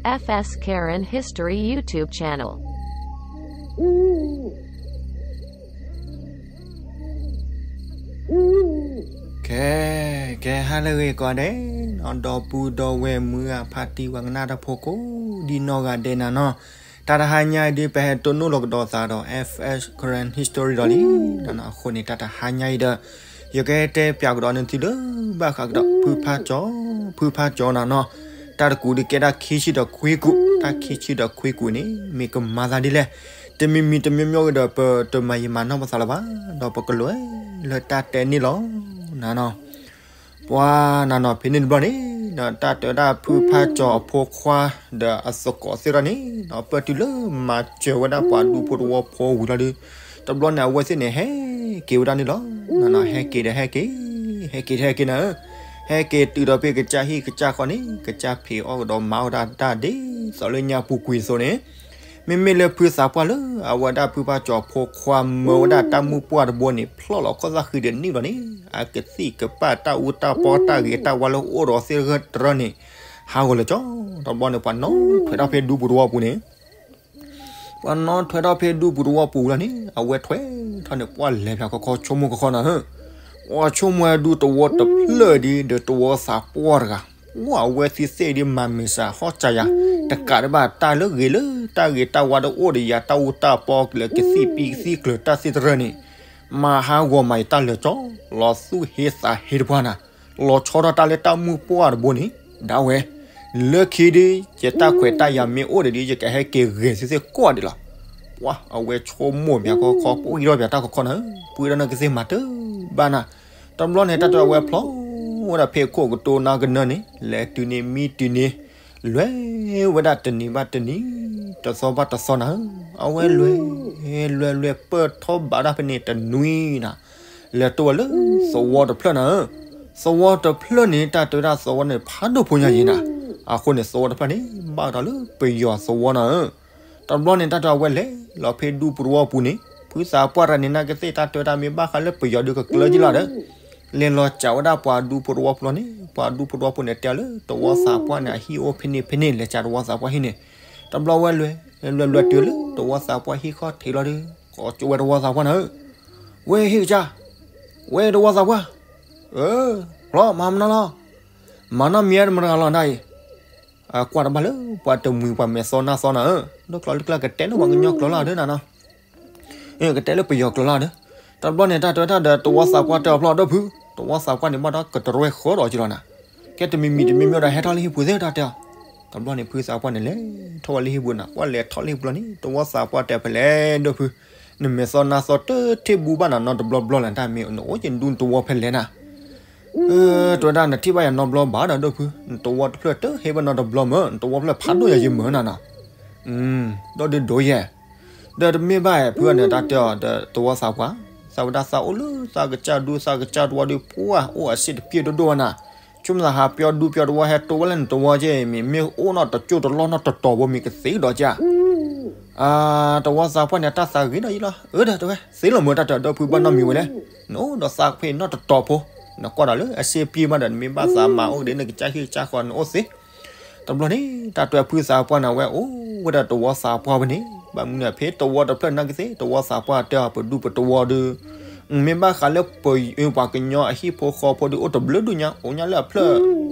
F S Karen History YouTube channel. ကဲ, ကဲ ဟါလၢအဂ့ၤကိးဂၤဒဲး, ဒီပုၢ်ဒီဝဲၢ်မုၢ်ဂၤဖါတံၢ်ပှၤကနၣ်တၢ်ဖိကိးဒံနီၢ်ဂၤဒဲးနၤနီၤ, တၢ်တဟါညါအံၤဒုး ပဟဲတိၢ်နီၣ်လီၤကဒီးသးဒီး F S Karen History ဒီးလံ, အဃိန့ၣ် တၢ်တဟါညါအံၤဒီး ယကဟဲတဲပၠးကဒီးနသုလၢ ဘၣ်ဃးကဒီး ဖုဖးကၠီ, ဖုဖးကၠီနၤနီၤ, တၢ်တကူးဒုးကဲတၢ်ခံဆံဒီးခွံကူး, တၢ်ခံဆံဒီးခွံကူးန့ၣ် မ့ၢ်ကမၤသးဒ်လဲၣ်, တမံၤမံၤတမံၤမံၤဂ့ၤဒီး ပတမၤယံာ်မၤနီၢ်ပသးလၢၤဘၣ်, ဒီးပကလဲၤလၢတၢ်တဲန့ၣ်လီၤ နၤနီၤ. ပှၤနၤနီၤ ဖဲန့ၣ်တဘျီန့ၣ် တၢ်တဲဝဲဒၣ်ဖုဖးကၠီအဖိခွါ ဒီးအသကိးသ့ၣ်တဖၣ်န့ၣ် ပၢၢ်တုၤလၢမၤစၢၤဝဲဒၣ်ပှၤဒူဖိတဝီဖိဝံၤလီၤဒုး, တဘျီန့ၣ် အဝဲသ့ၣ်န့ၣ် ဟဲက့ၤဝဲဒၣ်န့ၣ်လီၤ. နၤနီၤ ဟဲက့ၤဒီးဟဲက့ၤ, ဟဲက့ၤဒီးဟဲက့ၤနၤဧၢ, ဟဲက့ၤတုၤဒီးဖဲကစၢ်ဟံၣ်ကစၢ်ဃီန့ၣ် ကစၢ်ဖံးအီၣ်ကဒီးမၤအီၣ်ဝဲဒၣ်တၢ်ဒ်သိးလၢညါပူၤကွံာ်အသိးန့ၣ်, မ့မ့ၢ်လၢဖုသးပှၢ်လၢအဝဲဒၣ်ဖုဖးကၠီဖိခွါမၢဝဲဒၣ်တၢ်မုၢ်ပှၢ်တဘိန့ၣ် ဖျီၣ်လီၤခီၣ်သၣ်ဃံဒီးန့ၣ်ဘျီန့ၣ် အကသံၣ်ကပၢ်တၢ်အူတၢ်ပီတၢ်ဂ့ၤတၢ်ဝါလၢအိၣ်ဒီးသ့ၣ်တဖၣ်န့ၣ် ဟးဂီၤလၢာ်ကၠီ, တဘျီန့ၣ် ပှၤနီၣ်ထွဲထီၣ်ဖဲဒူပူၤတဝီပူၤန့ၣ် ပှၤနီၣ်ထွဲထီၣ်ဖဲဒူပူၤတဝီပူၤလီၤန့ၣ် အဝဲထွဲထီၣ်န့ၣ် ပှၤလဲၤဖျါခီခီဆိကမိၣ်ကခီနၤဧၢ, ပှၤဆိကမိၣ်ဝဲဒူတဝီတဖျၢၣ်ဒ်ဒီးတဝီသးပှၢ်တဂၤ, ပှၤအဝဲသ့ၣ်သ့ၣ်ဒ်မၤမုာ်စၢ်ဟီၣ်စၢ်ယၤ, တကးဒံးဘၣ်တၢ်လၢဂ့ၤလၢတၢ်ဂ့ၤတၢ်ဝါတအိၣ်ဒီးယၤ တၢ်အူတၢ်ပီကလဲၤကသံၣ်ပံကသံၣ်ကျၢၤတၢ်သ့ၣ်တဖၣ်န့ၣ် မၤဟးဂီၤမၤယတၢ်လၢာ်ကၠီ, လီၤသူၣ်ဟ့သးဟ့တပှၢ်နၤ, လီၤဆီထီၣ်တၢ်လၢတၢ်မုၢ်ပှၢ်တဘိန့ၣ် ဒၣ်ဝဲ လၢခံဒ်ယတၢ်ခွဲးတၢ်ယာ်မ့ၢ်အိၣ်ဒီးဒ် ယကဟဲက့ၤဂဲၤသုသ့ၣ်ကိးဂၤဒဲးလီၤ. ပှၤအဝဲဆိကမိၣ်ပၠးခီခီ ပှၤအံၤထီၣ်ပၠးတၢ်ခီခီနၤဧၢ, ပှၤဒီးနကသ့ၣ်မၤတဘၣ်နၤ, တဘျီန့ၣ် တၢ်တဲအဝဲဖျီဝဲဒၣ်ဖဲခိၣ်ကတိၤနၤကနၢန့ၣ် လဲၤတုၤန့ၣ်မံတုၤန့ၣ် လဲၤဝဲဒၣ်တနံၤဘၣ်တနံၤ တသီဘၣ်တသီနၤဧၢ, အဝဲလဲၤ လဲၤလဲၤပၢၢ်ထီၣ်ဘးဒၣ်ဖဲန့ၣ်တနွံနၤ လဲၤတိၢ်ဝဲလၢသဝီတဖျၢၣ်နၤဧၢ, သဝီတဖျၢၣ်န့ၣ် တၢ်တဲဝဲဒၣ်သဝီန့ၣ် ဖးဒိၣ်ဖိညါယံၤနၤ, အဃိန့ၣ် သဝီတဖျၢၣ်န့ၣ် ဘၣ်ကဒီးလၢပယီၤသဝီနၤဧၢ, တဘျီန့ၣ် တၢ်တဲအဝဲလဲၤလီၤဖဲဒူပူၤတဝီပူၤန့ၣ် ဖုသးပှၢ်တဂၤန့ၣ် နာ်ကသ့ၣ်တၢ်တဲဝဲဒၣ်မ့ၢ်ဘၣ်ဃးလၢပယီၤဒုးကကျၢၤက့ၤလီၤဒီး လဲၤလီၤစးဝဲဒၣ်ပှၤဒူဖိတဝီဖိလီၤန့ၣ် ပှၤဒူဖိတဝီဖိန့ၣ် တဲအီၤလၢတဝီသးပှၢ်န့ၣ် အဟံၣ်အိၣ်ဖဲန့ၣ်ဖဲန့ၣ် လဲၤစးတဝီသးပှၢ်ဟံၣ်န့ၣ်, တဘျီဝဲလဲၤ လဲၤလဲၤတုၤလၢတဝီသးပှၢ်ဟံၣ်ခီၣ်ထံးလီၤဒီး ကိးကၠိဝဲတဝီသးပှၢ်နၤဧၢ, ဝဲဟ့ၣ်ကစၢ်, ဝဲတဝီသးပှၢ်, အၢ, လီၤ မၤမနုၤလီၤ, မၤနီၢ်မံၤတမတဂၤလီၤဒၣ်အံၤ, ကွၢ်တဘၣ်လၢပှၤတမှံၤပှၤမဲာ်သီနၢ်သီနၤဧၢ, ဒိၣ်ကျီၤလၢကျၢၤကတဲလၢပှၤကညီကျိာ်လီၤဒၢနၤနီၤ ကတဲလၢပယီၤကျိာ်လီၤဒီး, တဘျီန့ၣ် တၢ်တဲဝဲဒၣ်ဒီးတဝီသးပှၢ်တဲအီၤဖျီၣ်ဒီးဖု, တဝီသးပှၢ်န့ၣ် ဘၣ်ဒီးကတရဲၣ်ဃီဒီးက့ၤလီၤနၤ, ကဲတမံၤမံၤတမံၤမံၤဒီးဟဲထီၣ်လၢဟံၣ်ပူၤသ့ၣ်တၢ်တဲအီၤ, တဘျီန့ၣ် ဖုသးပှၢ်န့ၣ်လဲၤထီၣ်ဝဲလၢဟံၣ်ပူၤနၤ, ကွၢ်လဲၤထီၣ်လၢဟံၣ်ပူၤလီၤန့ၣ် တဝီသးပှၢ်တဲဖဲလဲၣ်ဒီးဖု, နမဲာ်သီနါသီတထံၣ်ဘူဘၣ်နၤနီတဘျီဘျီလဲၣ် တၢ်မ့ၢ်နအိၣ်က့ၤဒူနတဝီဖဲလဲၣ်နၤ တဲဝဲဒၣ်နထံၣ်ဘၣ်ယၤနီတဘျီဘၣ်ဒီးဒိၣ်ဖု, နတဝီတဖျၢၣ်တဟ့ၣ်ဘၣ်နီတဘျီမၢ်, နတဝီဖျၢၣ်ဖးဒိၣ်ယၤယမၢ်နၤနီၤ, ဒီးဒုးဒိယဲၢ်, ဒီးတမ့ၢ်ဘၣ်ဖုအန့ၣ်တၢ်တဲအီၤဒီးတဝီသးပှၢ်, သးဝဲဒၣ်သးအိၣ်လၢသးကစၢ်ဒူသးကစၢ်တဝီဒီး ပှၢ်အိၣ်အစ့ၣ်တပျ့ၢ်ဒိၣ်ဒိၣ်ဝဲနၤ, ဆိကမိၣ်သးဟးပျီဒူပျီတဝီဟဲတိဝဲလၢနတဝီက့ၢ် မ့မ့ၢ်အိၣ်နီၢ်တကၠိၢ်တလီၢ်နီၢ်တတီၤဖိမ့ၢ်ကသ့ဒီးကၢ် တဝီသးပှၢ်န့ၣ် တၢ်သးဂ့ၤဒီးယံၤလီၤ. အၢ ဒီးတဲဝဲ သ့လီၤမၢ်တၢ်တဲအီၤဒီးဖုဘၣ်နီတမံၤဝဲလဲၣ်. နအိၣ်ဒီးသးဖဲနီၢ်တတီၤဖိ, နကွၢ်ဒီးလၢအစ့ပျ့ၢ်မးဒီး နမ့ၢ်ဘၣ်သးမၤအိၣ်ကဒဲး နကစၢ်ဟံၣ်ကစၢ်ဃီနအိၣ်သ့. တဘျီန့ၣ် တၢ်တဲဖုသးပှၢ်န့ၣ် အဝဲအိၣ်ဝဲဒီးတဝီသးပှၢ်ဝဲန့ၣ် ဘၣ်မနုၤဖဲတဝီတဖျၢၣ်နာ်က့သ့ၣ် တဝီသးပှၢ်တဲအီၤ ပဒူပတဝီဒီး မ့ၢ်ဘၣ်ဃးလၢပှၤကညီအဟံၣ်ဖိဃီဖိဒီး အိၣ်တဘျုးဒူၣ်ညါ အိၣ်ညါလၢအဖျၢၣ်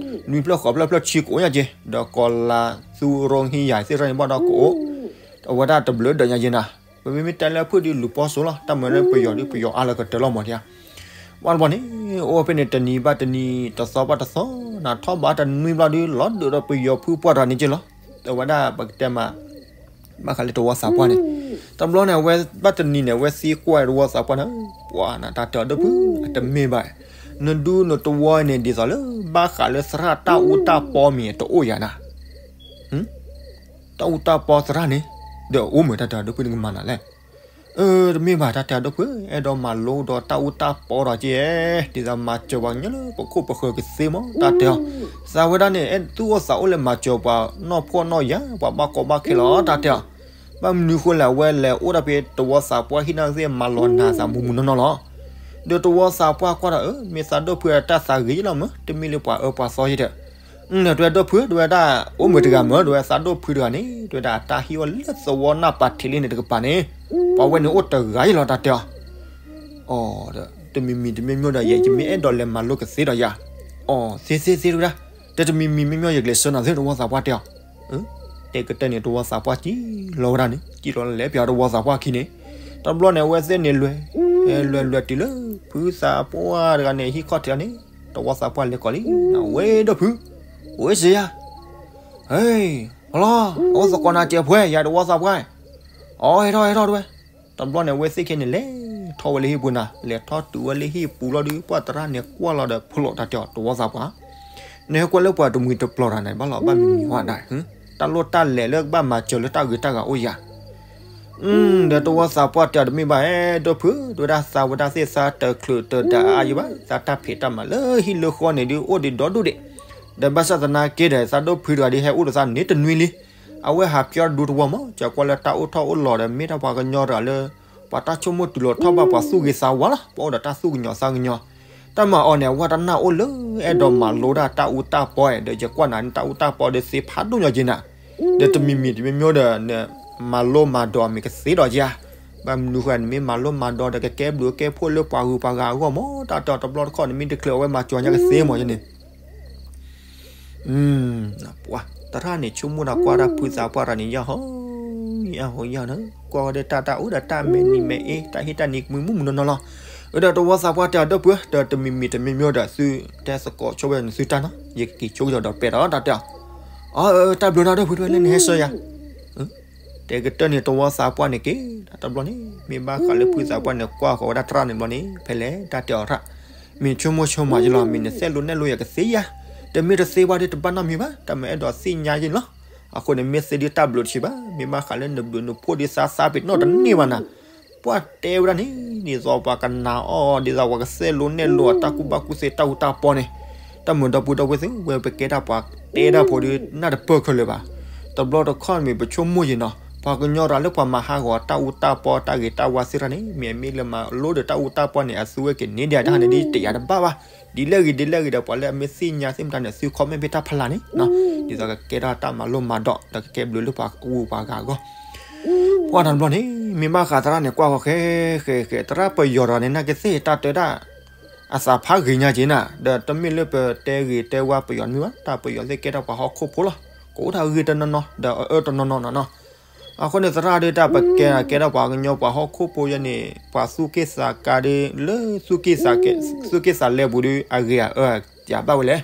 နွံဖျၢၣ်ဃိးဖျၢၣ်ဖျၢၣ်ဆံကအိၣ်ညါက့ၤ ဒီးကီၤလၤ သူရိဟံယၤသ့ၣ်တဖၣ်န့ၣ် ဘၣ်ဒီးကအိၣ် အဝဲဒၣ်တဘျုးဒၢးညါက့ၤနၤ. ပမ့မ့ၢ်တဲလၢဖုဒီးလူၤပီစိလီၤ တၢ်မၤန့ၣ်ပယီၤဒီးပယီၤအါလၢကတၢၢ်လီၤမးဒံးဧါ. ဘၣ်တဘျီန့ၣ် အိၣ်ဖဲန့ၣ်တနံၤဘၣ်တနံၤ တသီဘၣ်တသီ နထီၣ်ဘးတနွံဘျီဒီး လီၤဒုးဒီးပယီၤဖုပှၢ်တဂၤန့ၣ်က့ၤလီၤ. အဝဲဒၣ်ပကတဲမး ဘၣ်ဃးလၢတဝီသးပှၢ်န့ၣ် တဘျီန့ၣ် အဝဲဘၣ်တနံၤန့ၣ် အဝဲသံကွၢ်တဝီသးပှၢ်န့ၣ် ပှၤနတၢ်တဲအီၤဒီးဖု အတမ့ၢ်ဘၣ် နဒူနတဝီန့ၣ် ဒ်သိးလၢ ဘၣ်ဃးလၢသရၣ်တၢ်အူတၢ်ပီမ့ၢ်တအိၣ်ယၤနၤ တၢ်အူတၢ်ပီသရၣ်န့ၣ် ဒီးအိၣ်မ့ၢ်တၢ်တဲအီၤဒီးဖုန့ၣ်ကမၤနၤလဲၣ်. အၢ တမ့ၢ်ဘၣ်တၢ်တဲအီၤဒီးဖု အဲၣ်ဒိးမၤလိဒီးတၢ်အူတၢ်ပီဒီးက့ၤ ဒ်သိးမၤစၢၤပှၤကညီလၢပခိၣ်ပဃၢၤကသ့မး တၢ်တဲအီၤ. သးဝဲဒၣ်န့ၣ် အဲၣ်သူၣ်အိၣ်သးအိၣ်လၢမၤစၢၤပှၤနီၢ်ဖှီၣ်နီၢ်ယာ် ပှၤဘၣ်ကီဘၣ်ခဲလီၤ တၢ်တဲအီၤ. ဘၣ်မနုၤဃိလဲၣ် အဝဲလဲၤအိၣ်ဒၣ်ဖဲတဝီသးပှၢ်ဟံၣ်နာ်က့သ့ၣ် မၤလီၤနၤသးမူးမူးနီၢ်နီၢ်လီၤ. ဒီးတဝီသးပှၢ်ကွၢ်ဒီး အၢ မ့ၢ်သးဒီးဖုတၢ်သးဂ့ၤလီၤမၢ် တမ့ၢ်လၢပှၤအၢပှၤသီယဲၢ်ဒီး တဲဝဲဒၣ်ဒိၣ်ဖု တဲဝဲဒၣ် အိၣ်မုာ်တဂၤမၢ တဲဝဲသးဒိၣ်ဖုတဂၤန့ၣ် တဲဝဲဒၣ်တၢ်ဟံၣ်အီၣ်လၢသဝီနၢ်ပၤထံးလံန့ၣ်တကပၤန့ၣ် ပှၤဝဲန့ၣ်အိၣ်တဂၤယလီၤ တၢ်တဲအီၤ. အီ တမံၤမံၤတမံၤမံၤဒီး ယဲယမ့ၢ်အဲၣ်ဒိးလဲၤမၤလိကသ့ဒီးယၤ. အီ သ့သ့သ့ တဲဝဲဒၣ် တမံၤမံၤမံၤမံၤ ယကလဲၤဆှၢနၤသ့ တဝီသးပှၢ်တဲအီၤ. တဲကတၢၢ်န့ၣ်တဝီသးပှၢ်စံၣ်လီၤဝဲဒၣ်န့ၣ် စံၣ်လီၤလဲၤပၠးတဝီသးပှၢ်ခံန့ၣ်. တဘျီန့ၣ် အဝဲသ့ၣ်န့ၣ်လဲၤ လဲၤလဲၤတုၤလၢ ဖုသးပှၢ်တဂၤန့ၣ် ဟံၣ်ခီၣ်ထံးန့ၣ် တဝီသးပှၢ်လဲၤကိးလံ ဝဲဒိၣ်ဖု အိၣ်စ့ယၤ ဟဲ လီၤ အိၣ်သကိးနၤစဲးဖဲ ယၤတဝီသးပှၢ်. အီ ဟဲထီၣ်ဟဲထီၣ်တဲဝဲ. တဘျီန့ၣ် အဝဲသ့ၣ်ခဲန့ၣ် လဲၤထီၣ်ဝဲလၢဟံၣ်ပူၤနၤ လဲၤထီၣ်တုၤဝဲလၢဟံၣ်ပူၤလီၤဒီး ပှၤသရၣ်န့ၣ်ကွၢ်လီၤဒီး ဖျိးတၢ်တဲအီၤ တဝီသးပှၢ် နဟဲကွၢ်လၢပှၤတမှံၤတပျီၤတၢ်န့ၣ် ဘၣ်လီၤဘၣ်မံၤမံၤဝဲဒၣ် တၢ်လိၣ်တၢ်လဲၤလၢကဘၣ်မၤစၢၤလၢတၢ်ဂ့ၤတၢ်ဂၤအိၣ်ယၤ. ဒီးတဝီသးပှၢ်တဲအီၤတမ့ၢ်ဘၣ် အဲၣ်ဒိၣ်ဖု တဲဝဲဒၣ်သးဝဲဒၣ်သ့ၣ်သးတချုးတဒၣ်အါယံၤဘၣ် သးတၢ်ဖံးတၢ်မၤလၢဟံၣ်လၢဃီန့ၣ်ဒုး အိၣ်ဒံးဒီဒူၣ်ဒံး. ဒီးဘၣ်ဆၣ်သနာ်က့ဒီး သးဒိၣ်ဖုတဂၤဒ်ဟဲအိၣ်ဒီးသးန့ၣ်တနွံလံ. အဝဲဟးဖျီဒူတဝီမး ကကွၢ်လၢတၢ်အိၣ်ထီၣ်အိၣ်လီၤဒီး မ့ၢ်တၢ်ပှၤကညီတဂၤလၢ ပှၤတၢ်ဆိကမိၣ်တုၤလီၤထီၣ်ဘၣ်ပှၤသူၣ်ဂ့ၤသးဝါလီၤ. ပှၤအိၣ်ဒီးတၢ်သူၣ်ကညီၤသးကညီၤ တၢ်မၤအီၤန့ၣ် အဝဲတနာ်အိၣ်လၢအဲၣ်ဒိးမၤလိဒၣ်တၢ်အူတၢ်ပီအဲၣ် ဒီးယကွၢ်နၤန့ၣ် တၢ်အူတၢ်ပီဒီးသ့ဖးဒိၣ်ညီက့နၤ, ဒီးတမံၤမံၤတမံၤမံၤဒီး မၤလိမၤဒိးမ့ၢ်ကသ့ဒီးယၤ, ဘၣ်မနုၤဃိနမ့ၢ်မၤလိမၤဒိးဒီးကကဲဘျုးကဲဖှိၣ်လၢပှၤဂုၤပှၤဂၤအဂီၢ်မး တၢ်တဲအီၤတဘျီတခီၣ် နမ့ၢ်တချုးအဝဲမၤစၢၤညါကသ့မးယန့ၣ် ပှၤသရၣ်န့ၣ် ဆိကမိၣ်တၢ်ကွၢ်တၢ်ဖုသးပှၢ်တၢ်န့ၣ် ယၢ်ဟီ ယၢ်ဟီယၢ်န့ၣ် ကွၢ်ဝဲဒၣ်တၢ်တၢ်အိၣ်ဒီးတၢ်မဲာ်နံၤမဲာ်အ့ တၢ်ဟ့ၣ်တၢ်နံၤမုာ်မုာ်မုာ်နီၢ်နီၢ်လီၤ. ဒီးတဝီသးပှၢ်တဲအီၤ ဒီပုၢ်ဝဲၢ် ဒီးတမံၤမံၤတမံၤမံၤဒီး သုတဲသကိးဆိဝဲနသုတၢ်နီၤ ယကက့ၤဆိကဒီးဒီးပဲာ်ဒီးတၢ်တဲအီၤ, အၢ တၢ်ဘျုးနၤ ဒီပုၢ်ဝဲၢ် လၢနဟဲဆှၢယၤ တဲကတၢၢ်န့ၣ် တဝီသးပှၢ်န့ၣ်က့ၤ တဘျီန့ၣ် မ့ၢ်ဘၣ်ဃးလၢဖုသးပှၢ်န့ၣ် ကွၢ်ဃီၤဝဲဒၣ်သရၣ်န့ၣ်ဘျီန့ၣ် ဖဲလဲၣ်တၢ်တဲအီၤရၣ်, မ့ၢ်ဆိကမိၣ်ဆိကမးယလီၤ မ့ၢ်နသဲလိနဲၣ်လိယကသ့ယၤ, တမ့ၢ်တသ့ဘၣ်ဒီးတဘၣ်နီတမံၤဘၣ် တၢ်မၤအဲၣ်ဒိးသ့ၣ်ညါယလီၤ. အဃိန့ၣ် မ့ၢ်သ့ဒုးတၢ်ဘျုးတဆံးဘၣ် မ့ၢ်ဘၣ်ဃးလၢနဘျုးနဖှိၣ်ဒုးသးသးပ့ၤနီၣ်တန့ၢ်ဘၣ်နၤ ပှၤတဲဝဲဒၣ်န့ၣ် ဒ်သိးပှၤကနာ်အီၤ ဒ်သိးပှၤကသဲလိနဲၣ်လိအတၢ်ကူၣ်ဘၣ်ကူၣ်သ့တၢ်အူတၢ်ပီန့ၣ်, တၢ်မုာ်ဒီပုၢ်ဒီဝဲၢ်သ့ၣ် ဝဲပကဲတၢ်ပှၤတဲတၢ်ဖိဒီး နၢ်တပၢၢ်ခဲလၢာ်ဘၣ်. တဘျီတခီၣ်မ့ၢ်ပဆိကမိၣ်ယံၤနီၤ ပှၤကညီတဂၤလၢပှၤမၤဟးဂီၤတၢ်အူတၢ်ပီတၢ်ဂ့ၤတၢ်ဝါသ့ၣ်တဖၣ်န့ၣ် မ့ၢ်အမ့ၢ်လၢမၤလိဒီးတၢ်အူတၢ်ပီန့ၣ် အသုဝဲက့ၤန့ၢ်ဒံးတၢ်ဟးန့ၣ်ဒ်တယာ်တဘၣ်ဘၣ်, ဒ်လဲၣ်ဂ့ၤဒ်လဲၣ်ဂ့ၤဒီး ပှၤလၢအမ့ၢ်သ့ၣ်ညါသ့ၣ်မတၤန့ၣ် သုခီမ့ၢ်ဖဲတၢ်ဖးလၢ်န့ၣ် ဒ်သိးကကဲထီၣ်တၢ်မၤလိမၤဒိး ဒီးကကဲဘျုးလၢပှၤဂုၤပှၤဂၤအဂီၢ် ပှၤတဘျီန့ၣ် မ့ၢ်ဘၣ်ဃးသရၣ်န့ၣ် ကွၢ်ဃီၤဃဲဃဲဃဲ သရၣ်ပယီၤတဂၤန့ၣ် နာ်က့သ့ၣ်တၢ်တဲဒၣ် အသးဖးဂ့ၤညါက့ၤနၤ ဒီးတမ့ၢ်လၢပတဲဂ့ၤတဲဝါပယီၤတမ့ၢ်ဘၣ် တၢ်ပယီၤသ့ၣ်ကဲထီၣ်ပှၤဟီၣ်ခိၣ်ဖိလီၤ. ကအိၣ်တၢ်ဂ့ၢ်တနီၤနီၤ ဒီးအအၢတနီၤနီၤနီၤနီၤ. အဃိန့ၣ် သရၣ်ဒုးတၢ်ပကဲကဲထီၣ်ပှၤကညီပှၤဟီၣ်ခိၣ်ဖိယဲန့ၣ် ပှၤသူၣ်က့ၣ်သးကါဒုး လၢ သူၣ်က့ၣ်သးလဲပူၤဒုး အဂ့ၤအအၢ ယဘၣ်ဝဲလဲၣ်.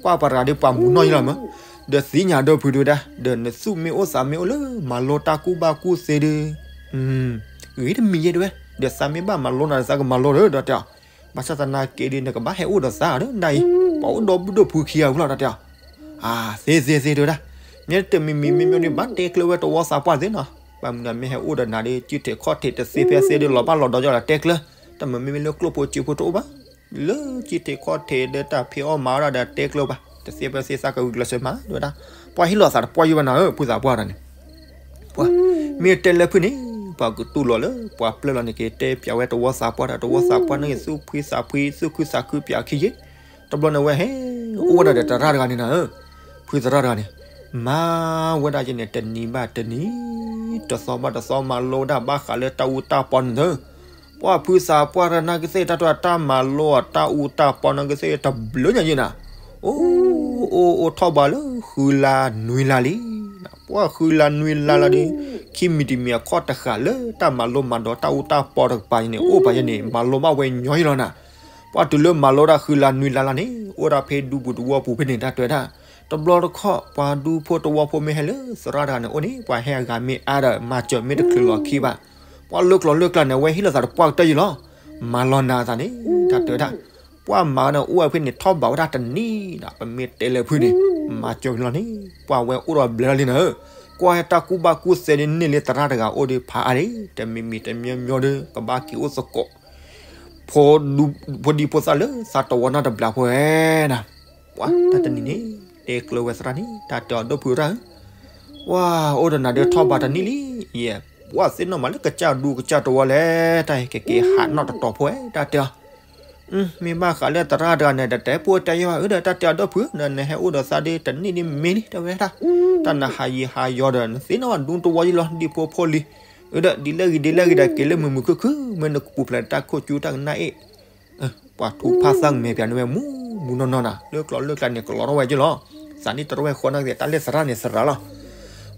ကွၢ်ပှၤတဂၤဒုးပှၤမူနီၢ်ယလီၤမး, ဒီးသ့ၣ်ညါဒီပုၢ်ဝဲၢ်ဒုးဒၣ် ဒီးနသူၣ်မ့ၢ်အိၣ်သးမ့ၢ်အိၣ်လၢ မၤလိတၢ်ကူၣ်ဘၣ်ကူၣ်သ့ဒုး ဂ့ၤတမံၤယဲဒၣ်ဝဲ, ဒီးသးမ့ၢ်ဘၣ်မၤလိနၤဒီးသးကမၤလိဒီး ဒီးတဲအီၤ, ဘၣ်ဆၣ်သနာ်က့ဒုး နကဘၣ်ဟဲအိၣ်ဒီးသးဒီးနၤအံၤ, ပှၤအိၣ်ဒီပုၢ်ဒီပုၢ်ခံဂၤဝံၤလီၤ ဒီးတဲအီၤ, အါ သ့သ့သ့တဲဝဲဒၣ်, မ့ၢ်တမံၤမံၤမ့မ့ၢ်ဒုး ဘၣ်တဲကျၢၤဝဲတဝီသးပှၢ်သ့နီၤ, ဘၣ်မနုၤမ့ၢ်ဟဲအိၣ်ဒီးနၤဒီး စုထံးခီၣ်ထံးတသ့ဖဲသ့ဒီး လီၤဘၣ်လီၤဒီးယီၤဒီးတဲကျၢၤ, တမ့ၢ်မ့မ့ၢ်လၢကျိၣ်ဖိစ့ဖိတအိၣ်ဘၣ်, လၢစုထံးခီၣ်ထံးဒီးတၢ်ဖံးအီၣ်မၤအီၣ်ဒၣ်ဒီးတဲကျၢၤဘၣ်, တသ့ဖဲသ့သးကဂုာ်ကျဲးစၢးမၤ တဲဝဲဒၣ်, ပှၤဟ့ၣ်လီၤသးတပှၢ်ယိဘၣ်နၤဧၢ ဖုသးပှၢ်တဂၤန့ၣ် ပှၤမ့ၢ်တဲလၢဖုန့ၣ် ပှၤကတူၢ်လိာ်လၢ ပှၤပျဲလီၤန့ၣ်က့ၤ တဲပၠးဝဲတဝီသးပှၢ်ဒီး တဝီသးပှၢ်န့ၣ် သူၣ်ဖှံသးဖှံ သူၣ်ခုသးခုပၠးခံယ့ၣ်, တဘျီန့ၣ်ဝဲဟဲ အိၣ်ဝဲဒၣ်ဒီးသရၣ်တဂၤန့ၣ်နၤဧၢ, ဖုသရၣ်တဂၤန့ၣ် မၤဝဲဒၣ်ယဲန့ၣ် တနံၤဘၣ်တနံၤ တသီဘၣ်တသီ မၤလိဝဲဒၣ်ဘၣ်ဃးလၢတၢ်အူတၢ်ပီန့ၣ်သၢ ပှၤဖုသးပှၢ်တဂၤနာ်က့သ့ၣ် တၢ်တၢ်မၤလိအတၢ်အူတၢ်ပီနာ်က့သ့ၣ် တဘျုးညါယဲနၤ, အိၣ် အိၣ် အိၣ်ထီၣ်ဘးလၢဃုလါနွံလါလံ, ပှၤဃုလါနွံလါလီၤဒီး ခံမံၤတမံၤအခီၣ်တဃာ်လၢတၢ်မၤလိမၤဒိးတၢ်အူတၢ်ပီတကပၤန့ၣ် အိၣ်ပာ်ယဲန့ၣ် မၤလိဘၣ်ဝဲညီယလီၤနၤ, ပှၤတုၤလၢမၤလိဒၣ်ဃုလါနွံလါလီၤန့ၣ် အိၣ်ဒၣ်ဖဲဒူပူၤတဝီပူၤဖဲန့ၣ် တၢ်တဲဝဲဒၣ်, တဘျီတခီၣ် ပှၤဒူဖိတဝီဖိမ့ၢ်ဟဲလၢသရၣ်တဂၤန့ၣ်အိၣ်န့ၣ် ပှၤဟဲအဂၤမ့ၢ်အါဒီး မၤစၢၤမ့ၢ်တချုးလီၤခံဘၣ် ပှၤလၢကျိၤလၢကျါန့ၣ် အဝဲဟ့ၣ်လီၤသးတပှၢ်ကတၢၢ်ယံၤလီၤ, မၤလီၤနၤအသးန့ၣ် တၢ်တဲဝဲဒၣ်, ပှၤမၤန့ၣ် အိၣ်ဝဲဖဲန့ၣ် ထီၣ်ဘးဝဲဒၣ်တနံၤဒီး ပမ့ၢ်တဲလၢဖုန့ၣ် မၤစၢၤလီၤန့ၣ် ပှၤဝဲအိၣ်ဒီးဘျဲၣ်လီၤလံနၤဧၢ, ကွၢ်ဟဲတၢ်ကူၣ်ဘၣ်ကူၣ်သ့ဒ်န့ၣ်လၢသရၣ်တဂၤအိၣ်ဒီးဖးအါလံ, တမံၤမံၤတမံၤမံၤဒီး ကဘၣ်က့ၤအိၣ်သကိး ဖိဒံဖိသၣ်လၢသးတဝီနီတဘျီဖိဧါနၤ, ပှၤတၢ်တနံၤန့ၣ် တဲကျၢၤဝဲသရၣ်န့ၣ် တၢ်တဲအီၤဒီပုၢ်ဝဲၢ်ဧၢ, ပှၤအိၣ်ဒီးနၤဒီးထီၣ်ဘးတနံၤလံ, ယဲ ပှၤသ့ၣ်နီၣ်မးလၢကစၢ်ဒူကစၢ်တဝီလဲၣ်, တၢ်ဟဲကက့ၤဟးနီၣ်တတီၤဖိဧါ တၢ်တဲအီၤ, မ့ၢ်ဘၣ်ဃးလၢသရၣ်တဂၤန့ၣ် တတဲပိာ်တဲယဲဘၣ်, အၢဒီးတၢ်တဲအီၤဒီဖု, နဟဲအိၣ်ဒီးသးဒီးတနံၣ်ဒ်မ့ၢ်လံ တဲဝဲဒၣ်, တၢ်နဟးယံာ်ဟးယီၤဒီး နသ့ၣ်နီၣ်ဒူတဝီယလီၤ ဒ်ဖိဖိလံ. အၢဒီး ဒ်လဲၣ်ဂ့ၤဒ်လဲၣ်ဂ့ၤဒီး က့ၤလၢမုာ်မုာ်ခုၣ်ခုၣ် မ့ၢ်နကပူၤဖျဲးတၢ်ခိၣ်ကၠူတၢ်ကနၣ်အ့ၣ် ပှၤထူဖးသၣ်မဲာ်ပၠးန့ၣ်ဝဲမူမူနီၢ်နီၢ်နၤ, လၢကျိာ်လၢကျဲန့ၣ် ကလီထီၣ်ဝဲက့လီၤ. သးနံၣ်တရဝဲဃီနာ်က့ တၢ်လၢသရၣ်န့ၣ်သရၣ်လီၤ.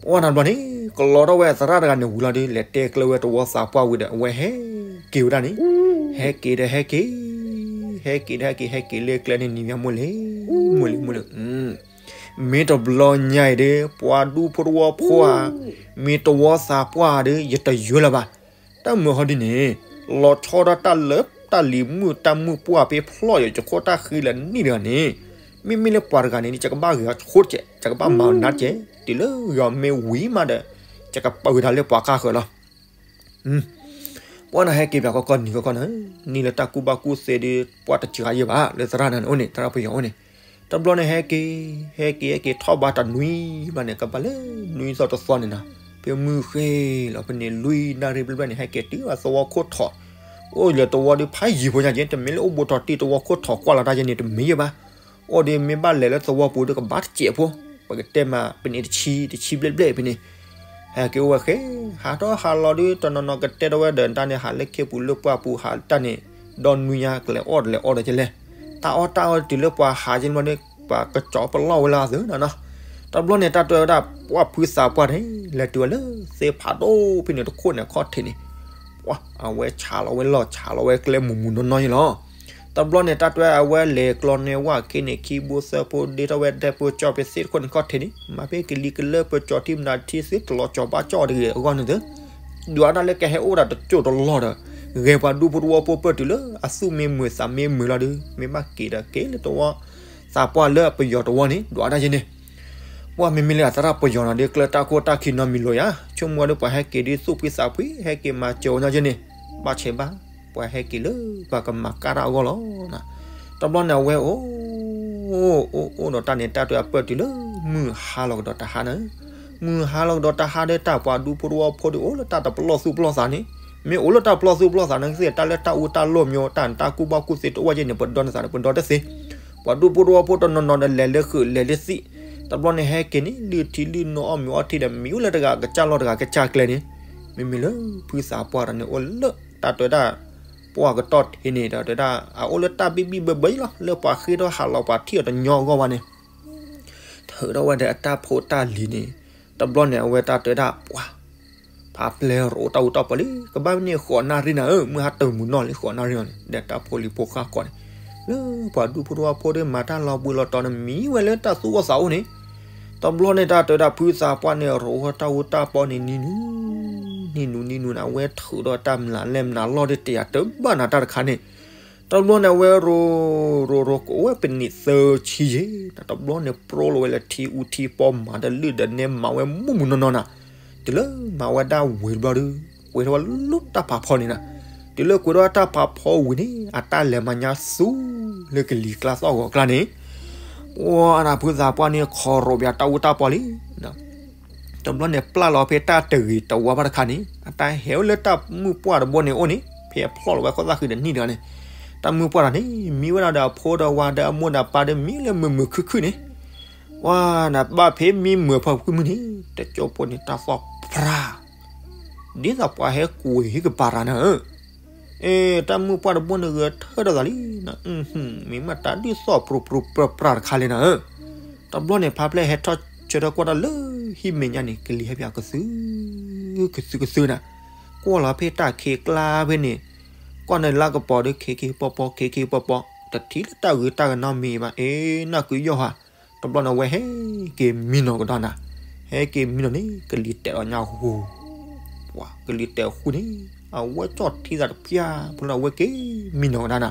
ပှၢ်နၤဘျီန့ၣ် ကလီထီၣ်ဝဲသရၣ်တဂၤန့ၣ်ဝံၤလီၤဒီး လဲၤတဲကျၢၤဝဲတဝီသးပှၢ်ဝံၤဒီး အဝဲဟဲက့ၤဝဲဒၣ်န့ၣ်, ဟဲက့ၤဒီးဟဲက့ၤ, ဟဲက့ၤဒီးဟဲက့ၤ ဟဲက့ၤလၢကျဲန့ၣ် နံၤမၠါမုၢ်လ့ၤ, မုၢ်လ့ၤမုၢ်လ့ၤ မ့ၢ်တဘျီညါအံၤဒီး ပှၤဒူဖိတဝီဖိဧါ, မ့ၢ်တဝီသးပှၢ်ဒီး ယတယၢလၢၤဘၣ်. တၢ်မုာ်ဟီဒ်န့ၣ် လီၤဆီဒၣ်တၢ်လၢတၢ်လံၤမုၣ်တၢ်မုၣ်ပှၢ်ဖဲဖျီၣ်ယိာ် ယခိၣ်တၢ်ဃံလၢနံၣ်တဂၤန့ၣ်, မ့မ့ၢ်လၢပှၤတဂၤန့ၣ် ယကဘၣ်ဂ့ၤအီၤဆိတကဲး, ယကဘၣ်မၤအီၤနးတကဲး, တုၤလၢဂ့ၤအီၤမ့ၢ်ဝံၤမးဒီး ယကပာ်ဝံၤတၢ်လၢပှၤကါဃၢၤလီၤ. ပှၢ်နၤဟဲက့ၤပၠးကီကီနံၤကီကီနၤ, နံၣ်လၢတၢ်ကူၣ်ဘၣ်ကူၣ်သ့ဒီး ပှၢ်တစှၤယဲဘၣ် လၢသရၣ်နၤန့ၣ်အိၣ်န့ၣ် သရၣ်ပယီၤအိၣ်န့ၣ်, တဘျီန့ၣ်ဟဲက့ၤ, ဟဲက့ၤဟဲက့ၤထီၣ်ဘးတနွံဘၣ်န့ၣ် ကဘၣ်လၢနွံသီတသီန့ၣ်နၤ, ဖဲမုၢ်ဃ့လီၤဖဲန့ၣ် လွံၢ်နၣ်ရံၣ်ဘျဲၣ်ဘျဲၣ်န့ၣ် ဟဲက့ၤတုၤဘၣ်သဝီခိၣ်ထီၣ်, အိၣ်လၢသဝီဒီးဖးယံၤဖိညါက့, တမ့ၢ်လၢအိၣ်ဘူးထီၣ်တံၢ်သဝီခိၣ်ထီၣ်ကွၢ်လီၤတၢ်ယဲန့ၣ် တမ့ၢ်ယဲဘၣ်. အိၣ်ဒီးမ့ၢ်ဘၣ်လဲၤလၢသဝီပူၤဒီး ကဘၣ်တစဲးဖိ, ပကတဲမး ပန့ၣ်တဆံ တဆံဘျဲၣ်ဘျဲၣ်ဖဲန့ၣ်, ဟဲက့ၤအိၣ်ဝဲဃဲ, ဟးထီၣ်ဟးလီၤဒီး တနီၤနီၤကတဲထီၣ်ဝဲဒီးတၢ်န့ၣ် ဟးလၢခ့ပူၤလၢပှၢ်ပူၤ ဟးတၢ်န့ၣ် ဒီနွံညါကလဲၤအီၣ်တလဲၤအီဒီးကလဲၣ်, တၢ်အီၣ်တၢ်အီတုၤလၢပှၤဟးက့န့ၣ် ပှၤကစီၤပလီၢ်ဝဲလၢအသုနီၤနီၤ. တဘျီန့ၣ် တၢ်တဲဝဲဒၣ် ပှၢ်ဖုသးပှၢ်န့ၣ် လဲၤတုၤဝဲလၢသ့ၣ်ဖးဒိၣ်ဖဲန့ၣ်တခိၣ်န့ၣ်အခီၣ်ထံးန့ၣ်, ပှၢ်အဝဲဆးလီၤဝဲလီၢ် ဆးလီၤဝဲကျဲမုၢ်မုၢ်နီၢ်နီၢ်ယဲလီၤ. တဘျီန့ၣ် တၢ်တဲအဝဲလဲၤကျီန့ၢ်ဝၣ်ခ့န့ၣ် ခံဘိသၢဘိ ဒ့ထီၣ်ဝဲဒဲပၢကၠီဖဲသ့ၣ်တခိၣ်န့ၣ်အခီၣ်ထံးန့ၣ် မၤဖဲကလံၤကလၢပၢကၠီထံမနၤထံသုတလီၤကၠီၤဘၣ်ကၠီတဂ့ၤအဂီၢ်န့ၣ်သ့, ဒွးဒၣ်လၢကဟဲအိၣ်ဒၣ်တကၠိၢ်တလီၢ်ဒီး ဂဲၤပှၤဒူဖိတဝီဖိပၢၢ်တုၤလၢအသူၣ်မ့ၢ်မုာ်သးမ့ၢ်မုာ်လီၤဒီး မ့ၢ်ဘၣ်က့ၤဒီးက့ၤလၢတဝီသးပှၢ်လၢအပယီၤတဝီန့ၣ် ဒွးဒၣ်ယဲန့ၣ် ပှၢ်မ့မ့ၢ်လၢအသရၣ်ပယီၤနီၤဒီး ကျဲတၢ်ခိၣ်တၢ်ခံနီတမံၤလီၤယၤ, ဆိကမိၣ်ဒီးပှၤဟဲက့ၤဒီးသူၣ်ဖှံသးဖှံ ဟဲက့ၤမၤစၢၤအီၤညါယဲန့ၣ်, ဘၣ်ဆဲးဘၣ်, ပှၤဟဲက့ၤလၢပှၤကမၤကၢ်တၢ်အဂီၢ်လီၤ. တဘျီန့ၣ်အဝဲအိၣ် အိၣ်အိၣ်ဒီးတၢ်န့ၣ် တၢ်တဲအပၢၢ်တုၤလၢမုၢ်ဟါလီၤကဒီးတဟါန့ၣ်, မုၢ်ဟါလီၤကဒီးတဟါဒီး တၢ်ပှၤဒူဖိတဝီဖိဒီး အိၣ်လၢတၢ်တပလီၢ်သူၣ်ပလီၢ်သးန့ၣ်, မ့ၢ်အိၣ်လၢတၢ်ပလီၢ်သူၣ်ပလီၢ်သးန့ၣ် ကသ့ၣ်တၢ်လၢတၢ်အူတၢ်လီၢ်မ့ၢ် တၢ်တၢ်ကူၣ်ဘၣ်ကူၣ်သ့တအိၣ်ဝဲယဲန့ၣ် ပဒီနသးန့ၣ် ပဒီတသ့ ပှၤဒူဖိတဝီဖိတနီၤနီၤဒီး လဲၤလၢဃုာ်လဲၤလၢသံၣ်, တဘျီန့ၣ်ဟဲက့ၤန့ၣ် လုၢ်ထံလုၢ်နိအီၣ်မ့ၤအီထံဒီး မံဝဲလၢတဂၤကစၢ်လီၢ်တဂၤကစၢ်ကျဲန့ၣ်, မ့မ့ၢ်လၢဖုသးပှၢ်တဂၤန့ၣ် အိၣ်လၢတၢ်တဲဒၣ် ပှၢ်ကတီၢ်ထံးန့ၣ်ဒီးတဲဒၣ် အအိၣ်လၢတၢ်ဘံၣ်ဘံၣ်ဘၢဘၢလီၤ လၢပှၤဃ့ထီၣ်ဟးလီၤပှၤထံၣ်အီၤတညီအဂီၢ်ဘၣ်န့ၣ် ထုးထီၣ်ဝဲဒီးအတၢ်ဖိတၢ်လံၤန့ၣ်, တဘျီန့ၣ် အဝဲတၢ်တဲဒၣ်ပှၤ ဖးပျဲၢ်ရိးတၢ်အူတၢ်ပီလံ ကဘၣ်မ့ၢ်န့ၣ်ဃိးနၣ်ရံၣ်နၤဧၢ, မုၢ်ဟါတမုာ်နီၢ်လံ ဃိးနၣ်ရံၣ်အီၤန့ၣ် ဒီးတၢ်ဖိလံၤဖိဃၣ်ဃိးန့ၣ်, လၢပှၤဒူဖိတဝီဖိဒီး မၤတၢ်လီၤဘှံးလီၤတီၤန့ၣ် မံဝဲလၢတၢ်သူၣ်အိၣ်သးအိၣ်န့ၣ်, တဘျီန့ၣ် တၢ်တဲဒၣ်ဖုသးပှၢ်န့ၣ် ရိးဝဲတၢ်အူတၢ်ပီန့ၣ် နံၤနူၤ နံၤနူၤ နံၤနူၤန့ၣ် အဝဲထုးဒီးတၢ်မျးလဲၢ်မျးလီၢ်ဒီး တယာ်တဘၣ်နၤတၢ်တခါန့ၣ်, တဘျီန့ၣ် အဝဲရိး ရိးရိးကအိၣ်ဝဲပနံးသၢဆံယဲၢ်, တဘျီန့ၣ် ပြီလိာ်ဝဲလၢထံအူထံပီ မၤဒီးလုၢ်ဒီးနဲ မၤဝဲမုၢ်မုၢ်နီၢ်နီၢ်နၤ, တုၤလၢမၤဝဲဒၣ်ဝံၤတဘျီဒီး ကွဲးထီၣ်ဝဲလၢတၢ်ဖးဖီန့ၣ်နၤ, တုၤလၢကွဲးထီၣ်တၢ်ဖးဖီဝံၤန့ၣ် အတၢ်လဲၤမၤညါဆူ လၢကလံၤကျါသီၣ်ဂီၤကျါန့ၣ်, ပှၤနၤဖုသးပှၢ်န့ၣ် ခီရိးပၠးတၢ်အူတၢ်ပီလံ တဘျီန့ၣ် ပျၢ်လီၤဖဲတၢ်တဂ့ၤတဝါဘၣ်တခါန့ၣ် အတၢ်ဟဲအိၣ်လၢတၢ်မုၣ်ပှၢ်တဘိန့ၣ်အိၣ်န့ၣ် ဖဲအဖျီၣ်လီၤဝဲခိၣ်သၣ်ဃံဒီးနံၣ်တဂၤန့ၣ်, တၢ်မုၣ်ပှၢ်တဂၤန့ၣ် မံဝဲဒၣ်ဒီးအဖိဒီးဝၤဒီးအမိၢ်ဒီးပၢ်ဒီး မံလၢမုာ်မုာ်ခုၣ်ခုၣ်န့ၣ်, ပှၤနၤဘၣ်ဖဲမံမုာ်ဖီကွံာ်မုၢ်န့ၣ် တကၠိဖိန့ၣ် တၢ်သီၣ်ဖြါ ဒ်သိးပှၤဟဲကွံာ်ဟံၣ်ကပၤရၤနၤဧၢ, အ့ တၢ်မုၣ်ပှၢ်တဘိန့ၣ်ဂဲၤထၢၣ်ဒီးသးလံ, မ့ၢ်မးတၢ်ဒုးသီၣ်ပြူပြူပြၢပြၢတခါလဲၣ်နၤဧၢ, တဘျီန့ၣ် ဖါဖျဲၣ်ဟဲထီၣ်ဆၢထၢၣ်ကွၢ်တၢ်လၢဟံၣ်မဲာ်ညါန့ၣ် ကလံၤဟဲပၠးကသု ကသုကသုနၤ, ကွၢ်လီၤဖဲတၢ်ခံးကျါဖဲန့ၣ်, ကွၢ်န့ၣ်လၢကပီၤဒီး ခံခံပီပီ ခံခံပီပီ, တထံၣ်လၢတၢ်ဂ့ၤတၢ်ကနီမံၤဘၣ်, အ့ နၢ်ကုယီၢ်ဟါ, တဘျီန့ၣ်အဝဲဟဲက့ၤမံနီၤကဒီးနၤ, ဟဲက့ၤမံနီၤန့ၣ် ကလံၤတဲာ်လီၤညါဃူ ပှၤကလံၤတဲာ်ဃူန့ၣ် အဝဲကၠီၣ်ထံသးတပျၢ်ဖိလၢအဝဲက့ၤမံနီၤကဒါနၤ,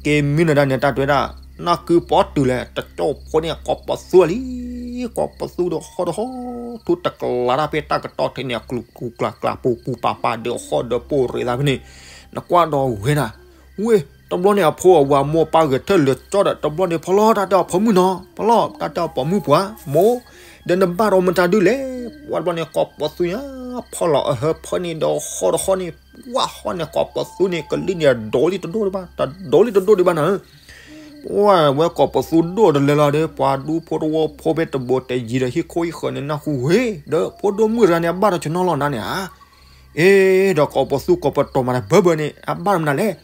က့ၤမံနီၤဒၣ်န့ၣ် တၢ်တဲဝဲဒၣ် နၢ်ကုပီတုၤလဲၣ် တကၠိဖိန့ၣ် ကိးပသူလံ, ကိးပသူဒီးဟီၣ်ဒီးဟီၣ် ထူတကလးတၢ်ဖဲတၢ်ကတီၢ်ထံးန့ၣ် အကျူၤကျူၤကျါကျါပူၤပူၤပၤပၤဒီးဟီၣ်ဒီးပိၢ်ရ့ၣ်သးဖဲန့ၣ်, နကွၢ်ဒီးဝဲနၤ, ဝ့ၢ် တဘျီန့ၣ်အဖိအဝၤမိၢ်ပၢ်ဂဲၤထၢၣ်လၢာ်ကၠီဒီး တဘျီန့ၣ်ဖီလီၤတၢ်တဲအီၤဖိမုၣ်နီၤ, ဖီလီၤ တၢ်တဲအီၤပိာ်မုၣ်ပှၤ မိၢ် ဒီးနဘၣ်ဒီးမတၤဒုလဲၣ်, ပှၤတဘျီန့ၣ် ကိးပသူညါ ဖီလီၤအဟၢဖီန့ၣ်ဒီးဟီၣ်ဒီးဟီၣ်န့ၣ် ပှၢ်ဟီန့ၣ် ကိးပသူန့ၣ် ကလံၤန့ၣ် ဒိးလံတဒိၣ်ဒံးဘၣ်, တဒိးလံတဒိၣ်ဒံးဘၣ်နၤဧၢ. ပှၢ်ဝဲကိးပသူဒိၣ်တလဲလီၤဒီး ပှၤဒူဖိတဝီဖိဖဲတဘူးတယံၤဒီးဟံၣ်ခိၣ်ဟံၣ်ဃၢၤန့ၣ် နၢ်ဟူဝဲ, ဒီးဖိဒိၣ်မုၣ်တဂၤန့ၣ် အဘၣ်ဒီးဆၢနီၤလီၤနၤန့ၣ်ဧါ. အ့ ဒီးကိးပသူကိးပတီၤမးတဘၢဘၢန့ၣ် အဘၣ်မနုၤလဲၣ်.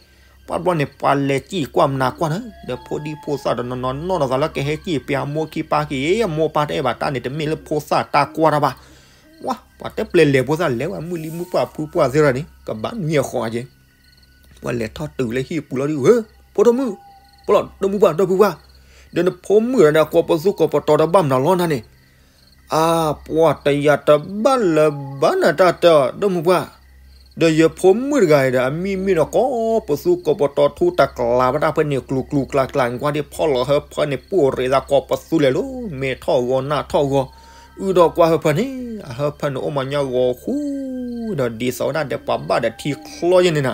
ပှၢ်တဘျီန့ၣ် ပှၤလဲၤစံၣ်ကွၢ်မနၤကွၢ်နၤ, ဒီးဖိဒံဖိသၣ်တနီၤနီၤနီၢ်ဒီးသးလၢကဟဲစံၣ်ပှၤအမိၢ်ခံပၢ်က့ၤ, အမိၢ်ပၢ်တအဲၣ်ဘၣ်တၢ်န့ၣ် တမ့ၢ်လၢဖိသၣ်တၢ်ကွၢ်တၢ်ဘၣ်. ဝါ ပှၤတပျဲလဲၤဖိသၣ်လဲၤဝဲ မုၢ်လံမုၢ်ပှၢ်ဖုပှၢ်သ့ၣ်ရၣ်န့ၣ် ကဘၣ်နွံအဃီဧါက့. ပှၤလဲၤထီၣ်တုၤလၢဟံၣ်ပူၤလီၤဒီး ဧၢ, ဖိဒိၣ်မုၣ်, ဖိလီၤဒိၣ်မုၢ်ပှၢ် ဒီပုၢ်ပှၢ်, ဒီးနဖိမုၣ်ဒီးကိးပသူကိးပတီၤဒီးဘၣ်မနုၤလီၤနၤန့ၣ်. အါ ပှၢ်တယၤတဘၣ်လၢၤဘၣ်နၤတၢ်တဲအီၤ ဒီးမုၢ်ပှၢ်, ဒီးယဖိမုၣ်တဂၤအံၤဒီး အမံမ့ၢ်ဒီးကိးပသူကိးပတီၤထူတကျးဘၣ်တၢ်ဖဲန့ၣ် ကျူၤကျူၤကျါကျါ ကွၢ်ဒ်ဖီၣ်လီၤဟၢဖၢန့ၣ် ပူၣ်ရ့သးကိးပသူလဲၤလိၤ မဲာ်ထီၣ်ဂီၤနၢ်ထီၣ်ဂီၤ, အုၣ်ဒီးကွၢ်ဟၢဖၢန့ၣ် အဟၢဖၢန့ၣ်အိၣ်မၤညါဂီၤဃူ ဒီးဒ်သိးဝဲဒၣ်ဒီးပှၤဘၣ်ဒီးထံချီယဲန့ၣ်နၤ.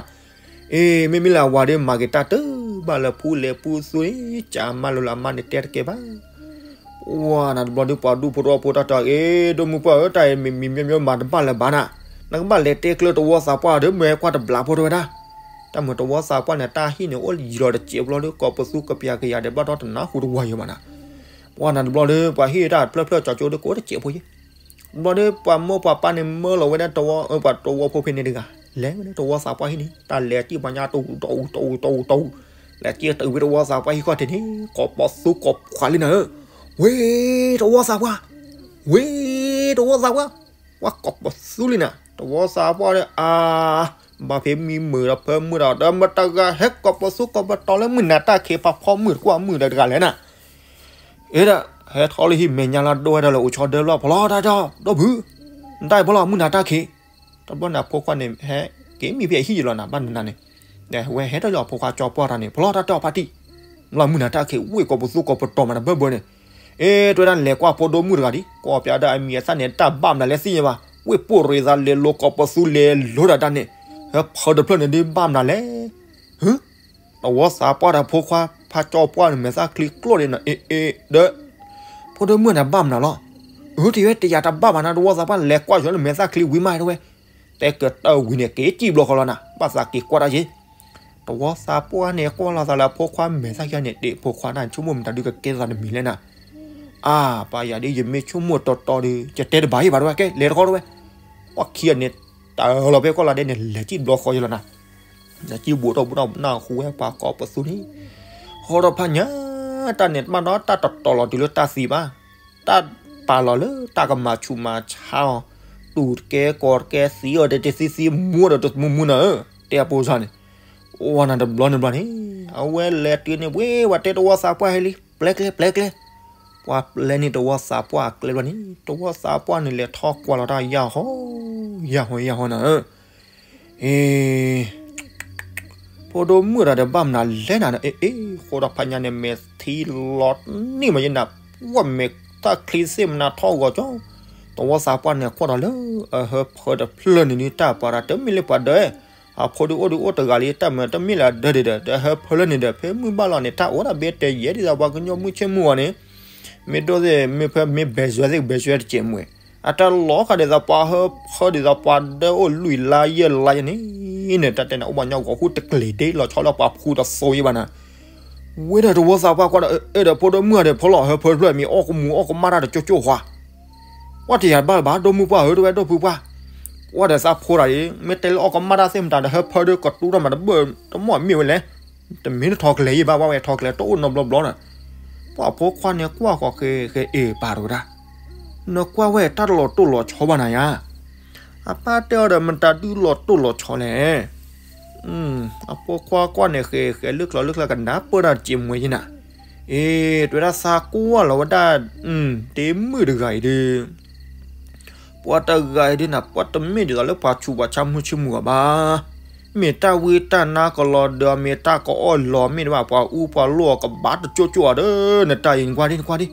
အ့ မ့မ့ၢ်လၢအဝၤဒီးမၤက့ၤတၢ်တဘၣ်လၢဖူလဲၤဖူသူန့ၣ် ကမါလိၤလၢအမါန့ၣ်တဲတကဲဘၣ်. ဝါနၤတဘျီဒီးပှၤဒူဖိတဝီဖိတၢ်တဲအီၤ အ့ ဒီးမုၢ်ပှၢ်ဧၢ တၢ်အံၤမံၤမံၤမံၤမံၤမၤတဘၣ်လၢၤဘၣ်နၤ, နကဘၣ်လဲၤတဲကျၢၤတဝီသးပှၢ်ဒီး မ့ၢ်ဟဲကွၢ်တဘျီဖိတဝဲဒၣ်. တၢ်မုၢ်တဝီသးပှၢ်န့ၣ် တၢ်ဟံၣ်န့ၣ်အိၣ်ယံၤလီၤတစဲးဘျီဒီး ကိးပသူကပျၢ်ကယၤဒီး ဘၣ်ဒီးတနၢ်ဟူတဝီယံၤဘၣ်နၤ. ပှၢ်နၤတဘျီဒီး ပှၤဟ့ၣ်တၢ်ဖျၢၣ်ဖျၢၣ်ကၠီကၠိဒီး ကိးတစဲးဖိယံၤ တဘျီဒီး ပှၤမိၢ်ပှၤပၢ်န့ၣ် မၢလီၤဝဲဒၣ်တဝီ ပှၤတဝီဖိဖဲန့ၣ်တဂၤ လဲၤဝဲဒၣ်တဝီသးပှၢ်ဟံၣ်န့ၣ် တၢ်လဲၤစံၣ်ပှၤညါတဝူတဝူတဝူတဝူ, လဲၤစံၣ်တုၤဝဲတဝီသးပှၢ်ဟံၣ်ခီၣ်ထံးန့ၣ် ကိးပသူကိးပှၢ်လံနၤဧၢ, ဝ့ တဝီသးပှၢ်, ဝ့ တဝီသးပှၢ်, ပှၤကိးပသူလံနၤ တဝီသးပှၢ်ဒီး အါ ဘၣ်ဖဲမံမုာ်ဒီးဖၢမုာ်ဒီး ဒီးမတၤဂၤဟဲကိးပသူကိးပတီၤလၢမုၢ်နၤတၢ်ခံး ဖးဖီမုၢ်တကွၢ်မုၢ်ဒီးတဂၤလဲၣ်နၤ. အ့ဒီး ဟဲထီၣ်လၢဟံၣ်မဲာ်ညါလၢဒိၣ်ဝဲဒၣ်လၢအိၣ်ဆီဒၢလီၤ ဖီလီၤတၢ်တီ ဒီပုၢ်, နတၢ်အံၤဖီလီၤမုၢ်နၤတၢ်ခံး. တဘျီန့ၣ်အဖိခွါန့ၣ် ဟဲက့ၤမံဖဲအဟံၣ်ယလီၤနၤ ဘၣ်နၤန့ၣ်, ဒီးဝဲဟဲထီၣ်လၢအဖိခွါကၠီပှၢ်တၢ်န့ၣ် ဖီလီၤတၢ်တီဖါတံၢ်, လီၤမုၢ်နၤတၢ်ခံး ဝ့ၢ်ကိးပသူကိးပတီၤမးတဘၢဘၢန့ၣ်, အ့ တဝဲဒၣ်လဲၤကွၢ်ဖိဒိၣ်မုၣ်တဂၤဒ် ကိးပၠးဒၣ်အမံၤအသၣ်န့ၣ် တၢ်ဘၣ်မနုၤလဲၣ်သ့ၣ်ညါဘၣ်, ဝ့ၢ်ပူၣ်ရ့သးလဲၤလိၤကိးပသူလဲၤလိၤဒၣ်တၢ်န့ၣ်, ဟဲဖၢတဖျၢၣ်န့ၣ်ဒ်ဘၣ်မနုၤလဲၣ် ဟၢ တဝီသးပှၢ်ဒီးဖိခွါ ဖးကၠီပှၢ်န့ၣ် မဲာ်သၣ်ချံကျိၣ်ဒ်နၤ အ့ အ့ ဒီး ဖိဒိၣ်မုၣ်န့ၣ်ဘၣ်မနုၤလီၤ. အၢ တဝဲတယၤတဘၣ်ဘၣ်နၤ တဝီသးပှၢ်လဲၤကွၢ်ယီၤလၢမဲာ်သၣ်ချံဝံၤမးတဝဲ, တဲကတၢၢ်ဝံၤန့ၣ် က့ၤစံၣ်ဘျီဃီလီၤနၤ ဘၣ်သးက့ၤကွၢ်တၢ်ယ့ၣ်. တဝီသးပှၢ်န့ၣ် ကွၢ်လီၤသးလၢအဖိခွါမဲာ်သၣ်ခံန့ၣ် ဒ်ဖိခွါန့ၣ် ဆိကမိၣ်မတၤဒုကကဲသးတမံၤလဲၣ်နၤ. အါ ပှၤယၤဒ်ယမ့ၢ်ဆိကမိၣ်တီတီဒီး ယတဲတဘၣ်ယံၤဘၣ်တဝဲ ကဲလဲၤတခီတဝဲ, ပှၤခံဂၤန့ၣ် တၢ်လီၤဖဲကွၢ်လီၤဒဲးန့ၣ် လဲၤစံၣ်ဘျီဃီယလီၤနၤ နကံဘူၣ်ထီၣ်ဘူၣ်ထီၣ်နၢ်ဟူဝဲပှၤကိးပသူန့ၣ်, ဟီထီၣ်ဖးညါ, တၢ်န့ၣ်တမ့ၢ်ဒီးတၢ်တတီၤလီၤတုၤလၢတၢ်သံဘၣ်, တၢ်ပာ်လီၤလၢတၢ်ကမၤဆူးမၤဆါအီၤ, တူၢ်တကဲကီၢ်တကဲသံအီၤ တတသံသံမူဒီးတမူမူနၤဧၢ, တဲအပိစၢ်န့ၣ်, အိၣ်နၤတဘျီန့ၣ်ဘျီန့ၣ်, အဝဲလဲၤတုၤန့ၣ် ဝ့ၢ်ဝဲတဲတဝီသးပှၢ်ဟဲလံ ပျဲကျဲ ပျဲကျဲ ပှၤပျဲန့ၣ်တဝီသးပှၢ်အကျဲဘျီန့ၣ် တဝီသးပှၢ်န့ၣ်လဲၤထီၣ်ကွၢ်လီၤတၢ်ယၢ်ဟီ, ယၢ်ဟီယၢ်ဟီနၤဧၢ, အ့ ဖိဒိၣ်မုၣ်တဂၤဒီးဘၣ်မနုၤလဲၣ်နၤ, အ့ အ့ ဃိဒီးဖးညါန့ၣ် မဲာ်ထံလီၤန့ၢ်မးယနၤ, ဝဲမဲာ်သၣ်ချံသ့ၣ်မနၤထီၣ်ဂီၤကၠီ, တဝီသးပှၢ်န့ၣ်ကွၢ်ဒီးလၢ အဟၢဖၢတဖျၢၣ်န့ၣ်န့ၣ် တၢ်ပှၤတၢ်တမ့ၢ်လၢပှၤဒၢး, အဖိဒိၣ်အိၣ်ဒုးအိၣ်တဂၤလံ တၢ်မၤတမ့ၢ်လၢအဒၢးဒံးဒီး ဒီးဟၢဖၢလၢန့ၣ်ဒီး ဖဲမုၢ်ဘၣ်လီၤန့ၣ် တၢ်အိၣ်ဒၣ်ဘဲတဲယဲဒ်သိးပှၤကညီမုၢ်ဆ့ၣ်မုၢ်ဂီၤန့ၣ်, မ့ၢ်ဒိၣ်သ့ၣ် မ့ၢ်ဖဲမ့ၢ်ဘဲးစွဲသ့ၣ် ဘဲးစွဲတစဲးမူၤ, အတၢ်လီၤဃာ်ဒ်သိးပှၤဟၢဖၢဒ်သိးပှၤဒၢးအိၣ်လွံၢ်လါယဲၢ်လါယဲန့ၣ်, န့ၣ် တၢ်တဲန့ၣ် အိၣ်ဘၣ်ညီဂီၤဃူတကျ့ၤဒ့လီၤဆီလၢပှၤဖှူတသိးယဲဘၣ်နၤ, ဝဲဒီးတဝီသးပှၢ်ကွၢ်ဒီး အဲၣ်ဒီးဖိဒိၣ်မုၣ်ဒီး ဖီလီၤဟၢဖၢတဖျၢၣ် မ့ၢ်အီၣ်ကမူၤအီၣ်ကမၣ်တၢ်တကၠိကၠိဃီ ပှၢ်တယၤဘၣ်လၢၤဘၣ် ဒိၣ်မုၢ်ပှၢ်ဧၢ တဝဲဒိၣ်ဖုပှၢ်, ပှၢ်ဒီးသးဖိတၢ်အံၤ မ့ၢ်တဲလၢအီၣ်ကမၣ်တၢ်သ့ၣ်မတၤဒီး ဟၢဖၢဒုးကတူၢ်ထီၣ်မးတဘၢၣ်တမီၢ်မ့ၢ်ဝဲလဲၣ်, တမ့ၢ်နထီၣ်ကလဲၤယံၤဘၣ် ပှၢ်ဝဲထီၣ်ကလဲၤတအိၣ်နီတဘျီဘျီနၤ, ပှၢ်ဖိခွါန့ၣ်ကွၢ်ဃီၤဃဲၤဃဲၤအ့ၣ်ပာ်တဝဲဒၣ်, နကွၢ်ဝဲတၢ်တလီၤတိၢ်လီၤဆီဘၣ်နၤယါ အပၢ်တဲအီၤဒီး မတၤဒုးလီၤတိၢ်လီၤဆီလဲၣ်. အဖိခွါကွၢ်န့ၣ် ဃဲၤဃဲၤလၢကျီလၢကျါ ကနၣ်ပၢၢ်တၢ်တစဲးမူၤယဲနၤ, အ့ တဝဲဒၣ်သးကွၢ်လီၤဝဲဒၣ်, တ့မုၣ်တဂၤအံၤဒုး ပှၤတဂၤအံၤဒုးနၤ ပှၤတမ့ၢ်ဒ်သိးလၢပှၤဆူးပှၤဆါမုၢ်ဆ့ၣ်မုၢ်ဂီၤဘၣ်, မ့ၢ်တၢ်ဝံတၢ်နါကလီၤဒၢး မ့ၢ်တၢ်ကအီၣ်လီၤ မ့ၢ်တဘၣ်ပှၤအူပှၤလိၣ်အီၤကဘၣ်တကၠိကၠိအီၤဒီး နတၢ်အံၤ နကွၢ်ဒ် နကွၢ်ဒ်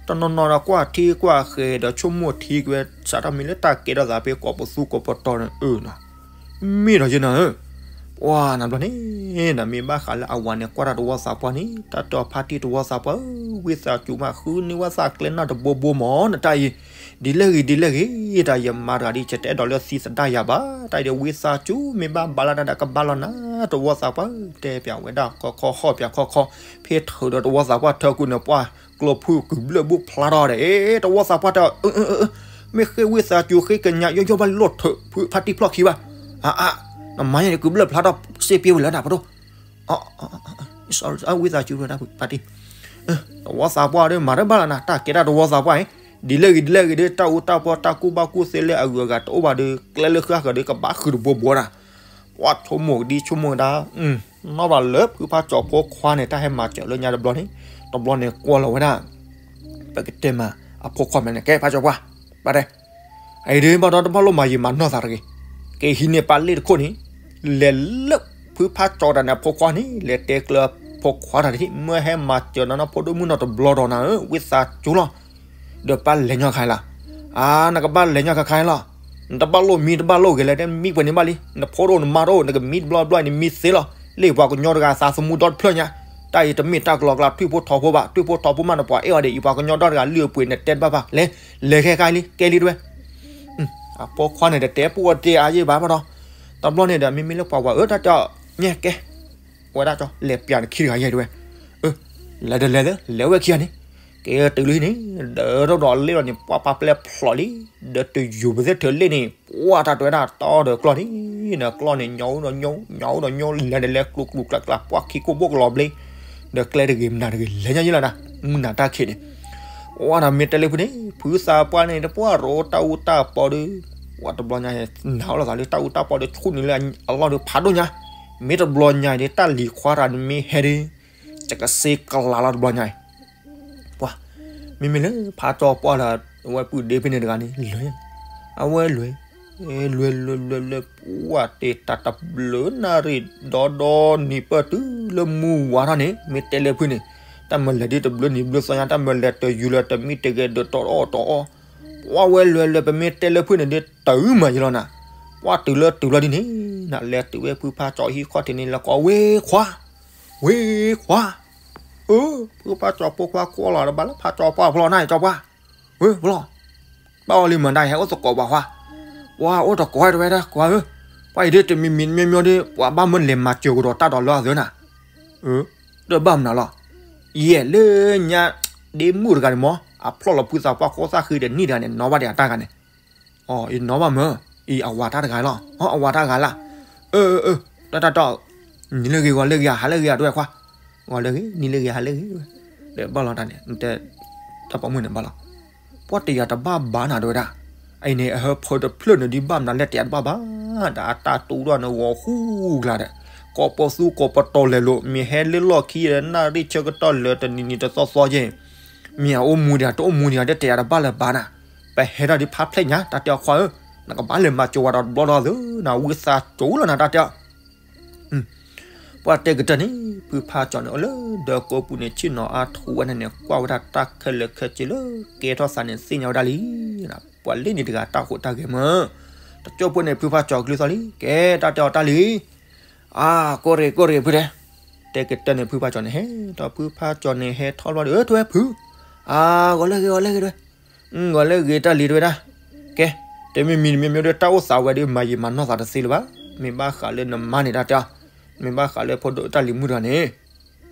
တနီၤနီၤဒီးကွၢ်ထံကွၢ်ဃဲၤဒီးဆိကမိၣ်ထံကွံာ်ဝဲ စးထီၣ်မ့ၢ်လၢတၢ်ကဲထီၣ်သးဖဲကိးပသူကိးပတီၤန့ၣ် အၢၣ်နီၤ မ့ၢ်ဒီးယဲနၤဧၢ, ပှၢ်နဘျီန့ၣ် နမ့ၢ်ဘၣ်ဃးလၢအဝၤန့ၣ်ကွၢ်တၢ်တဝီသးပှၢ်န့ၣ် တၢ်တီဖါတံၢ်တဝီသးပှၢ်ဧၢ, ဝံသးစူၤမး ဃုန့ၢ်ဝဲသးကျဲနၢ်တဘိဘိမၢ် နတၢ်အံၤ, ဒ်လဲၣ်ဂ့ၤဒ်လဲၣ်ဂ့ၤ တၢ်ယမါတဂၤဒ် ယတအဲၣ်ဒိးလၢသံသဒၣ်ယၤဘၣ်, တၢ်အံၤဒီးဝံသးစူၤ မ့ၢ်ဘၣ်ဘါလၢ်တၢ်ဒီးကဘါလီၤနၤ, တဝီသးပှၢ်ဧၢ, တဲပၠးဝဲဒၣ်ခီခီ ဟီၣ်ပၠးခီခီ, ဖဲထုးဒီးတဝီသးပှၢ်ထၢကူန့ၣ် ပှၢ်ကျိဖုကုၢ်ဘျၢၣ်ဘိၣ်ဖျါထီၣ်ဒီး အ့ တဝီသးပှၢ်တဲ မ့ၢ်ဃ့ဝံသးစူၤဃ့ကညး ယီယီဘၣ်လိၣ်ထုးဖုဖါတံၢ်ဖျီၣ်ခံဘၣ်, အါအါ, နမါညါန့ၣ်ကုၢ်ဘျၢၣ်ဖျါထီၣ်စ့ပှ့ၤဝဲလၢတၢ်ပဒိၣ် အ ဝံသးစူၤဝဲဒၣ်ဖါတံၢ်, တဝီသးပှၢ်ဒီး မၤတဘၣ်လၢနၤ, တၢ်ကဲတၢ်တဝီသးပှၢ်အံၤ, ဒ်လဲၣ်ဂ့ၤဒ်လဲၣ်ဂ့ၤဒီး တၢ်အူတၢ်ပီတၢ်ကူၣ်ဘၣ်ကူၣ်သ့လၢအဂုၤအဂၤတအိၣ်ဘၣ်ဒီး ကျဲလၢဃၣ်ဃၢၤဒီး ကဘၣ်ဃုာ်တဘိဘိဒၣ်, ပှၤဆိကမိၣ်ကဒံဆိကမိၣ်ကဒါ, နီၢ်ဘၣ်လၢဖုဖါကၠီၤဖိခွါန့ၣ် တၢ်ဟဲမၤစၢၤလၢညါတဘျီန့ၣ်, တဘျီန့ၣ်ကွၢ်လီၤဝဲဒၣ် ပကတဲမးအဖိခွါမဲာ်န့ၣ် ကဲဖါကၠီၤပှၢ်, ဘၣ်တဲ အံၤဒ်ဘၣ်ဒီးတဘၣ်လိၣ်မၤယံာ်မၤနီၢ်သးတဂ့ၤ, ကဟံးန့ၢ်ပၢ်လ့ၣ်တခိၣ်န့ၣ်, လဲၤလၢဖုဖါကၠီၤတၢ်န့ၣ်အဖိခွါန့ၣ် လဲၤတဲကျၢၤဖိခွါတၢ်တထံၣ် မ့ၢ်ဟဲမၤစၢၤနၤနီၢ်ဖိဒိၣ်မုၣ်နီၢ်တဘျီဒီးနၤဧၢ ဝံသးစူၤလီၤ, ဒီးပၢ်လဲၤညီခါလီၤ, အါ နကဘၣ်လဲၤညီခါခါလီၤ, နတဘၣ်လိၣ်မံတဘၣ်လိၣ်ဂ့ၤလဲၣ် တမံပှဲၤန့ၣ်ဘၣ်လံ, နဖိဒိၣ်နမါတအိၣ် နကမံတဘျီဘျီန့ၣ်မံသ့လီၤ, လၢပှၤကညီတဂၤသးသမူဒီတဖျၢၣ်ညါ, တၢ်အံၤတမ့ၢ်တၢ်ကလီကလီ ထွံၣ်ဖိထိးဖိဘၣ်, ထွံၣ်ဖိထိးဖိမးနပှၤအဲၣ်အီၤဒီး အံၤပှၤကညီဒီတဂၤလုၢ်အပှ့ၤနတဲတဘၣ်ဘၣ်, လဲၤ လဲၤခဲခါလံ ကဲလံတဝဲ အဖိခွါန့ၣ်တတဲပူအတဲအါယံာ်ဘၣ်ဘၣ်ဒီး, တဘျီန့ၣ်ဒီး မ့မ့ၢ်လၢပှၤဝၤဧၢ တၢ်တဲအီၤ ညဲကဲ, ဝဲဒၣ်ကၠီ လဲၤပၠးနခံတဂၤယဲၢ်တဝဲ, လဲၤဒီးလဲၤသၢ လဲၤဝဲခံဂၤန့ၣ်, ကဲတုၤလၢဟံၣ်န့ၣ် ဒီးထီၣ်ဒီးလ့ၣ်လီၤန့ၣ် ပှၤပာ်ပျဲဖျိးလံ, ဒီးတယူၤပသ့ၣ်ထၢလ့ၣ်န့ၣ် ပှၤတၢ်တဲဝဲဒၣ်တီဒီးကျီၢ်န့ၣ်, ဒီးကျီၢ်န့ၣ် ညိဒီးညိ ညိဒီးညိ လဲၤဒီးလဲၤကျူၤကျူၤကျါကျါ ပှၤခံခိၣ်ဘိၣ်ကလီၤဘျ့, ဒီးကျဲတဂ့ၤမနုၤတဂ့ၤ လဲၤညါယံာ်လီၤနၤ, မုၢ်နၤတၢ်ခံးန့ၣ် ဝဲဒီးမ့ၢ်တဲလၢဖုန့ၣ် ဖုသးပှၢ်န့ၣ် တပှၢ်ရိတၢ်အူတၢ်ပီဒီး, ဝဲတဘျီညါ နၤအိၣ်လီၤသးလၢတၢ်အူတၢ်ပီဒီးဆူၣ်န့ၣ်လၢအလီၢ်ဒီးဖးဒိၣ်ညါ, မ့ၢ်တဘျီညါဒီး တၢ်လံၤခွါတဂၤန့ၣ်မ့ၢ်ဟဲဒီး ကစ့ကလးလီၤတဘျီညါအံၤ, ပှၤ မ့မ့ၢ်လၢဖးကၠီပှၢ်ဒီး အဝဲပုၢ်ဒ့ဖဲန့ၣ်တဂၤန့ၣ် လဲၤ, အဝဲလဲၤ, လဲၤလဲၤလဲၤလဲၤ ပှၤတဲတၢ်တဘျုးနၣ်ရံၣ်ဒီဒီနံၤပၢၢ်တုၤလၢမုၢ်ဝါထီၣ်န့ၣ် မ့ၢ်တဲလၢဖုန့ၣ်, တၢ်မၤလဲၤဒ်တဘျုးနံၤဘျုးသီညါ တၢ်မၤလဲၤတယူၤလၢတမံတဂဲၤဒီးတအီၣ်တအီ, ပှၤဝဲလဲၤလဲၤ ပမ့ၢ်တဲလၢဖုန့ၣ်ဒီး တုၤမးယလီၤနၤ, ပှၤတုၤလၢတုၤလီၤဒ်န့ၣ်, နလဲၤတုၤဝဲဖုဖးကၠီဟံၣ်ခီၣ်ထံးန့ၣ် လဲၤကိးဝ့ခွါ, ဝ့ခွါ အၢ ဖုဖးကၠီဖိခွါကွၢ်လီၤတဘၣ်လၢဖးကၠီပှၢ်ဖျီနၤ ကၠီပှၢ်, ဝ့ဖျီ, ဘၣ်အီၤလံမၤဒၣ် ဟဲအိၣ်သကိးပှၤခွါ, ပှၤအိၣ်သကိးတဝဲဒၣ်ခွါဧၢ, ပှၤအံၤဒ်တမံၤမံၤမံၤမံၤဒီး ပှၤဘၣ်မၢလဲၤမၤစၢၤကဒီးတၢ်ဒီးလၢအသၢနၤ, တဘၣ်မနုၤလီၤ, ယဲၢ်လၢညါ ဒ့မုၣ်တဂၤန့ၣ်မ့ၢ် အဖျီၣ်လီၤဖုသးပှၢ်ဃိသၣ်ဃံဒီးနံၣ်တဂၤန့ၣ် နီၢ်ဘၣ်ဒံးအတၢ်ဂၤန့ၣ် အီၤ ယနီၢ်ဘၣ်မၢ်, အံၤအဝၤတၢ်တဂၤလီၤ, အီၤ အဝၤတၢ်ဂၤလၢ်, အၢ အၢ တၢ်တၢ်တီၢ်, နံၤလၢဂ့ၤ ဂီၤလၢဂ့ၤ ဟါလၢဂ့ၤ အတဝဲခွါ, ဂီၤလၢဂ့ၤ နံၤလၢဂ့ၤ ဟါလၢဂ့ၤ, ဒီးဘၣ်လီၤတၢ်န့ၣ် နတဲ တၢ်ပိာ်မုၣ်န့ၣ်ဘၣ်လီၤ, ပှၤတယာ်တဘၣ်ဘၣ်နၤတဝဲဒၣ်, အံၤန့ၣ် အဟၢဖၢတဖျၢၣ်န့ၣ်ဒ်ဘၣ်မနုၤလဲၣ် တယာ်တဘၣ်ဘၣ်, ဒီးအတၢ်တူၢ်ဒီးန့ၣ်ဂီၤဃူကျါဒီး, ကိးပသူကိးပတီၤလဲၤလိာ် မ့ၢ်ဟဲလၢလီၢ်ခံဒီး နၣ်ရံၣ်ဆၢကတီၢ်လၢတနံၤနံၤတသီသီယဲၢ် မ့ၢ်အအိၣ်မူဒံး တအိၣ်မူဒံး တတယာ်တဘၣ်လၢၤဘၣ်နၤ, ပဟဲထီၣ်ဒ်ဖးဖျဲၣ်ညါ တၢ်တဲအီၤခွါဧၢ, နကဘၣ်လဲၤမၤစၢၤဝဲဒီးတဘျီဒီးသုနၤ ဝံသးစူၤလီၤနၤ တၢ်တဲအီၤ, ပှၤတဲကတၢၢ်န့ၣ် ဖုဖးကၠီန့ၣ် အိၣ်လၢဒၢးကိးပူၤန့ၣ် ဆ့ၣ်နီၤအါထူဝဲန့ၣ်န့ၣ် ကွၢ်ဝဲဒၣ်တၢ်ခဲလၢာ်ခဲဆ့လၢကဲထီၣ်သးန့ၣ် သ့ၣ်ညါဝဲဒၣ်လံ, ပှၤလ့န့ၣ်တဂၤတၢ်ဟူးတၢ်ဂဲၤမၢ်, တကၠိဖိန့ၣ် ဖုဖးကၠီကလုၢ်သီၣ်လံ ကဲတၢ်တဲအီၤတၢ်လံ အါ ကိးရ့ၣ်ကိးရ့ၣ်ဖုတဲ, တဲကတၢၢ်န့ၣ် ဖုဖးကၠီန့ၣ် ဟဲဒီးဖုဖးကၠီန့ၣ် ဟဲထီၣ်ဘျီဒီး အၢ ထွဲဖု, အါ ဂီၤလၢဂ့ၤ ဂီၤလၢဂ့ၤတဝဲ, ဂီၤလၢဂ့ၤတၢ်လံတဝဲဒၣ်, ကဲ, တမ့ၢ်မံၤတမ့ၢ်မ့ၢ်ဒီး တၢ်အိၣ်သးဝဲဒီး မၤယံာ်မၤနီၢ်သးတသ့လၢၤဘၣ်, မ့ၢ်ဘၣ်ဃးလၢနမါန့ၣ်တၢ်တဲအီၤ, မ့ၢ်ဘၣ်ဃးလၢဖိဒိၣ်တၢ်လံၤမုၣ်တဂၤန့ၣ်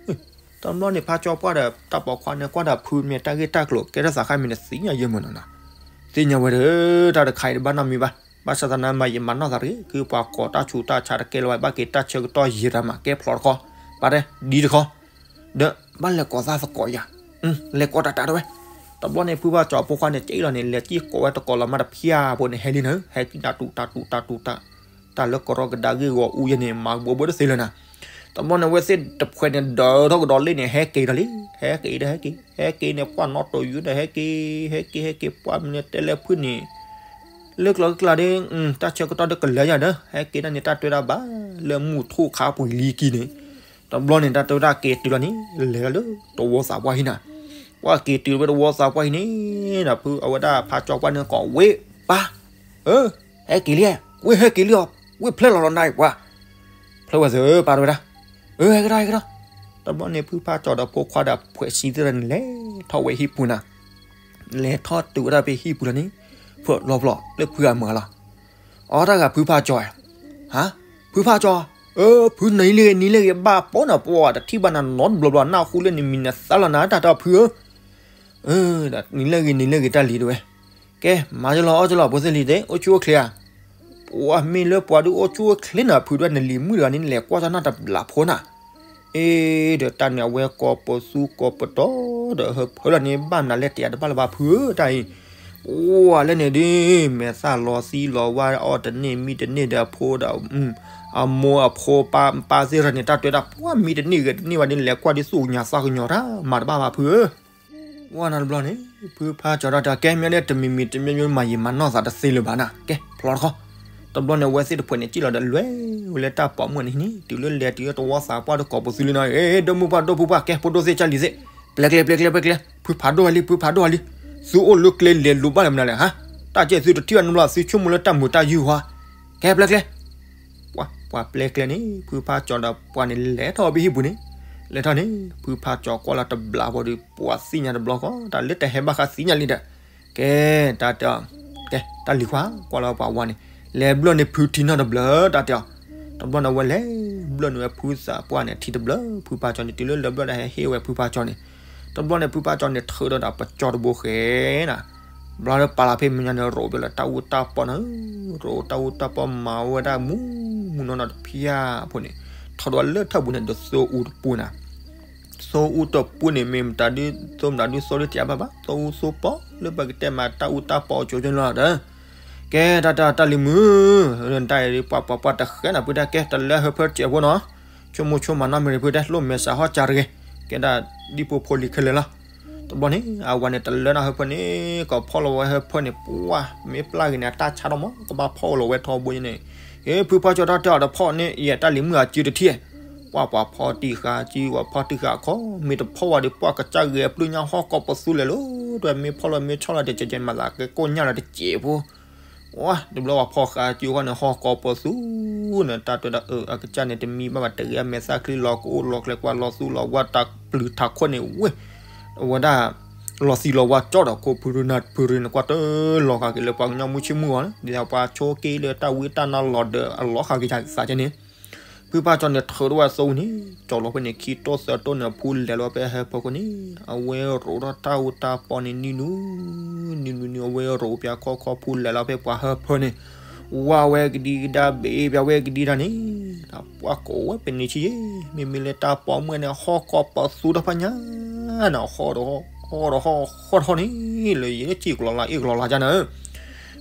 တဘျီန့ၣ် ဖးကၠီပှၢ်ဒီး တၢ်ပိာ်ခွါန့ၣ် ကွၢ်ဒီးဖုမ့ၢ်တၢ်ဂ့ၢ်တၢ်ကျိၤ ကဲထီၣ်သးခါမံၤန့ၣ် သ့ၣ်ညါယဲၢ်မၢ်နီၤနီၤ, သ့ၣ်ညါဝဲဒီး တၢ်တခါအံၤတဘၣ်နီတမံၤဘၣ်, ဘၣ်ဆၣ်သနာ် မၤယံာ်မၤနီၢ်သးတဂ့ၤ, ခုပှၤကိးတၢ်ဆူးတၢ်ဆါတကဲလၢၤဘၣ်, ဘၣ်က့ၤတၢ်ဆၢကတီၢ်ယံာ်တၢ်မး ကဲဖျိးတခီ, ပာ်တဲ ဒ်တခီ, ဒီးဘၣ်လဲၤကိးသးသကိးယၤ, လဲၤကိးတၢ်တၢ်တဝဲ, တဘျီန့ၣ် ဖုဖးကၠီဖိခွါန့ၣ် ကဲလီၤန့ၣ် လဲၤကံၣ်ကိးဝဲတကိးလီၤမးတဖၠၣ်ဖိန့ၣ် ဟဲလံနၤ, ဟဲကံၣ်တၢ်တူၢ်တၢ်တူၢ်တၢ်တူၢ်တၢ် တၢ်လၢကရီကဒါဂ့ၢ်ဂီၤအူယဲန့ၣ် မၤဘိးဘိးတသ့လၢၤနၤ, တဘျီန့ၣ် အဝဲသ့ၣ်တဖှဲးန့ၣ် ဒၢးထီၣ်ကဒီးလ့ၣ်န့ၣ် ဟဲက့ၤဒီးလံ, ဟဲက့ၤဒီးဟဲက့ၤ, ဟဲက့ၤန့ၣ် ပှၢ်နီၣ်တိၢ်ယူၤဒီးဟဲက့ၤ, ဟဲက့ၤ ဟဲက့ၤ ပှၢ်မနုၤတဲလၢဖုန့ၣ်, လၢကျီၤကျါဒီး တၢ်ဆၢကတီၢ်ဒီးကလၢာ်ယၤဒီး ဟဲက့ၤတၢ်န့ၣ် တၢ်တဲဝဲဒၣ်ဘၣ် လၢမုၢ်ထူၣ်ခါပှဲၤလံကံန့ၣ်, တဘျီန့ၣ် တၢ်တဲဝဲဒၣ်က့ၤတုၤလီၤန့ၣ် လဲၤလီၤလၢတဝီသးပှၢ်ဟံၣ်နၤ, ပှၢ်က့ၤတုၤဝဲတဝီသးပှၢ်ဟံၣ်န့ၣ်ဒီး ဖုအဝဲဒၣ်ဖးကၠီပှၢ်န့ၣ်ကိးဝဲပၢ်, အၢ ဟဲက့ၤလံ, ဝ့ၢ်ဟဲက့ၤလံအီၤ, ဝ့ၢ်ဖျဲၣ်လီၤလီၤနၤအံၤပှၤ, ဖျဲၣ်ဝဲသ့ၣ်ပာ်တဝဲဒၣ်, အၢ ဟဲကဒီး ဟဲကဒီး, တဘျီန့ၣ် ဖုဖးကၠီဒီးဖိခွါဒီးဖှဲးဆံသ့ၣ်န့ၣ် လဲၤထီၣ်ဝဲဟံၣ်ပူၤနၤ, လဲၤထီၣ်တုၤဝဲဒၣ်ဖဲဟံၣ်ပူၤလီၤန့ၣ်, ဖုလီၤဖျီလၢဖုအမုၢ်လီၤ. အီတၢ်ဂၤဖုဖးကၠီဧါ, ဟါ, ဖုဖးကၠီ, အၢ ဖုနံၤလၢဂ့ၤ နံၤလၢဂ့ၤ ဘၣ်ပိာ်နၤ ပှၤတထံၣ်ဘၣ်နၤနီတဘျီဘျီ နၢ်ဟူလၢနမံၤနသးလီၤနၤ တၢ်တၢ်ဖုဧၢ, အၢ နံၤလၢဂ့ၤ နံၤလၢဂ့ၤ တၢ်လံၤတဝဲ, ကဲ မၤကလီၤအီၣ်ကလီၤ ဖိသ့ၣ်လံၤသ့ၣ် အိၣ်ဆူၣ်အိၣ်ချ့ဧါ, ပှၤမ့ၢ်လၢပှၤဒုးအိၣ်ဆူၣ်အိၣ်ချ့နၤ ဖုဒွဲၣ်နလံၤမုၣ်တဂၤန့ၣ် နလဲၤကွၢ်တၢ်နၢ်တဘျးဖိနၤ အ့ ဒီးတၢ်န့ၣ်အဝဲကိးပသူကိးပတီၢ်ဒီးဟၢဖၢလီၤန့ၣ် ဘၣ်မနုၤလဲၣ်တယၤတဘၣ်လၢၤဘၣ်ဖုဧၢ တၢ်အံၤ, ပှၤလၢန့ၣ်ဒုး မဲာ်သၣ်လီၤသံလီၤဝါအီၣ်တန့ၢ်မံတန့ၢ်ဒီးအဖိဒီး အမိၢ်အဖိပၢ်ပၢ်သ့ၣ်ရၢ်န့ၣ် တၢ်တဲဒၣ် ပှၤမံတန့ၢ်ဂဲၤတန့ၢ်ဘၣ်ဒ်လဲၤကွၢ်ဒ်သူၣ်ကညီၤသးကညီၤတၢ် မၤတဘၣ်ဘၣ်ဖုဧၢ ဝဲနၤတဘျီန့ၣ် ဖုဖးကၠီၤတၢ်တဲ ကဲမ့ၢ်န့ၣ် တမံၤမံၤတမံၤမံၤ မၤယံာ်မၤနီၢ်သးတသ့လၢၤဘၣ်နၤ ကဲဖျီတခီ, တဘျီန့ၣ် အဝဲသ့ၣ်တဖုန့ၣ် စံၣ်လီၤဒီးလဲၤဝဲလၢတၢ်ပိာ်မုၣ်န့ၣ်န့ၣ် တုၤလၢလဲၤတုၤလၢတဝီသးပှၢ်ဒီးကိးပသူလံနီၤ အ့ ဒိၣ်မုၣ်ပှၢ်ဒိၣ်ဖုပှၢ် ကဲဖိဒိၣ်သ့ၣ်ကၢ်လံၤသ့ၣ် ပျဲကျဲ ပျဲကျဲ ပျဲကျဲ ဖုဖးဒိၣ်ဝဲလံ ဖုဖးဒိၣ်ဝဲလံ, သုအိၣ်လၢကျဲလဲၤလိၤဘၣ်လၢမနုၤလဲၣ်ဟါ, တၢ်ကဲသုတထံၣ်ဘၣ်နဘျီ သုဆိကမိၣ်လၢတၢ်မုာ်တၢ်ယုၢ်ဝါ, ကဲပျဲကျဲ ပှၤပျဲကျဲန့ၣ် ဖုဖးကၠီၤဒီးပှၤန့ၣ် လဲၤထီၣ်ဖဲဟံၣ်ပူၤန့ၣ်, လဲၤထီၣ်န့ၣ် ဖုဖးကၠီၤကွၢ်လီၤတဘျးဖိဒီး ပှၤသ့ၣ်ညါတဘျီဃီ တၢ်လၢတဟဲဘၣ်ဃးသ့ၣ်ညါလံဒီး, ကဲ တၢ်တဲ, ကဲ တၢ်လံၤခွါ ကွၢ်လီၤပှၤဝါန့ၣ်, လဲၤဘျၢၣ်န့ၢ်ဖုထံနီၣ်တဘျၢ တၢ်တဲအီၤ, တဘျီန့ၣ်ဝဲလဲၤဘျၢၣ်န့ၢ်ဝဲဖုသးပှၢ်န့ၣ်ထံတဘျၢ ဖုဖးကၠီၤန့ၣ် တုၤလၢလဲၤဘျၢၣ်ဒီးဟဲဟ့ၣ်ဝဲဖုဖးကၠီၤန့ၣ်, တဘျီန့ၣ် ဖုဖးကၠီၤန့ၣ် ထုးဒီးတၢ်ပကၠီတဘိဃဲနၤ ဘျီလၢပာ်လီၤဖဲမဲာ်ညါန့ၣ် ရိးဘၣ်လၢတၢ်အူတၢ်ပီၢ်န့ၣ်, ရိးတၢ်အူတၢ်ပီၢ်မၤဝဲဒၣ်မူမူနီၢ်နီၢ်တဖၠၣ်ဖိန့ၣ်, ထီၣ်ဒီးလၢထၢၣ်ပူၤန့ၣ်ဒီးသိအူတပူၤနၤ, သိအူတပူၤန့ၣ် မ့ၢ်မတၤဒုးသိမတၤဒုးသိလၢတယၤဘၣ်ဘၣ် သိအူသိပီၢ်လၢပကတဲမးတၢ်အူတၢ်ပီၢ်အကၠိကၠိန့ၣ်လီၤဒီး, ကဲတၢ်တၢ်တၢ်လံၤမုၣ်, တၢ်အံၤပှၤပှၤပှၤတဃဲနၤဖုတဲ ကဲတလၢဟၢဖၢတစဲးဖိနီၤ, ဆိကမိၣ်ဆိကမးနီတမံၤတဖုတဲ လိၣ်မဲာ်ဆှးဟီၣ်ကၢ်တဂ့ၤ, ကဲဒၣ်ဒ်ဖိဖိလံၤခဲလၢာ်လီၤ. တဘျီန့ၣ် အဝၤန့ၣ် တလၢနီၢ်ဟၢဖၢန့ၣ် ကဖီၣ်လီၤဝဲဟၢဖၢန့ၣ် ပှၤမ့ၢ်ပျၢ်ဂ့ၤန့ၣ် အတၢ်ဆါထီၣ်မး ကဘၣ်ဖီၣ်လီၤဝဲထီဘိန့ၣ်, ဟ့ ဖုဖးကၠီၤတၢ်တဲအီၤတဖီၣ်န့ၣ် ယဲတၢ်လံၤမုၣ်အစုတထံၣ်, ပှၤပှၤဖီၣ်တံၢ်ဃာ်စု ပှၤဖီၣ်တံၢ်ဃာ်အခီ မ့ၢ်တဖီၣ်ဝဲဒီး ပှၤကစၢ်ဂဲၤအပျုၢ်ညါဟီၣ်ကီၢ်ပသူလဲၣ်လီၤ, တမ့ၢ်ဖီၣ်လီၤမ့ၢ်ဆီၣ်လီၤတကဲးကဲး မၤသးကဲကိၣ်ညၣ်လီၤတစဲးဖိ ဝါ တဘျီပှၤဖီၣ်ဃာ်စုဃီန့ၣ် ဟီၣ်ကီၢ်ပသူန့ၣ် တၢ်တဲဒၣ်အၢ အကစၢ်န့ၣ် တမံဘၣ်ဘၣ်တဂ့ၤ အမဲာ်သၣ်ချံလီၤကအိၣ်လီၤကျဲကွၢ်လီၤသူလီၤဝါတၢ်ပျုၤထးခိၣ်န့ၣ်ဝ့ၢ်, အဝဲဒၣ် လီၤသံလီၤဝါကၠီဒီး ခိၣ်ဖုရူနၢ်ဖုရူန့ၣ် ကွၢ်တလီၤဃာ်က့ၤလၢပှၤကညီမုၢ်ဆ့ၣ်မုၢ်ဂီၤန့ၣ် ဒ်သိးပှၤဆိက့လၢတၢ်ဝံတၢ်နါလီၤဒီးအလီၤဃာ်က့ၤယၤသးကဲန့ၣ် ဖုဖးကၠီၤန့ၣ် ထုးထီၣ်ဝဲသိအူန့ၣ် ကၠီလီၤဖဲန့ၣ် ခံတိၢ်သၢတိၢ်န့ၣ် ဖုလဲၤလီၤဖဲဟၢဖၢခိၣ်န့ၣ် အဝဲရိးထီၣ်တၢ်အူတၢ်ပီၢ်န့ၣ် နံၤနူၤ နံၤနူၤနံၤ အဝဲရိးပၠးခီခီ ဖုလဲၤလီၤဖဲပှၤဟၢဖၢန့ၣ် ဝါဝဲကဒံကဒါ ဘ့ၣ်ပၠးဝဲကဒံတၢ်န့ၣ် တၢ်ပှၢ်ကိးဝဲပနံၤဆံယဲ မ့မ့ၢ်လၢတၢ်ပိာ်မုၣ်န့ၣ် ဟီၣ်ကီၢ်ပသူတဖၣ်ညါန့ၣ် ဟီၣ်ဒီးဟီၣ် ဟီၣ်ဒီးဟီၣ် ဟီၣ်ထီၣ်န့ၣ် လၢယဲကံၣ်ကလီၤလါအ့ၣ်ကလီၤလါကၢ်န့ၣ်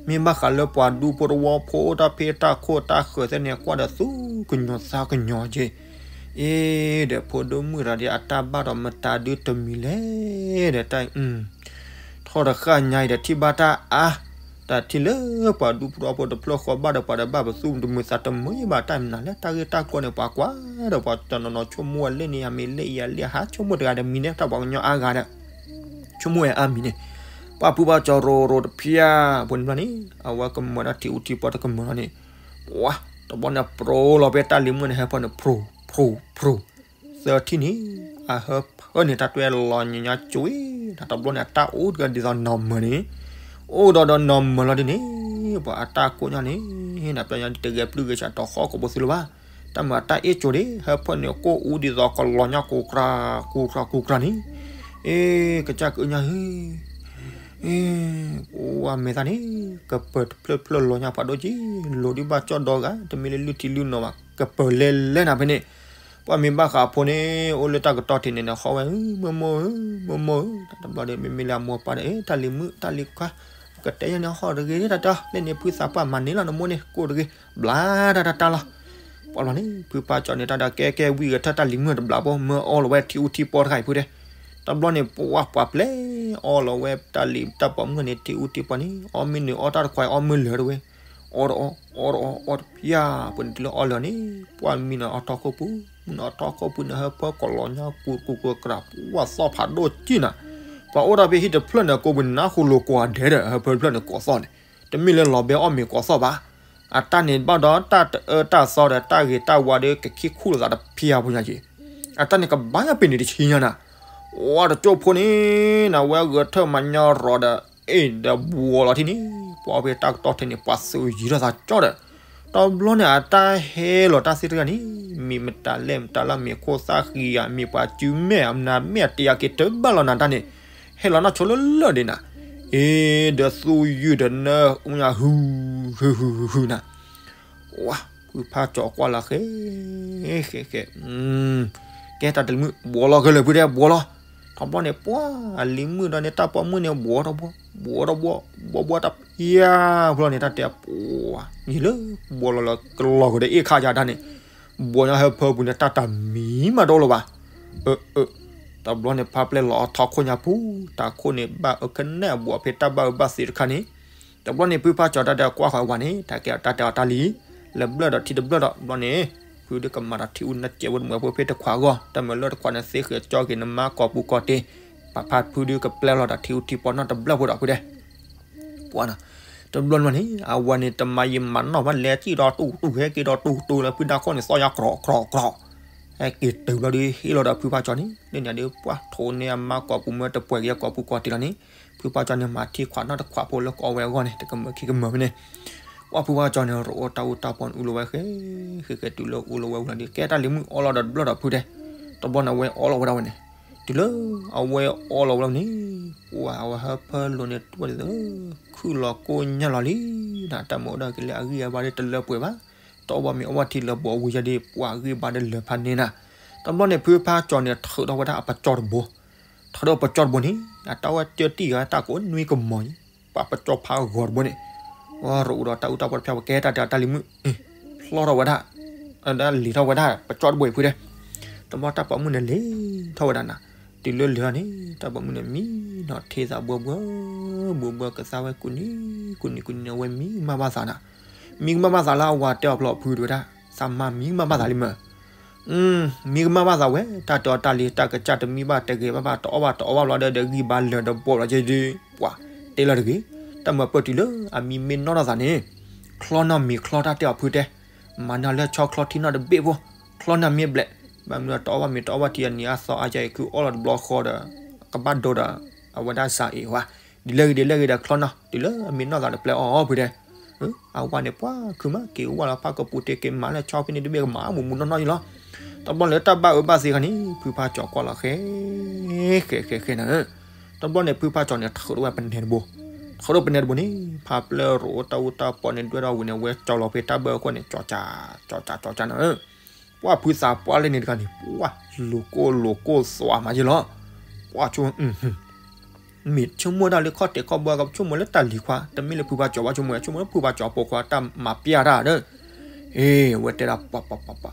မ့ၢ်ဘၣ်ဃးလၢပှၤဒူဖိတဝီဖိတၢ်ဖံးတၢ်ခိၣ်တၢ်ဃၢၤသ့ၣ်န့ၣ် ကွၢ်ဒီးသူကညီၤသးကညီၤက့ၤ, အ့ ဒီးဖိဒိၣ်မုၣ်တဂၤဒီး အတၢ်ဘၣ်ဒီးမတၤဒုတမံၤလဲၣ်ဒီးတၢ်အံၤ ထီၣ်တဃၣ်ညါအံၤဒီးထံၣ်ဘၣ်တၢ်အါ, တၢ်ထံၣ်လၢပှၤဒူဖိတဝီဖိတဖျၢၣ်ဃီဘၣ်ဒီးပှၤဒီးဘၣ်ပသူၣ်တမုာ်သးတမုာ်ဘၣ်တၢ်မနုၤလဲၣ် တၢ်ဂ့ၢ်တၢ်ကျိၤန့ၣ် ပှၤကွၢ်ဒီးပှၤတနီၤနီၤဆိကမိၣ်ဝဲလၢန့ၣ် အမ့ၢ်လၢအံၤအလၢအဟးဆိကမိၣ်တဂၤဒီးမံၤန့ၣ် တၢ်ပှၤကညီအါဂၤဒီး ဆိကမိၣ်ဝဲအါမံၤန့ၣ်, ပှၤဖုဖးကၠီၤရိၤရိၤတဖၠၣ်ဖိန့ၣ်ဘျီန့ၣ် အဝဲကမၤဒီးထံအူထံပီၢ်တကမၤလီၤန့ၣ်, ပှၤ တဘျီန့ၣ် ပြိလီၤဖဲတၢ်လံၤမုၣ်န့ၣ် ဟၢဖၢန့ၣ် ဖြူ ဖြူ ဖြူ သၢထံၣ်န့ၣ် အဟၢဖၢန့ၣ် တၢ်တွဲလီၤညီညီကွံာ်, တဘျီန့ၣ် အတၢ်အိၣ်တဂၤဒ်သိးနီၢ်မၢၤန့ၣ်, အိၣ်ဒီးဒီးနီၢ်မၢၤလီၤဒ်န့ၣ်, ပှၤအတၢ်ကိၢ်ညါန့ၣ် နပျီညါဒ်တဂဲၤပျုၢ်ဂဲၤဆှးတီၤဃီကိးပသူလၢၤဘၣ်, တၢ်မၤအတၢ်အ့ၣ်ကၠိၤဒၣ် ဟၢဖၢန့ၣ် ကိၢ်အူဒ်သိးကလီၤညီကူကရၢ ကူကရၢ ကူကရၢန့ၣ်, အ့ ကစၢ်ကအၢညါဧၢ အ့ အိၣ်အမဲာ်သၣ်န့ၣ် ကပၢၤတဖျၢၣ်ဖျၢၣ်လီၤညါဖးဒိၣ်က့ၤ, လိၤဒုးဘၣ်ကၠီၣ်ဒီဂၤ တမ့ၢ်လၢလုၢ်ထံလုၢ်နီၤဘၣ် ကပၢၤလဲၤလဲၤနၤဖဲန့ၣ်, ပှၤမ့ၢ်ဘၣ်ဃးအဖိန့ၣ် အိၣ်လၢတၢ်ကတီၢ်ထံးန့ၣ်န့ၣ် ဟီၣ်ဝဲ မိၢ်မိၢ်ဧၢ မိၢ်မိၢ်ဧၢ, တဘျီဒီး မ့မ့ၢ်လၢအမိၢ်ပၢ်ဒီး အ့ တၢ်လံၤမုၣ် တၢ်လံၤခွါ ကတဲယဲန့ၣ်ဟီၣ်တဂ့ၤ တၢ်တၢ် လၢန့ၣ်ဖုသးပှၢ်မၤန့ၢ်လီၤနမိၢ်န့ၣ် ကိၢ်တဂ့ၤ ဘျါတၢ်တၢ်တၢ်လီၤ. ပှၤဘျီန့ၣ် ဖုဖးကၠီၤန့ၣ် တၢ်ဒီးကဲကဲဝံၤဂဲၤထၢၣ်တၢ်လံၤမုၣ်တဘျီဖိ မၢအီလီၤဝဲထံအူထံပီၢ်တခါအံၤဖုတဲ, တဘျီန့ၣ် ပှၤပှၤပျဲ အီလီၤဝဲတၢ်လံၤတၢ်ပိာ်မုၣ်န့ၣ် ထံအူထံပီၢ်န့ၣ် အီမ့ၢ်နုာ်အီတၢ်တခွါအံၤ အီမ့ၢ်လၢာ်တဝဲ အီတအီ အီတအီ အီတဖၠၣ် ပှၤန့ၣ်တုၤလၢအီလၢာ်န့ၣ် ပှၤမံနၤအီထီခိၣ်ပူၤ မံနၤအီထီခိၣ်ပူၤန့ၣ် ဟၢဖၢကလီၤညါကူကူကူကြး ပှၤသီၣ်ဖးဒိၣ်ကံၢ်နၤ, ပှၤအိၣ်ဒၣ်ဖဲဟံၣ်တဖျၢၣ်န့ၣ် ကိးပူၤနၢ်ဟူလိာ်ကွၢ်ဒဲးဒီး ဟၢဖၢတဖျၢၣ်န့ၣ် ကိးသီၣ်န့ၣ် တမ့ၢ်လၢလီၤဘဲအီၣ်မ့ၤကိးသီၣ်ဘၣ်. အတၢ်န့ၣ်ဘၣ်ဒီးတၢ်တအၢတၢ်သီဒီးတၢ်ဂ့ၤတၢ်ဝါဒီးကခံခူၣ်လိာ်သးတဖၠၣ်ဖိညါက့ၤ, အတၢ်န့ၣ်ကဘၣ်ယါပ့ၤန့ၣ်တဆံညါနၤ, ပှၤတကၠိဖိန့ၣ် နဝဲဂဲၤထၢၣ်မၤညီရီၤဒီး အ့ၣ်ဒီးဘှီလီၤထံန့ၣ် ပှၤဖဲတၢ်ကတီၢ်ထဲန့ၣ် ပှၤသုးယံၤထီၣ်သးကၠီဒီး တဘျီန့ၣ် အတၢ်ဟဲလီၤတၢ်သ့ၣ်တဖၣ်န့ၣ် မ့ၢ်မတၤလဲၣ်မတၤလၢ် မ့ၢ်ခိၣ်သၣ်ဃံဧါ မ့ၢ်ပှၤစုမဲာ်ဧါ မနၤမဲာ်တယာ်က့ၤတဘၣ်လီၤနၤတၢ်န့ၣ် ဟဲလီၤနီၢ်ဆိလၢလၢၢ်ဒံးနၤ အ့ၣ်ဒီးသူယုၢ်ဒီးနၢအူညါ ဟု ဟု ဟု ဟု ဟု နၤ ဝါ ဖုဖးကၠီၤကွၢ်လီၤဃဲ ဃဲ ဃဲ ကဲတၢ်တလံၤမုၣ် ဘှီလီၤဂဲၤလၢာ်ဖုတဲ ဘှီလီၤ ထီဘျီန့ၣ် ပှၤအလံၤမုၣ်ဒီးန့ၣ် တၢ်ပိာ်မုၣ်န့ၣ် ဘှီထီဘှီ ဘှီထီဘှီ ဘှီဘှီတၢ် ယၤ ဖုလီၤန့ၣ် တၢ်တဲပှၤ ယံၤလၢ ဘှီလီၤလၢကလီၤကဒီးအ့ၣ်ခါယၤတၢ်န့ၣ် ဘှီညီဟဲဖၢပူၤန့ၣ် တၢ်တၢ်မံမးတအိၣ်လၢၤဘၣ် အၢ အၢ တဘျီန့ၣ် ဖးပျဲၢ်လီၤအထီခိၣ်ညါပူၤ တၢ်ခိၣ်န့ၣ် ဘၣ်အၢကနဲၣ်အဘှီးဖဲတၢ်ဘၣ်အၢဘၣ်သီတခါန့ၣ် တဘျီန့ၣ် ဖုဖးကၠီၤတၢ်တဲကွၢ်ဃီၤဝဲန့ၣ် တၢ်ကဲအီၤတၢ်တဲအီၤတၢ်လံ လၢဘျၢၣ်ဒီးထံတဘျၢၣ်ဒီး ဘျီန့ၣ် ဖုဒုးကမၤဒီးထံအူနကဲးဝဲတမုာ်ဖိဖဲတခွးအဂီၢ် တၢ်မုာ်လၢတခွးန့ၣ် သ့ဃဲၤကၠီက့ၤနမါကိာ်ပူၤကိာ်တ့ ပာ်ဖးဖုဒုးကပျဲလီၤဒီးထံအူထံပီနီၢ်တဘျၢၣ်ဖိဒီးဖုတဲ ပှၤနီၤ တဘျီန့ၣ် အဝဲန့ၣ် တမၤယံာ်မၤနီၢ်ဘၣ် လဲၤကံၣ်ဒီးတူၢ်တူၢ် ဟဲက့ၤဒီးတူၢ်တူၢ်လၢဖုဒၣ်ခိၣ်န့ၣ် သီၣ်ယါကြီကြီကြီ ဟဲက့ၤတုၤဘျီဒီး ဟ့ၣ်လီၤဒီးဖုဖးကၠီၤန့ၣ် လၢညါဒီး ပှၤထိးန့ၢ်အမါကိာ်ပူၤမၢတပှဲၤက့ၤအကိာ်ပူၤကိာ်တ့လီၤန့ၣ် ဖုဖးကၠီၤန့ၣ် မၤထံခွးနီၢ်တခွးဖိလၢကအီဝဲအဂီၢ်န့ၣ် တကမၢခံကမၢမ့ၢ်န့ၣ် ပှၤဖုဖးကၠီၤန့ၣ် ရိးအီၣ်တၢ်အူတၢ်ပီန့ၣ် အူလီၤဝဲဃဲ ဃဲဃဲတုၤလၢအူလီၤဝဲဝံၤလီၤဒီး ကဲတၢ်လံၤမုၣ်အီလီၤဒီးတဘျၢၣ်ဒီးဖုတဲ တဘျီန့ၣ် အဝဲအီလီၤဝဲဒၣ်ဝဲန့ၣ် တုၤလၢအဝဲအီလီၤဝဲဒၣ်န့ၣ် ပှၤအဝဲဟၢဖၢလိာ်န့ၣ် တဝဲဒၣ် ခုၣ်လီၤကိၣ်ညၣ်လီၤလံ နတၢ်မၤအိၣ်ဒၣ်က့ၤလၢအဂံၢ်အဘါဒီးတလၢပှဲၤဘၣ် တအီၣ်ဘၣ်မ့ၤအီဘၣ်ထံလၢပှဲၤဝံၤယဲဒၣ် ပှၤအဂံၢ်အဘါဒီးလၢဖးန့ၢ်နၤ တဘျီန့ၣ် ဖုဖးကၠီၤန့ၣ် ထုးထီၣ်ဝဲဒၣ်အပကၠီတဘိ ထုးထီၣ်ပကၠီတဘိန့ၣ် အတၢ်ဝဲကၢတံၢ်ဂၤတၢ်ကိးနွံကမီၤအံၤ ပှၤပကၠီဖးဂီၤတဘိန့ၣ် ဝဲရိးအူဒီးတၢ်အူတၢ်ပီတဖၣ် ပကဲတၢ်တဲအီၤတၢ်လံၤမုၣ် ဖျီထီၣ်ဝဲဒၣ် လံၤထီၣ်ဝဲဒၣ် ပကၠီတဘိအံၤဖုတဲ တဘျီတၢ်ပိာ်မုၣ်န့ၣ်လံၤထီၣ်ဝဲဒၣ်နၤ တုၤလၢလံၤထီၣ်န့ၣ် တၢ်ပိာ်မုၣ်န့ၣ် မံနီၤထံသးဘှီဘှီ ဘှီဘှီကသါဝဲကူနံၤ ကူနံၤ ကူနံၤန့ၣ် အဝဲမံကမၣ်ဘၣ်သးနၤ မံကမၣ်ဘၣ်သးလၢအဝၤတဲအီၤဖျီဖုတဲဝဲဒၣ် သးမါမံကမၣ်ဘၣ်သးလံမၢ် မံကမၣ်ဘၣ်သးဝဲ တၢ်တဲအီၤတၢ်လံၤ တၢ်ကစၢ်တမံဘၣ်တဂ့ၤဘၣ်ဘၣ် တအီၣ်ဘၣ်တအီဘၣ်ဘျီဒီး ဒီးဂံၢ်ဘါလၢာ်ဒီးဘှီဘျီက့ၤဒီး ပှၤတဲလၢတဂ့ၤ တၢ်မၤပၢၢ်တုၤလၢအမံမ့ၢ်နီၢ်ထီၣ်သးန့ၣ် ချီနီၢ်မ့ၤချီတၢ်တဲအီၤဖုတဲ မၤနၤလၢဆီချီထံနီၢ်တဘ့ၣ်ဖိ ချီနီၢ်မ့ၢ်ဘျဲၣ် ဘၣ်မနုၤတအီၣ်ဘၣ်မ့ၤတအီၣ်ဘၣ်ထံအနံၤအသီအယၤအံၤ ခုအီၣ်လီၤတဘျီဃီဒီး ကဘၣ်ဒိဒီး အဝဲဒၣ်စးအံၤဝဲ ဒ်လဲၣ်ဂ့ၤဒ်လဲၣ်ဂ့ၤဒီးချီနီၢ် တုၤလၢအမ့ၢ်နီၢ်သးဒီးပျဲအီၤဖုတဲ အဝၤန့ၣ် ပှၤခုမး က့ၤဝဲလီၤဖးကပူၤတ့ၢ်က့ၤမၤလၢ ဆီဖဲန့ၣ်တဘ့ၣ်ကမၤမူးမူးနီၢ်နီၢ်အံၤလီၤ. တဘျီန့ၣ် တၢ်ဘၣ်အၢဘၣ်သီခါန့ၣ် ဖုဖးကၠီၤကွၢ်လီၤဃဲ ဃဲဃဲဃဲနၤဧၢ. တဘျီန့ၣ် ဖုဖးကၠီၤန့ၣ် ထုးထီၣ်ဝဲပနဲတဘိ, ထုးထီၣ်ပနဲတဘိန့ၣ် ဖးပျဲၢ်ရိးတၢ်အူတၢ်ပီန့ၣ် ဒွဲၣ်ထီၣ်ဝံၤန့ၣ် ဝဲကၠီၤလီၤဖဲတၢ်ဘၢအခိၣ်န့ၣ် ကၠီၤကၠီၤကၠီၤကၠီၤနၤဧၢ. ပှၤဖုသးပှၢ်လၢန့ၣ်တဂၤန့ၣ် ပှၤလိၤကိၢ်လိၤကိၢ်သွးမးယ့လီၤ. ပှၤဆိ မ့ၢ်ဆိကမိၣ်တၢ်လၢခီၣ်တဲာ်ခီၣ်ဘၢက ဆိကမိၣ်လၢတၢ်လံၤခွါ တမ့ၢ်လၢဖုဖးကၠီၤဘၣ် ဆိကမိၣ် ဆိကမိၣ်လၢဖုဖးကၠီၤဖိခွါတၢ်မၤပျဲတၢ်ဒီး အ့ ဝဲတဲဒၣ်ပှၤပှၤပှၤပှၤ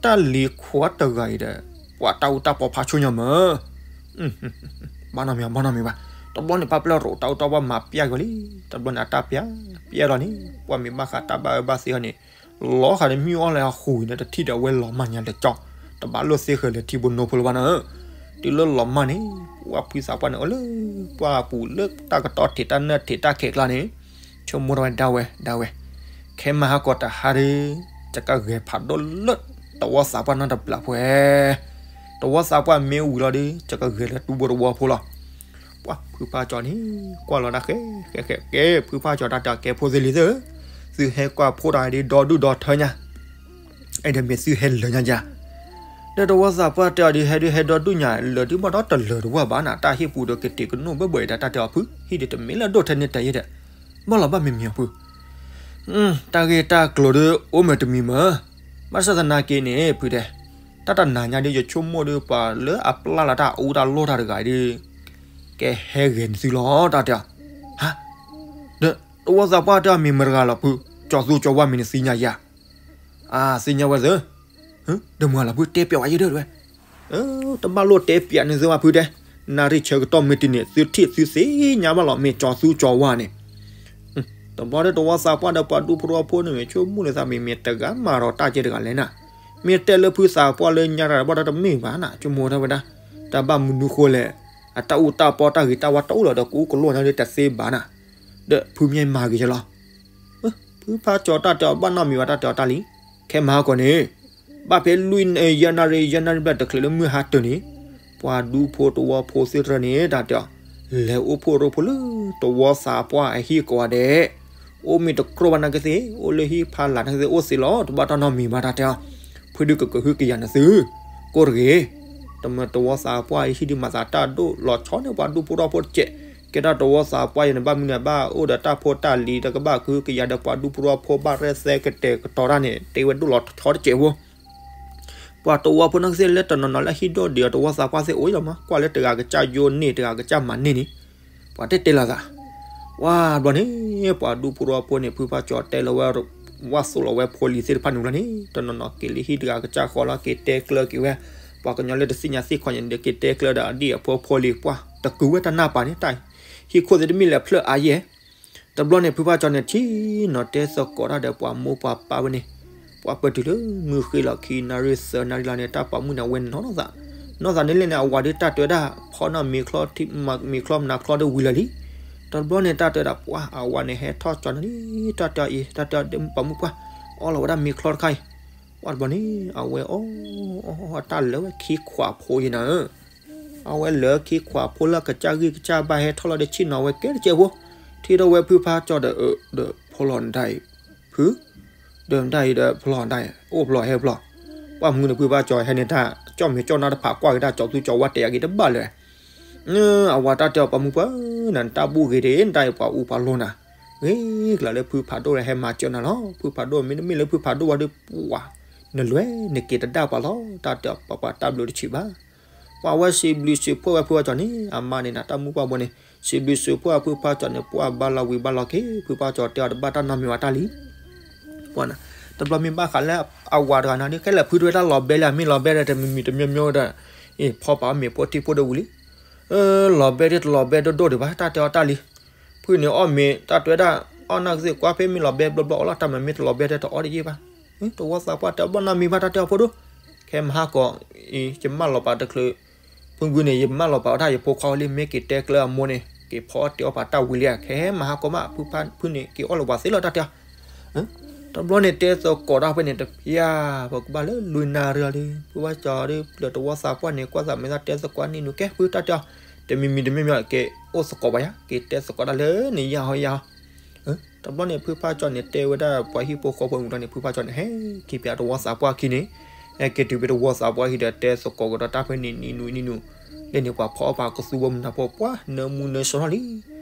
တၢ်လံၤခွါတဂၤအံၤဒီး ပှၤတၢ်အူတၢ်ပီဖးဆိညါမး ဘၣ်နီတမံၤဘၣ်နီတမံၤဘၣ်. တဘျီန့ၣ် ဖးပျဲၢ်ရိးတၢ်အူတၢ်ပီမၤပျဲက့ၤလံ. တဘျီန့ၣ် အတၢ်ပျဲ ပျဲလီၤန့ၣ် ပှၤမ့ၢ်ဘၣ်ဃးတၢ်ဘၣ်အၢဘၣ်သီန့ၣ် လီၤဃာ်ဒီးမံအီၣ်လၢအဃုာ်န့ၣ် တထံၣ်ဒီးအဝဲလီၤမၢ်ညါလၢကၠီ တဘၣ်လိၣ်သ့ဃဲၤလၢထံဘိနိဖိလၢၤဘၣ်နၤဧၢ. တုၤလၢလီၤမၢ်န့ၣ် ပှၤဖုသးပှၢ်န့ၣ် အလၢပှၢ်ပူၤလၢတၢ်ကတီၢ်ထံးတၢ်နၢၣ်ထံးတၢ်ခဲးကျါန့ၣ် ဆိကမိၣ်ထီၣ်ဝဲဒၣ်ဝဲဒၣ်ဝဲ ခဲမုၢ်ဟါခီတဟါဒီး ယကဂဲၤဖးဒိၣ်လၢတဝီသးပှၢ်နီတဘျီဖိဧဲ တဝီသးပှၢ်မ့ၢ်ဝံၤလီၤဒီး ယကဂဲၤလၢတူၢ်ဘိတဝီဖိလီၤ. ပှၤဖုဖးကၠီၤန့ၣ် ကွၢ်လီၤတၢ်ဃဲ ဃဲဃဲကဲ ဖုဖးကၠီၤတၢ်တဲအီၤ ကဲဖိသ့ၣ်လံၤသ့ၣ်ဧၢ, သုဟဲကွၢ်ဖိတၢ်ဒ်ဒီဒူၣ်ဒီထၢညါ အဲၣ်ဒိးမ့ၢ်သုဟဲလၢာ်ညါယၤ ဒီးတဝီသးပှၢ်တဲအီၤဒ် ဟဲဒုးဟဲဒီဒူၣ်ညါ လၢာ်ဒုးဘၣ်ဒီးတလၢာ်တဝီဘၣ်နၤ တၢ်ဟံၣ်ပူၤဒီးကတ့ၤကနိၣ်ဘၢဘၢအံၤဒီး တၢ်တဲအီၤဖု ဟံၣ်ဒုးတမ့ၢ်လၢဒိၣ်ထဲန့ၣ်တၢ်ယဲဒီး ဘၣ်လီၤဘၣ်မ့ၢ်မ့ၢ်အီၤဖု တၢ်ဂ့ၢ်တၢ်ကျိၤဒုးအိၣ်မ့ၢ်တမံၤမၢ်, ဘၣ်ဆၣ်သနာ်က့န့ၣ် ဖုတဲ, တၢ်တနၤညါဒုး ယဆိကမိၣ်ဒုး ပှၤလၢအပျဲလီၤတၢ်အူတၢ်လီၢ်တၢ်တဂၤဒုး ကဟဲဂဲၤနသုလီၤ တၢ်တဲအီၤ, ဟါ, ဒီးတဝီသးပှၢ်တဲအီၤ မ့ၢ်မတဂၤလီၤဖု, ကၠီၤသူကၠီၤဝါမ့ၢ်နသ့ၣ်ညါယၤ, အါ သ့ၣ်ညါဝဲသ့ၣ် ဒီးမတၤလီၤဖု တဲပျီဝဲယဲဒၢးဝဲ, တဘၣ်လိၣ်တဲပျီန့ၣ်သုဘၣ်ဖုတဲ, နၣ်ရံၣ်ဆၢကတီၢ်မ့ၢ်တုၤန့ၣ် သုထံၣ်သုသ့ၣ်ညါဘၣ်လီၤ မ့ၢ်ကၠီၤသူကၠီၤဝါန့ၣ်, တဘျီဒီးတဝီသးပှၢ်ဒီးပှၤဒူဖိတဝီဖိန့ၣ် မ့ၢ်ဆိကမိၣ်န့ၣ်သးမ့ၢ်မ့ၢ်တဂၤမၤဒီးတၢ်ကဲတဂၤလဲၣ်နၤ, မ့ၢ်တဲလၢဖုသးပှၢ်လၢညါတၢ်တဘၣ်ဒီးတမ့ၢ်ဘၣ်နၤ ဆိကမိၣ်ထီၣ်ဝဲဒၣ်, တၢ်ဘၣ်မနုၤဃိလဲၣ်, အတၢ်အူတၢ်ပီတၢ်ဂ့ၤတၢ်ဝါတအိၣ်လီၤဒီး ကအိၣ်ကလိာ်ညါဒုးတသ့ဘၣ်နၤ, ဒီးဖုမ့ၢ်မၤဂ့ၤယလီၤ ဖုဖးကၠီၤတၢ်တဲအီၤဘၣ်နီတမံၤဘၣ် တၢ်တဲအီၤတၢ်လံ, ခဲမဟါကီးန့ၣ်, ဘၣ်ဖဲလွံၢ်ယဲၢ်နၣ်ရံၣ် ယဲၢ်နၣ်ရံၣ်ဘျဲၣ်တချုးလၢမုၢ်ဟါတၢၤန့ၣ်, ပှၤဒူဖိတဝီဖိသ့ၣ်တဖၣ်န့ၣ် တၢ်တဲအီၤ, လဲၤအိၣ်ဖှိၣ်ရိဖှိၣ်လၢတဝီသးပှၢ်အဟံၣ်ကိးဂၤဒဲး, အိၣ်မ့ၢ်တကြၢးဘၣ်နာ်က့သ့ၣ်, အိၣ်လၢဟံၣ်ဖီလာ်နာ်က့သ့ၣ်အိၣ်သ့လီၤ, တဘၣ်တၢ်နီတမံၤဘၣ် တၢ်တဲအီၤ, ဖုဒုးကကဟုကယာ်နသု, ကိၢ်တဂ့ၤ, တမ့ၢ်တဝီသးပှၢ်အဟံၣ်ဒုးမၤသးတၢ်ဒိၣ်လီၤဆီန့ၣ် ပှၤဒူဖိတဝီဖိတကဲး, ကဲတၢ်တဝီသးပှၢ်ယဲန့ၣ် ဘၣ်မနုၤဘၣ်အိၣ်ဒီးတၢ်ဖိတၢ်လံၤ တကဘၣ်ကဟုကယာ်ဒီးပှၤဒူဖိတဝီဖိဘၣ်ရဲၣ်သဲကတဲာ်ကတီၤတၢ်န့ၣ် တဲဝဲဒိၣ်လီၤဆီတကဲးဖိ ပှၤတဝီဖိနာ်က့သ့ၣ်လၢတနီၤနီၤလၢအဟံၣ်ဒိၣ်ဒံးအီၤတဝီသးပှၢ်သ့ၣ်အိၣ်ယီၤမး ကွၢ်လၢတဂၤကစၢ်ယိန့ၢ် တဂၤကစၢ်မၤန့ၢ်န့ၣ်, ပှၤတဲတဲလီၤသး, ဝါဘျီန့ၣ် ပှၤဒူဖိတဝီဖိန့ၣ် ဖုဖးကၠီတဲလီၤဝဲ, ဝၣ်သိၣ်လီၤဝဲဖိလံၤသ့ၣ်တဖၣ်န့ၣ်လီၤန့ၣ် တနီၤနီၤက့ၤလၢဟံၣ်တဂၤကစၢ်ဃီလီၤ က့ၤတဲကျၢၤက့ၤဝဲ, ပှၤကညီလၢတသ့ၣ်ညါသ့ၣ်ခီညါန့ၣ်ဒီး က့ၤတဲကျၢၤဒီးအဒံၣ်အဖိဖိလံၤ ပှၤတကုၤဝဲတၢ်နၢ်ပၢၢ်န့ၣ် တၢ်ဟံၣ်ခိၣ်သ့ၣ်တမ့ၢ်လဲၤဖျၢၣ်အါယဲၢ် တဘျီန့ၣ် ဖုဖးကၠီန့ၣ် ထံၣ်နီၤတဲသကိးတၢ်ဒီးပှၤမိၢ်ပှၤပၢ်ဝဲန့ၣ်, ပှၤပၢၢ်တုၤလၢမုၢ်ဃ့လီၤခံနၣ်ရံၣ်သၢနၣ်ရံၣ်လီၤန့ၣ် တၢ်ပိာ်မုၣ်န့ၣ် အဝဲနီၢ်သး, နီၢ်သးန့ၣ်လဲၣ်န့ၣ် အဝၤဒုးတၢ်တဲဝဲဒၣ် ဖီနီၣ်မ့ၤချီ, မ့ၤချီမနၤချီဒီးဝံၤလၢာ်လံ, တဘျီန့ၣ် တၢ်တဲဝဲဒၣ် ပှၤအဝၤန့ၣ် ဟဲထီၣ်ကၠီန့ၣ်လံ, တၢ်တဲအီၤအံၤ တၢ်တဲအီၤဒီးပိာ်မုၣ်ပှၢ်, အီလီၤဝဲဒၣ်မ့ၤချီတခါအံၤ, ပှၤတဘျီန့ၣ် အဝဲအီၣ်, အီၣ်တၢ်လၢာ်ဝဲခံခွးဖိအံၤနၤ အဝဲလၢာ်ခံခွးဖိလၢကစၢ်ဂံၢ်ကစၢ်ဘါဟဲထီၣ်လီၤဒီးဆ့ၣ်နီၤဝဲကဲတကဲးဖိ, ထံၣ်ထီၣ်ဝဲဖုဖးကၠီဒီး ဒီးဖီလီၤနတၢ်အံၤ, ဖု, ဒီးမတၢ်အံၤဒီးဖီလီၤနတၢ်အံၤ အိၣ်ဖျီဟဲဖျီ, ပှၤမုၢ်န့ၣ်ဖုဖးကၠီဟဲန့ၢ်တၢ် ကၠီၣ်မ့ၤကၠီၣ်နါတဖးကွၢ်က့ၤတၢ်ကၠီသူကၠီဝါတဲာ်အဂ့ၤတဘၣ်လၢၤ အဝၤတၢ်တဲအီၤပိာ်မုၣ်ပှၢ်, နတၢ်ဘူၣ်ဂ့ၤဒၣ် နတၢ်အံၤပှၤအူပှၤလီၤနၤ, ဂ့ၤကလၤလၢဖုဖးဒိၣ်လၢဟဲမၤစၢၤနၤလီၤ, ဖုဖးဒိၣ် မ့တမ့ၢ်လၢဖုဖးဒိၣ်ဝဲဒီး ပှၤ, နလွဲၢ်နက့ၤတဒၣ်ပှၤလီၤ, တၢ်တဲအီၤပှၤပှၤတၢ်ဘျုးတဆံးဘၣ်, ပှၤဝဲစံးဘျုးစံးဖှိၣ်ဝဲဖုဖးကၠီန့ၣ် အမါန့ၣ်နတၢ်မုၣ်ပှၢ်ဘိန့ၣ် စံးဘျုးစံးဖှိၣ်ဖုဖးကၠီန့ၣ် ပှၤဘါလီၤဝံၤဘါလီၤက့ၤ ဖုဖးကၠီတဲအီၤတဘၣ်တၢ်နီတမံၤဝဲတၢ်လံ ပှၤနၤ, တဘျီမ့ၢ်ဘၣ်ဃးလၢအဝၤတဂၤနၤဒ် ခဲလၢာ်ဖုတဝဲတၢ်လီၤဘဲလၢအမ့ၢ်လီၤဘဲဒီးတမံၤမံၤတမံၤမံၤဒီး, အ့ၣ် ဖီပာ်အီၣ်မ့ၤဖိထံဖိဒီးဝံၤလံ, လီၤဘဲဒ်တလီၤဘဲဒိၣ်ဒိၣ်ဒံးဘၣ် တၢ်တဲအီၤတၢ်လံ, ဖုန့ၣ်အီၣ်မ့ၤ တၢ်တဲဝဲဒၣ်, အီၣ်နၢ်ကသ့ၣ်ကွၢ်ဖဲမ့ၢ်လီၤဘဲဘျီဘျီအီၤလီၤ တၢ်မၤမ့ၢ်တလီၤဘဲဒီးတအီၣ်တယံာ်ဘၣ်, တဝီသးပှၢ်တဲအီၤဘၣ်နီတမံၤဘၣ် တၢ်တဲအီၤဖိဒိၣ်, ခဲမဟါကီး, ယမၢလီၤပာ်တချုး ဖုဂုန့ၣ် ယမၢလီၤပာ်အီၤတၢ် ယဖိခွါဝဲလံ မ့ၢ်က့ၤတဲကျၢၤအမိၢ်န့ၣ် က့ၤဖီအီၣ်တဲအီၣ်ပာ်တၢ်ဝံၤလံဧါ ခဲမဟါကီးမး ဖုဖုန့ၣ် က့ၤအီၣ်လၢပှၤသ့လီၤတၢ်တဲအီၤ, တဘျီန့ၣ်တဲသကိးတၢ်ဖဲန့ၣ် တဖျၢၣ် ပကဘၣ်လၢလွံၢ်နၣ်ရံၣ်လံ ဖုဘၣ်ကၠီဒီး ပျၢၤတဝီသးပှၢ်န့ၣ် ကွၢ်သးမဲာ်သၣ်တဲသကိးနံၤနူၤ ကဲဖုတၢ်တဲအီၤ, တမံၤမံၤတမံၤမံၤ က့ၤအိၣ်သကိးပှၤယါ က့ၤတဲသကိးတၢ်လၢန့ၣ်ယါဟီယါဟီ တဘျီန့ၣ် ဖုဖးကၠီန့ၣ် တဲဝဲဒၣ်ပှၤဟံၣ်ဖိဃီဖိမူၤဒီးန့ၣ် ဖုဖးကၠီန့ၣ် ဟဲက့ၤပၠးတဝီသးပှၢ်ခံန့ၣ်, ဟဲက့ၤတုၤဖဲတဝီသးပှၢ်ခံဒီး တဲသကိးကဒီးတၢ်ဖဲန့ၣ်နံၤနူၤနံၤနူၤ, လၢန့ၣ်ပှၤဖီအီၣ်ပာ်ကသူဝဲမနၤဖိပှၢ် နၢမူနၢဆှီထီၣ်လံ,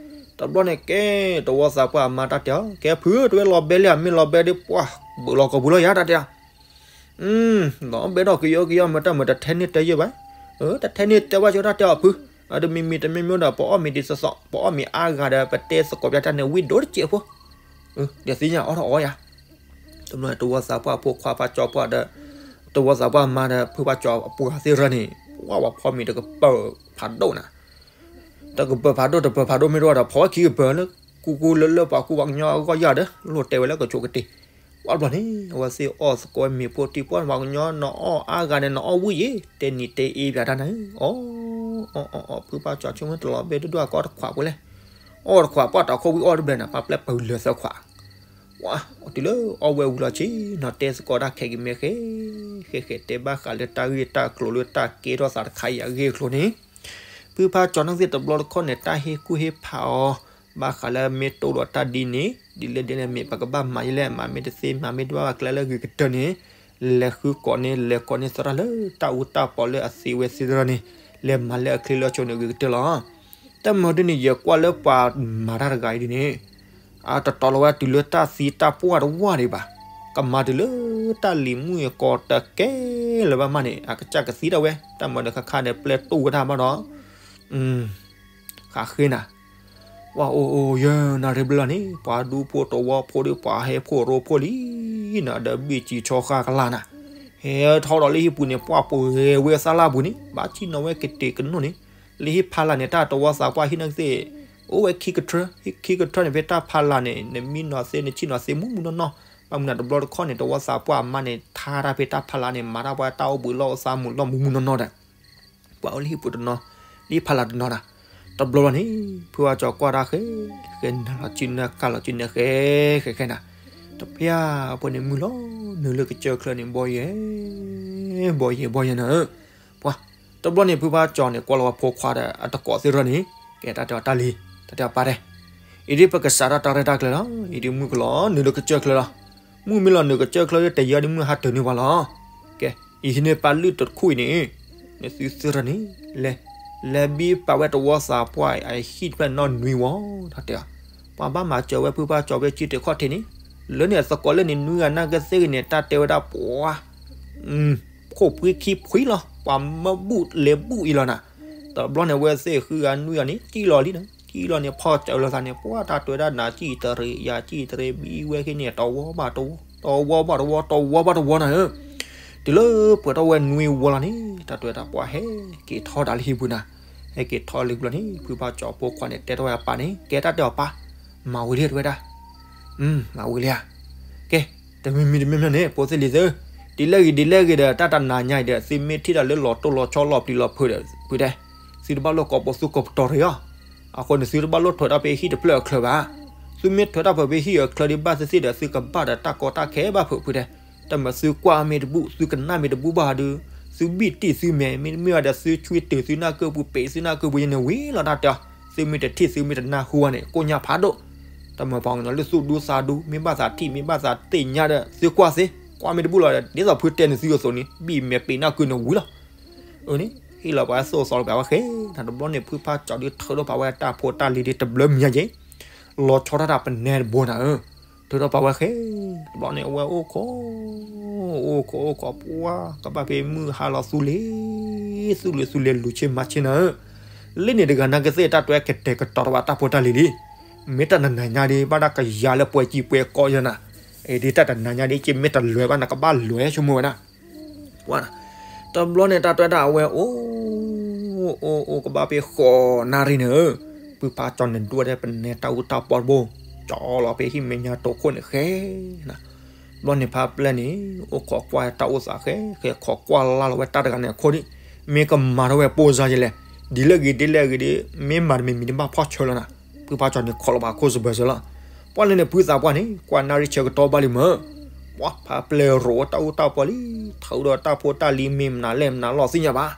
တဘျီန့ၣ်ကဲ တဝီသးပှၢ်အမါတၢ်တဲအီၤ ကဲဖု တဝဲလီၤဘဲလံဧါ မ့ၢ်လီၤဘဲဒီးပှၢ် ဘုးလီၤကီၢ်ပူၤလီၤယါတၢ်တဲအီၤ လီၤဘဲဒီးကယီကယီ မ့ၢ်တၢ်မ့ၢ်တထဲန့ၢ်တဲယဲၢ်ဘၣ်, တထဲန့ၢ်တဲဘၣ်ကၠီတၢ်တဲအီၤဖု, တမံၤမံၤတမံၤမံၤဒီး ပအီၣ်မ့ၤဒ်သိးသိး ပအီၣ်မ့ၤအါဂၤဒီး ပတဲသကိးပၠးတၢ်န့ၣ် ဝံၣ်ဒိၣ်တစဲးဖိ, ဒီးသ့ၣ်ညါအီၣ်ထီၣ်အီၣ်ယါ, တဘျီန့ၣ်တဝီသးပှၢ်ဖိခွါဖးကၠီပှၢ်ဒီး တဝီသးပှၢ်မါဒီး ဖုဖးကၠီအပှၤသ့ၣ်ရၢန့ၣ် ပှၢ်ဝဲဖီမ့ၤတကပၢၤဖးဒိၣ်နၤ တကပၢၤဖးဒိၣ် တပၢၤဖးဒိၣ်မ့ၢ်တအိၣ်ဒီး ဖီဝဲခံကပၢၤလၢ ကူကူလၢလၢပှၤကူပှၤကညီအဂီၢ်ယါဒီး လိၣ်တဲဝဲလၢကဆိးကတ့ၢ်, ပှၢ်ဘျီန့ၣ် အဝဲသ့ၣ်အီၣ်သကိးမ့ၤဖိတံၢ်ပှၢ် ပှၤကညီနအီၣ်အါဂၤန့ၣ် နအီၣ်ဝံၣ်ယဲၢ် တဲနံၤတဲအ့ပၠးတၢ်နၤဧၢ, အီၣ်အီၣ်အီၣ် ဖုဖးကၠီဆိကမိၣ်တလီၤဘဲဒိၣ်ဒိၣ်အကီၢ်တခွးဖိလဲၣ်, အီၣ်တခွးပှၢ်တၢ်ခိၣ်ဝံၣ်အီၣ်တဘျဲၣ်နၤ ပှၢ်ပျဲပှၤလၢာ်သၢခွး ပှၢ် တုၤလၢအီၣ်ဝဲဝံၤလီၤဆံး နီၤတဲသကိးတၢ်ခဲက့ၤမဲာ်ဃဲ ဃဲဃဲတဲဘၣ်ဃးလၢတၢ်ဂ့ၢ်တၢ်ကျိၤလၢတၢ်ကဲထီၣ်သးတခါအံၤအဂ့ၢ်အကျိၤန့ၣ်, ဖုဖးကၠီနီၢ်သ့ၣ်တဘျီတခီၣ်န့ၣ် တၢ်ဟ့ၣ်ကူၣ်ဟ့ၣ်ဖးအီၤ ဘၣ်ဃးလၢမ့ၢ်တအိၣ်ဒီးတၢ်ဒ်န့ၣ် ဒ်လဲၣ်ဒ်လဲၣ်မ့ၢ်ပကဘၣ်မၤယဲလဲၣ် မၤမ့ၢ်တသ့ မၤမ့ၢ်တဘၣ်ဘၣ်ကျဲလၢဂ့ၤကတၢၢ်န့ၣ် လဲၤဃုကိးန့ၢ်လဲၤကိးန့ၢ်သရၣ်လၢတၢ်အူတၢ်ပီးလၢအသ့ဝဲသ့ၣ်တဖၣ်န့ၣ် လဲၤမၤလၢအချ့လၢအဆိန့ၣ်ဂ့ၤကတၢၢ်လီၤ. တၢ်မၤဒ်န့ၣ် ယကွၢ်လၢပှၤမၤတၢ်တဂၤအံၤဒ်န့ၣ် အတတီလီၤဝဲတုၤလၢတၢ်သံတၢ်ပှၢ်တဝၢ်ဒံးဘၣ်. ကမၤတုၤလၢတၢ်လံၤမုၣ်အကိးတကဲလၢၤဘၣ်မးန့ၣ် အကစၢ်ကသံဒၣ်ဝဲ တၢ်မၤဒီးခါခါန့ၣ် ပျဲတူၢ်ဝဲဒၣ်ဘၣ်ဒီး ဃးဃ့နၤ ပှၤအိၣ်အိၣ်ယဲနၤရ့ဘျီန့ၣ် ပှၤဒူဖိတဝီဖိဒီးပှၤဟဲဖှိၣ်ရိဖှိၣ်လံ နဒီးဘ့ၣ်စံးဆီဃါကလါနၤ ဟဲထီၣ်ဒီးလၢဟံၣ်ပူၤန့ၣ် ပှၢ်ပှဲၤဝဲသၣ်လၢပူၤန့ၣ် ဘၣ်ဆ့ၣ်နီၤဝဲကတဲာ်ကနိၣ်န့ၣ် လၢဟံၣ်ဖးလာ်န့ၣ် တၢ်တဝီသးပှၢ်ဟံၣ်နီၢ်ကသ့ၣ် အိၣ်ဝဲခံကထြၢ ခံကထြၢန့ၣ် ဖဲတၢ်ဖးလာ်န့ၣ် နမံနီၤသ့ နဆံၣ်နီၤသ့မူးမူးနီၢ်နီၢ် ဘၣ်မနုၤတဘျီတခီၣ်န့ၣ် တဝီသးပှၢ်အမါန့ၣ် ထါတၢ်ဖဲတၢ်ဖးလာ်န့ၣ် မၤတၢ်ပှၤတၢ်အိၣ်ဘှံးလီၢ်အိၣ်သးမုာ်လီၢ်မူးမူးနီၢ်နီၢ်ဒီး ပှၤအိၣ်လၢဟံၣ်ပူၤတနီၤ လၢဟံၣ်ဖးလာ်တနီၤဒီး တဘျီဘျီန့ၣ် ဖုဝါကၠီၤကွၢ်တၢ်ဃဲ ဃဲနၤလီၤစုနၢ်ကၢ်လီၤစုနၢ်ဃဲ ဃဲဃဲနၤ တဖၣ်အဖိန့ၣ်မုၢ်လီၤနုာ်လၢကစၢၢ်ချၢန့ၣ် ဘီယဲ ဘီယဲ ဘီယဲနၤဧၢ ပှၤ တဘျီန့ၣ် ဖုဖါကၠီန့ၣ် ကွၢ်လီၤဝဲဖိခွါဒီးအတကိးသ့ၣ်ရၢၢ်န့ၣ်, ကဲတၢ်တဲအီၤ တၢ်လံၤ, တၢ်တဲအီၤ ပၢ်တဲ, အံၤဒ်ပကစးထီၣ်တၢ်ရဲၣ်တၢ်ကျဲၤလီၤ. အံၤဒ်မုၢ်ကလီၤနုာ်လၢကစၢၢ်ချၢလီၤ. မုၢ်မ့ၢ်လီၤနုာ်ကစၢၢ်ချၢ တယံာ်ဒ်မုၢ်ဟါတၢၤန့ၢ်ပှၤလီၤ. ကဲ, ယဟံးန့ၢ်ပၢ်လုၢ်တခူၣ်အံၤန့ၣ်, နသုသ့ၣ်ရၢၢ်န့ၣ်, လဲၤ, လဲၤဘံပာ်ဝဲတဝီသးပှၢ်အဟံၣ်တဖျၢၣ်နီၢ်နွံဝီ, တၢ်တဲအီၤ, ပှၤဘၣ်မၤစၢၤဝဲဖုဖါကၠီဖဲကၠံတခီၣ်ထံးန့ၣ်, လၢန့ၣ်အသကိးလၢန့ၣ်နွံဂၤနာ်က့သ့ၣ်ဂ့ၤန့ၣ် တၢ်တဲဝဲဒၣ်ပှၤ ခိၣ်ဖှံခံဖှံလီၤ. ပှၤမၢဘူၣ်လဲၤဘူၣ်အံၤလီၤနၤ. တဘျီန့ၣ် အဝဲသ့ၣ်ဃုဂၤနွံဂၤန့ၣ် ကံၣ်လီၤလံနၤ, ကံၣ်လီၤန့ၣ် ဖီၣ်စၢၤလီၤသးန့ၣ် ပှၤတၢ်တဲဝဲဒၣ်နၤကံၣ်တရံး ယၤကံၣ်တရံး ဘံဝဲက့ၤန့ၣ် တဝီဘၣ်တဝီ, တဝီဘၣ်တဝီ, တဝီဘၣ်တဝီနၤဧၢ. တုၤလၢပှဲၤထီၣ်ဝဲနွံဝီလီၤန့ၣ် တၢ်တဲဝဲဒၣ်ပှၤဟဲက့ၤထီၣ်ဒၣ်လၢဟံၣ်ပူၤနၤ, ဟဲက့ၤထီၣ်လၢဟံၣ်ပူၤန့ၣ် ဖုဖါကၠီဖိခွါန့ၣ် တဲထီၣ်ဝဲအပၢ်န့ၣ်, ကဲတၢ်တဲအီၤပၢ်, မၤဝံၤလံတဲဝဲဒၣ် မၤဝံၤလံဧါ. ကဲ, တမံၤမံၤတမံၤမံၤန့ၣ် ဖိသ့ၣ်လံၤသု, ဒ်လဲၣ်ဂ့ၤဒ်လဲၣ်ဂ့ၤဒီး တၢ်တနၤညါအံၤဒီး သုမ့ၢ်ထံၣ်တၢ်လၢလီၤတိၢ်လီၤဆီလီၤပျံၤလီၤဖုးဒီး ဖုတဲ, သုတဘၣ်လိၣ်ကိးပသူကိးပတီၤတဂ့ၤအီၤ, အဃိန့ၣ် သုတဘၣ်လိၣ်ထွဲးတၢ်ဖဲဟံၣ်တဖျၢၣ်အချၢဘၣ်. သုမ့ၢ်ထွဲးတၢ်ဖဲဟံၣ်အချၢဒ်ဘၣ်သ့ၣ်သ့ၣ်ဒီး သုကဘၣ်ဒီးတၢ်ကီတၢ်ခဲဘၣ်ဖုးဖုတဲ, တမ့ၢ်သုကွၢ်မ့ၢ်တဘူၣ် သုကနၣ်မ့ၢ်တဘူၣ်ဘၣ်ဒီး သုဘံၣ်တံၢ်သုမဲာ် မ့တမ့ၢ်ဘၣ်ဒီး သုဆွံတၢၤသုနၢ်ကုၢ်ပူၤ ပ့ၤသုနၢ်ကုၢ်ပူၤယဲန့ၣ်ဝံၤလီၤတၢ်တဲအီၤ, သုမ့ၢ်တထံၣ်သုမ့ၢ်တနၢ်ဟူဘၣ်န့ၣ် ကိၣ်ညါဖးဒိၣ် တမ့ၢ်ပှၤကညီလၢသူၣ်ဒူသးဒူ မ့ၢ်ဘၣ်သးထံၣ် မ့ၢ်ဘၣ်သးသ့ၣ်ညါဒီး သုကွၢ်သ့, ကွၢ်မ့ၢ်တဘူၣ်လီၤဒီး ဒ်သိးဖုတဲန့ၣ်သုအသိးန့ၣ် ဘံၣ်မဲာ်ပ့ၤနၢ်ကုၢ်န့ၣ်ဝံၤလီၤ. အန့ၣ် ဟ့ၣ်လီၤပှၤသိၣ်သီလီၤပှၤဝဲဃဲ, တဘျီန့ၣ် ဖုဖါကၠီဒုးထုးထီၣ်ပာ်ဝဲတၢ်ဖိတၢ်လံၤဒ်တဘျီမံၤညါက့ၤ, လီၤဆီထီၣ်တၢ်ပနဲတဘိနၤဧၢ, ထုးထီၣ်ပာ်ဝဲဃဲ, တဘျီန့ၣ်အဝဲအိၣ်ခိး အိၣ်ခိးအိၣ်ခိး ပှၤကဘၣ်ဖဲမုၢ်ဟါလီၤသူလ့ၤ သူလ့ၤသူလ့ၤလူၤဆ့မၤဆ့နၤဧၢ, လၢန့ၣ်တဂၤနာ်က့သ့ၣ် တၢ်တဲကတီၤထီၣ်ဘၣ်တၢ်ဖိတၢ်လံၤလံ, မ့ၢ်တၢ်တနၤညါဒ် ဘၣ်တၢ်ကယၤလၢပှဲၤကံပှဲၤကီယဲနၤ, ဒ်တၢ်တနၤညါဒ် က့မ့ၢ်တလဲၤဘၣ်နကဘၣ်လဲၤဆိကမိၣ်ဝဲဒၣ် ပှၤ, တဘျီန့ၣ် တၢ်တဲဝဲဒၣ်အဝဲအိၣ် အိၣ်အိၣ်ကဘၣ်ဖဲဃိးနၣ်ရံၣ်န့ၣ်ဧၢ, ဖုဖါကၠီန့ၣ်ဒွဲၣ်ဒၣ်ပနဲတၢ်အူတၢ်ပီတဘိ, ကၠီလီၤဖဲဟံၣ်မဲာ်ညါတိာ်ခိၣ်န့ၣ်ဃဲနၤ, ဘျီန့ၣ်ဖါပျဲၢ်န့ၣ် အိၣ်ခိးကွၢ်တၢ်အိၣ်သးဃဲ ဃဲခိးကွၢ်လၢ်လီၤဝဲတၢ်တဂၤန့ၣ်အခိၣ်ဒံး, မ့ၢ်ကမၤထီၣ်ဝဲပိၢ်စါယဲလဲၣ်, ဒ်လဲၣ်ဂ့ၤဒ်လဲၣ်ဂ့ၤဒ် မ့ၢ်မၤတမံၤမံၤဒ်ဘၣ်ဖီၣ်ဆၢလီၤနၤ, ဖုဖါကၠီန့ၣ်ခိးလီၤပှၤခိၣ်စဘၢၣ်စၢၤလီၤ, ပှၤလၢန့ၣ်ဖုသးပှၢ်န့ၣ် ကွၢ်နၣ်ရံၣ်ဆၢကတီၢ်ဘၣ်လံမၢ် ပှၤဖါပျဲၢ်ရိးတၢ်အူတၢ်ပီလံ, ထုးဒီးတၢ်ဖိတၢ်လံၤမ့ၢ်မနုၤလဲၣ်မနုၤလီၤသ့ၣ်ညါဘၣ်,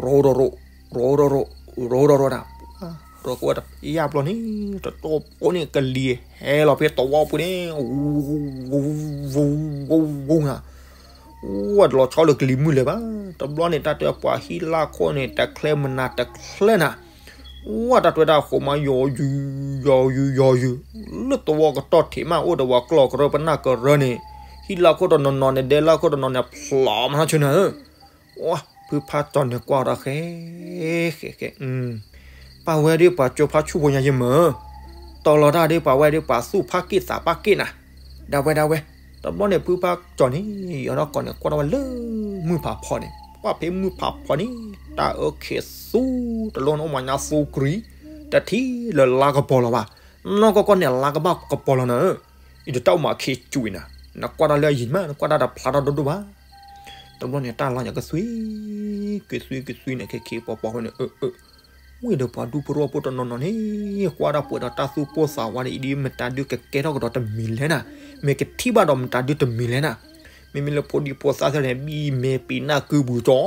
ရိးဒီးရိး, ရိးဒီးရိး, ရိးဒီးရိးဒၣ်, ရိးကဝဲတဖျါဘျီန့ၣ် တတီၢ်ဖိန့ၣ် ကလံၤဟဲလီၤဖဲသဝီပူၤန့ၣ်, ဝဲတလီၤဆီလၢကလံၤမုၢ်လၢၤဘၣ်, တဘျီန့ၣ် တၢ်တဲပှၤဟံၣ်လၢခိၣ်န့ၣ် တချၢမနုၤတချၢနၤ ဝဲတၢ်တဲဝဲဒၣ်ဃိးမး ယီၤယုာ် ယီၤယုာ် ယီၤယုာ်, လၢသဝီကတီၢ်ထံးမး အိၣ်ဒီးပှၤကျီၢ်ကရၢပနၢ်ကရၢန့ၣ်, ဟံၣ်လၢခိၣ်တနီၤနီၤန့ၣ် ဒဲလၢခိၣ်တနီၤန့ၣ် ဖျိးမးထီၣ်ဆၢနၤဧၢ, ဝဲဖုဖါကၠီန့ၣ်ကွၢ်ဒီးဃဲ ဃဲဃဲ ပှၤဝဲဒၣ်ပှၤကၠိဖါဆူၣ်ဖိညါယဲမၢ်, တီၤလီၤတၢ်ဒ်ပှၤဝဲဒၣ်ပှၤသူၣ်ဖးက့ၣ်သးဖးက့ၣ်နၤ, ဒၣ်ဝဲဒၣ်ဝဲ, တဘျီန့ၣ်ဖုဖါကၠီန့ၣ် ယီၤထီၣ်ကီးန့ၣ် ကွၢ်ထီၣ်ဝဲလၢမုၢ်ဖးဖီန့ၣ်, ကွၢ်ဖဲမုၢ်ဖးဖီန့ၣ် တၢ်အၢခဲသူတလိၣ်န့ၣ် အိၣ်မးညါသူကရံ, တထံၣ်လၢလါကပီၤလီၤဘၣ်, နီၢ်ကီၢ်ကီၢ်န့ၣ် လါကဘၣ်ကပီၤလီၤနၤဧၢ, အံၤတၢ်အိၣ်မးခ့စူၤနၤ, နကွၢ်တၢ်လၢအယံၤမး နကွၢ်တၢ်တဖျါထီၣ်ဒိၣ်ဒိၣ်ဘၣ် တဘျီန့ၣ် တၢ်လီၤညါကသွံ, ကသွံကသွံန့ၣ် ခဲခံပီၤပီၤဃိန့ၣ် အၢ အၢ, ဝံၤဒီးပှၤဒူဖိသဝီဖိတနီၤနီၤန့ၣ် ကွၢ်တၢ်ပှဲၤဒီးတၢ်သူၣ်ပိၢ်သးဝးန့ၣ် အံၤဒ်မတၤဒုးကကဲထီၣ်ကဒီးတမံၤလဲၣ်နၤ, မ့ၢ်ကထံၣ်ဘၣ်ဒီးမတၤဒုးတမံၤလဲၣ်နၤ, မ့မ့ၢ်လၢဖိဒံဖိသၣ်သ့ၣ်န့ၣ် ဘံၣ်မဲာ်ပ့ၤနၢ်ကုပူၤကၠီ,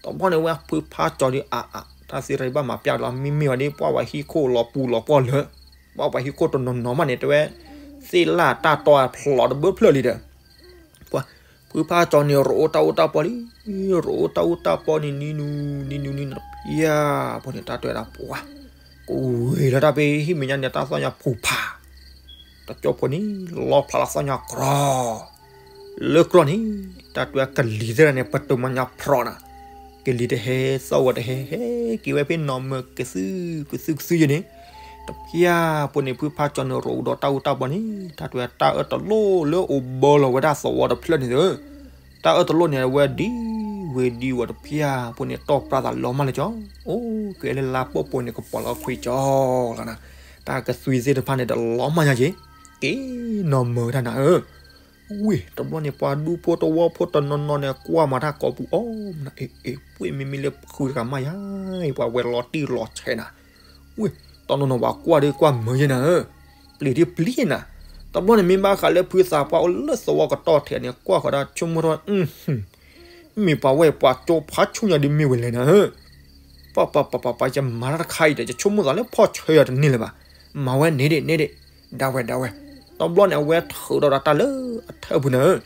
တဘျီန့ၣ်ဝဲဖုဖါကၠီဒုးအါအါ တၢ်သ့ၣ်တဖၣ်ဘၣ်မၤပျၢ်လီၤ မ့မ့ၢ်ဝဲဒ်ပှၤဝဲဟံၣ်ခိၣ်လီၤပူၤလီၤပှီၢ်လၢ ပှၤဝဲဟံၣ်ခိၣ်တနီၤနီၤမးန့ၣ် တဲဝဲ သ့ၣ်လၢ်တၢ်တီဖျိးတဘၢဖျၢၣ်လံဒီး ပှၤ ဖုဖါကၠီန့ၣ် ရိးအိၣ်တၢ်အိၣ်တၢ်ပီလံ, ရိးအိၣ်တၢ်အိၣ်တၢ်ပီန့ၣ် နံၤနူၤ နံၤနူၤ နံၤနူၤ တဖျါဖိန့ၣ် တၢ်တဲဝဲဒၣ်ပှၤ ကဝ့ၤလီၤတၢ်ဖဲဟံၣ်မဲာ်ညါန့ၣ် တၢ်သီၣ်ညါဖူးဖး, တကၠိဖိန့ၣ် လီဖျးလီၤသီၣ်ညါကြီ လၢကြီန့ၣ် တၢ်တဲဝဲကလံၤသ့ၣ်တဖၣ်န့ၣ် ပတုာ်မၤညါဖျိးနၤ, ကလံၤတဟဲ သီၣ်ဂီၤတဟဲ ဟဲက့ၤဝဲဖဲနီၢ်မၢကသု ကသု ကသုယဲန့ၣ်, တဖျါဖိန့ၣ် ဖုဖါကၠီန့ၣ် ရိးအိၣ်ဒီးတၢ်အိၣ်တၢ်ပီန့ၣ် တၢ်တဲဝဲတၢ်အၢၣ်တလိၣ်လၢအိၣ်ဘၢလီၤဝဲဒၣ်သဝီတဖျၢၣ်န့ၣ်သၢ တၢ်အၢၣ်တလိၣ်န့ၣ် အဝဲဒံဝဲဒံဝဲတဖျါဖိန့ၣ် တီၢ်ပြၢသးလီၤမၢ်လၢကၠီ, အိၣ်ကဲလၢလါပှဲၤပှဲၤန့ၣ် ကပီၤလီၤခွံကၠီလီၤနၤ, တၢ်ကသွံသ့ၣ်တဖၣ်န့ၣ် တလီၤမၢ်ညါက့ၤ, က့ၤနီၢ်မၢတၢ်နၤဧၢ, ဝ့ၢ် တဘျီန့ၣ် ပှၤဒူဖိသဝီဖိတနီၤနီၤန့ၣ် ကွၢ်မၤတၢ်ကိးပူၤအီၤ, အ့ အ့ ပှ့ၤမ့မ့ၢ်လၢဖုတဂၤမးယါ, ပှၤဝဲလီၤတံၢ်လီၤဆဲးနၤ, ဝ့ၢ် တနီၤနီၤပှၤကွၢ်ဒီး ကွၢ်မၢယဲနၤဧၢ, ပျံၤဒ်ပျံၤနၤ, တဘျီန့ၣ် မ့ၢ်ဘၣ်ဃးလၢဖုသးပှၢ်အိၣ်လၢသဝီကတီၢ်ထဲန့ၣ် ကွၢ်ဃီၤဒၣ်ဆိကမိၣ်ထီၣ် မ့ၢ်ပှၤဝဲပှၤကၠိဖးဆူညါဒ်မ့ၢ်ဝဲလဲၣ်နၤဧၢ, ပပပပပ ယမၤတၢ်တခါအံၤဒီး ယဆိကမိၣ်သးလၢဖီၣ်ဆၢယၤတန့ၢ်လၢၤဘၣ်, မၤဝဲန့ၣ်ဒ့ၣ်န့ၣ်ဒ့ၣ်, ဒၣ်ဝဲဒၣ်ဝဲ, တဘျီန့ၣ် အဝဲထုးဒီးတၢ်လၢအထၢၣ်ပူၤနၤဧၢ,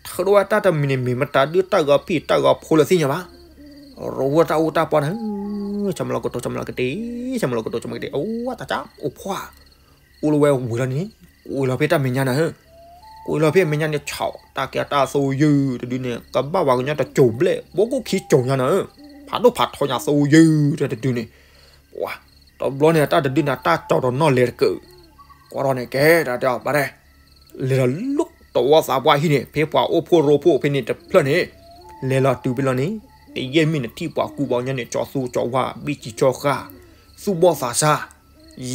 ထုးဒီးဝဲတၢ်တမံၤန့ၣ် မ့ၢ်မတၤဒုးတၢ်ဂီၤဖံးတၢ်ဂီၤဖိလၢသ့ၣ်ညါဘၣ်, ရိဝဲတၢ်အူတၢ်ပီနၤဧၢ, ဆၢမလီၤကတိၤဆၢမလီၤကတ့ၢ်, ဆၢမလီၤကတိၤဆၢမလီၤကတ့ၢ်, အဝဲတၢ်ကၠၢ်အိၣ်ဖှီၣ် အိၣ်လၢဝဲဝံၤလီၤန့ၣ်, ကွံာ်လီၤဖဲတၢ်မဲာ်ညါနၤဧၢ, ကွံာ်လီၤဖဲမဲာ်ညါန့ၣ် ဆီၣ်တၢ်ကဲတၢ်သိယုၢ်တဒုန့ၣ် ကဘၣ်ဝဲကညီတစိၤဘျဲၣ် ဘိခိၣ်ခံစိၤညါနၤဧၢ, ဖးဒိၣ်ဖးထီညါသိယုၢ်တဒုန့ၣ်, ပှၤ, တဘျီန့ၣ် တၢ်တဒုန့ၣ် တၢ်ကၠီၤဒီးနီၣ်လဲၤတကၢး, ကွၢ်ထီၣ်န့ၣ်ကဲ တၢ်တဲအီၤပၢ်တဲ လဲၤလီၤလၢတဝီသးပှၢ်ဟံၣ်န့ၣ် ဖဲပှၤအိၣ်ဖှိၣ်ရိဖှိၣ်ဖဲန့ၣ်တဖျၢၣ်န့ၣ်, လဲၤလီၤတုၤဖဲလီၤန့ၣ်, တယဲၢ်မံးနံးထံၣ်ပှၤကူပှၤကညီန့ၣ် ကၠီသူကၠီဝါ ဘံၣ်စံးကၠီဃာ်, သူၣ်ဘီၣ်သးစၢ်,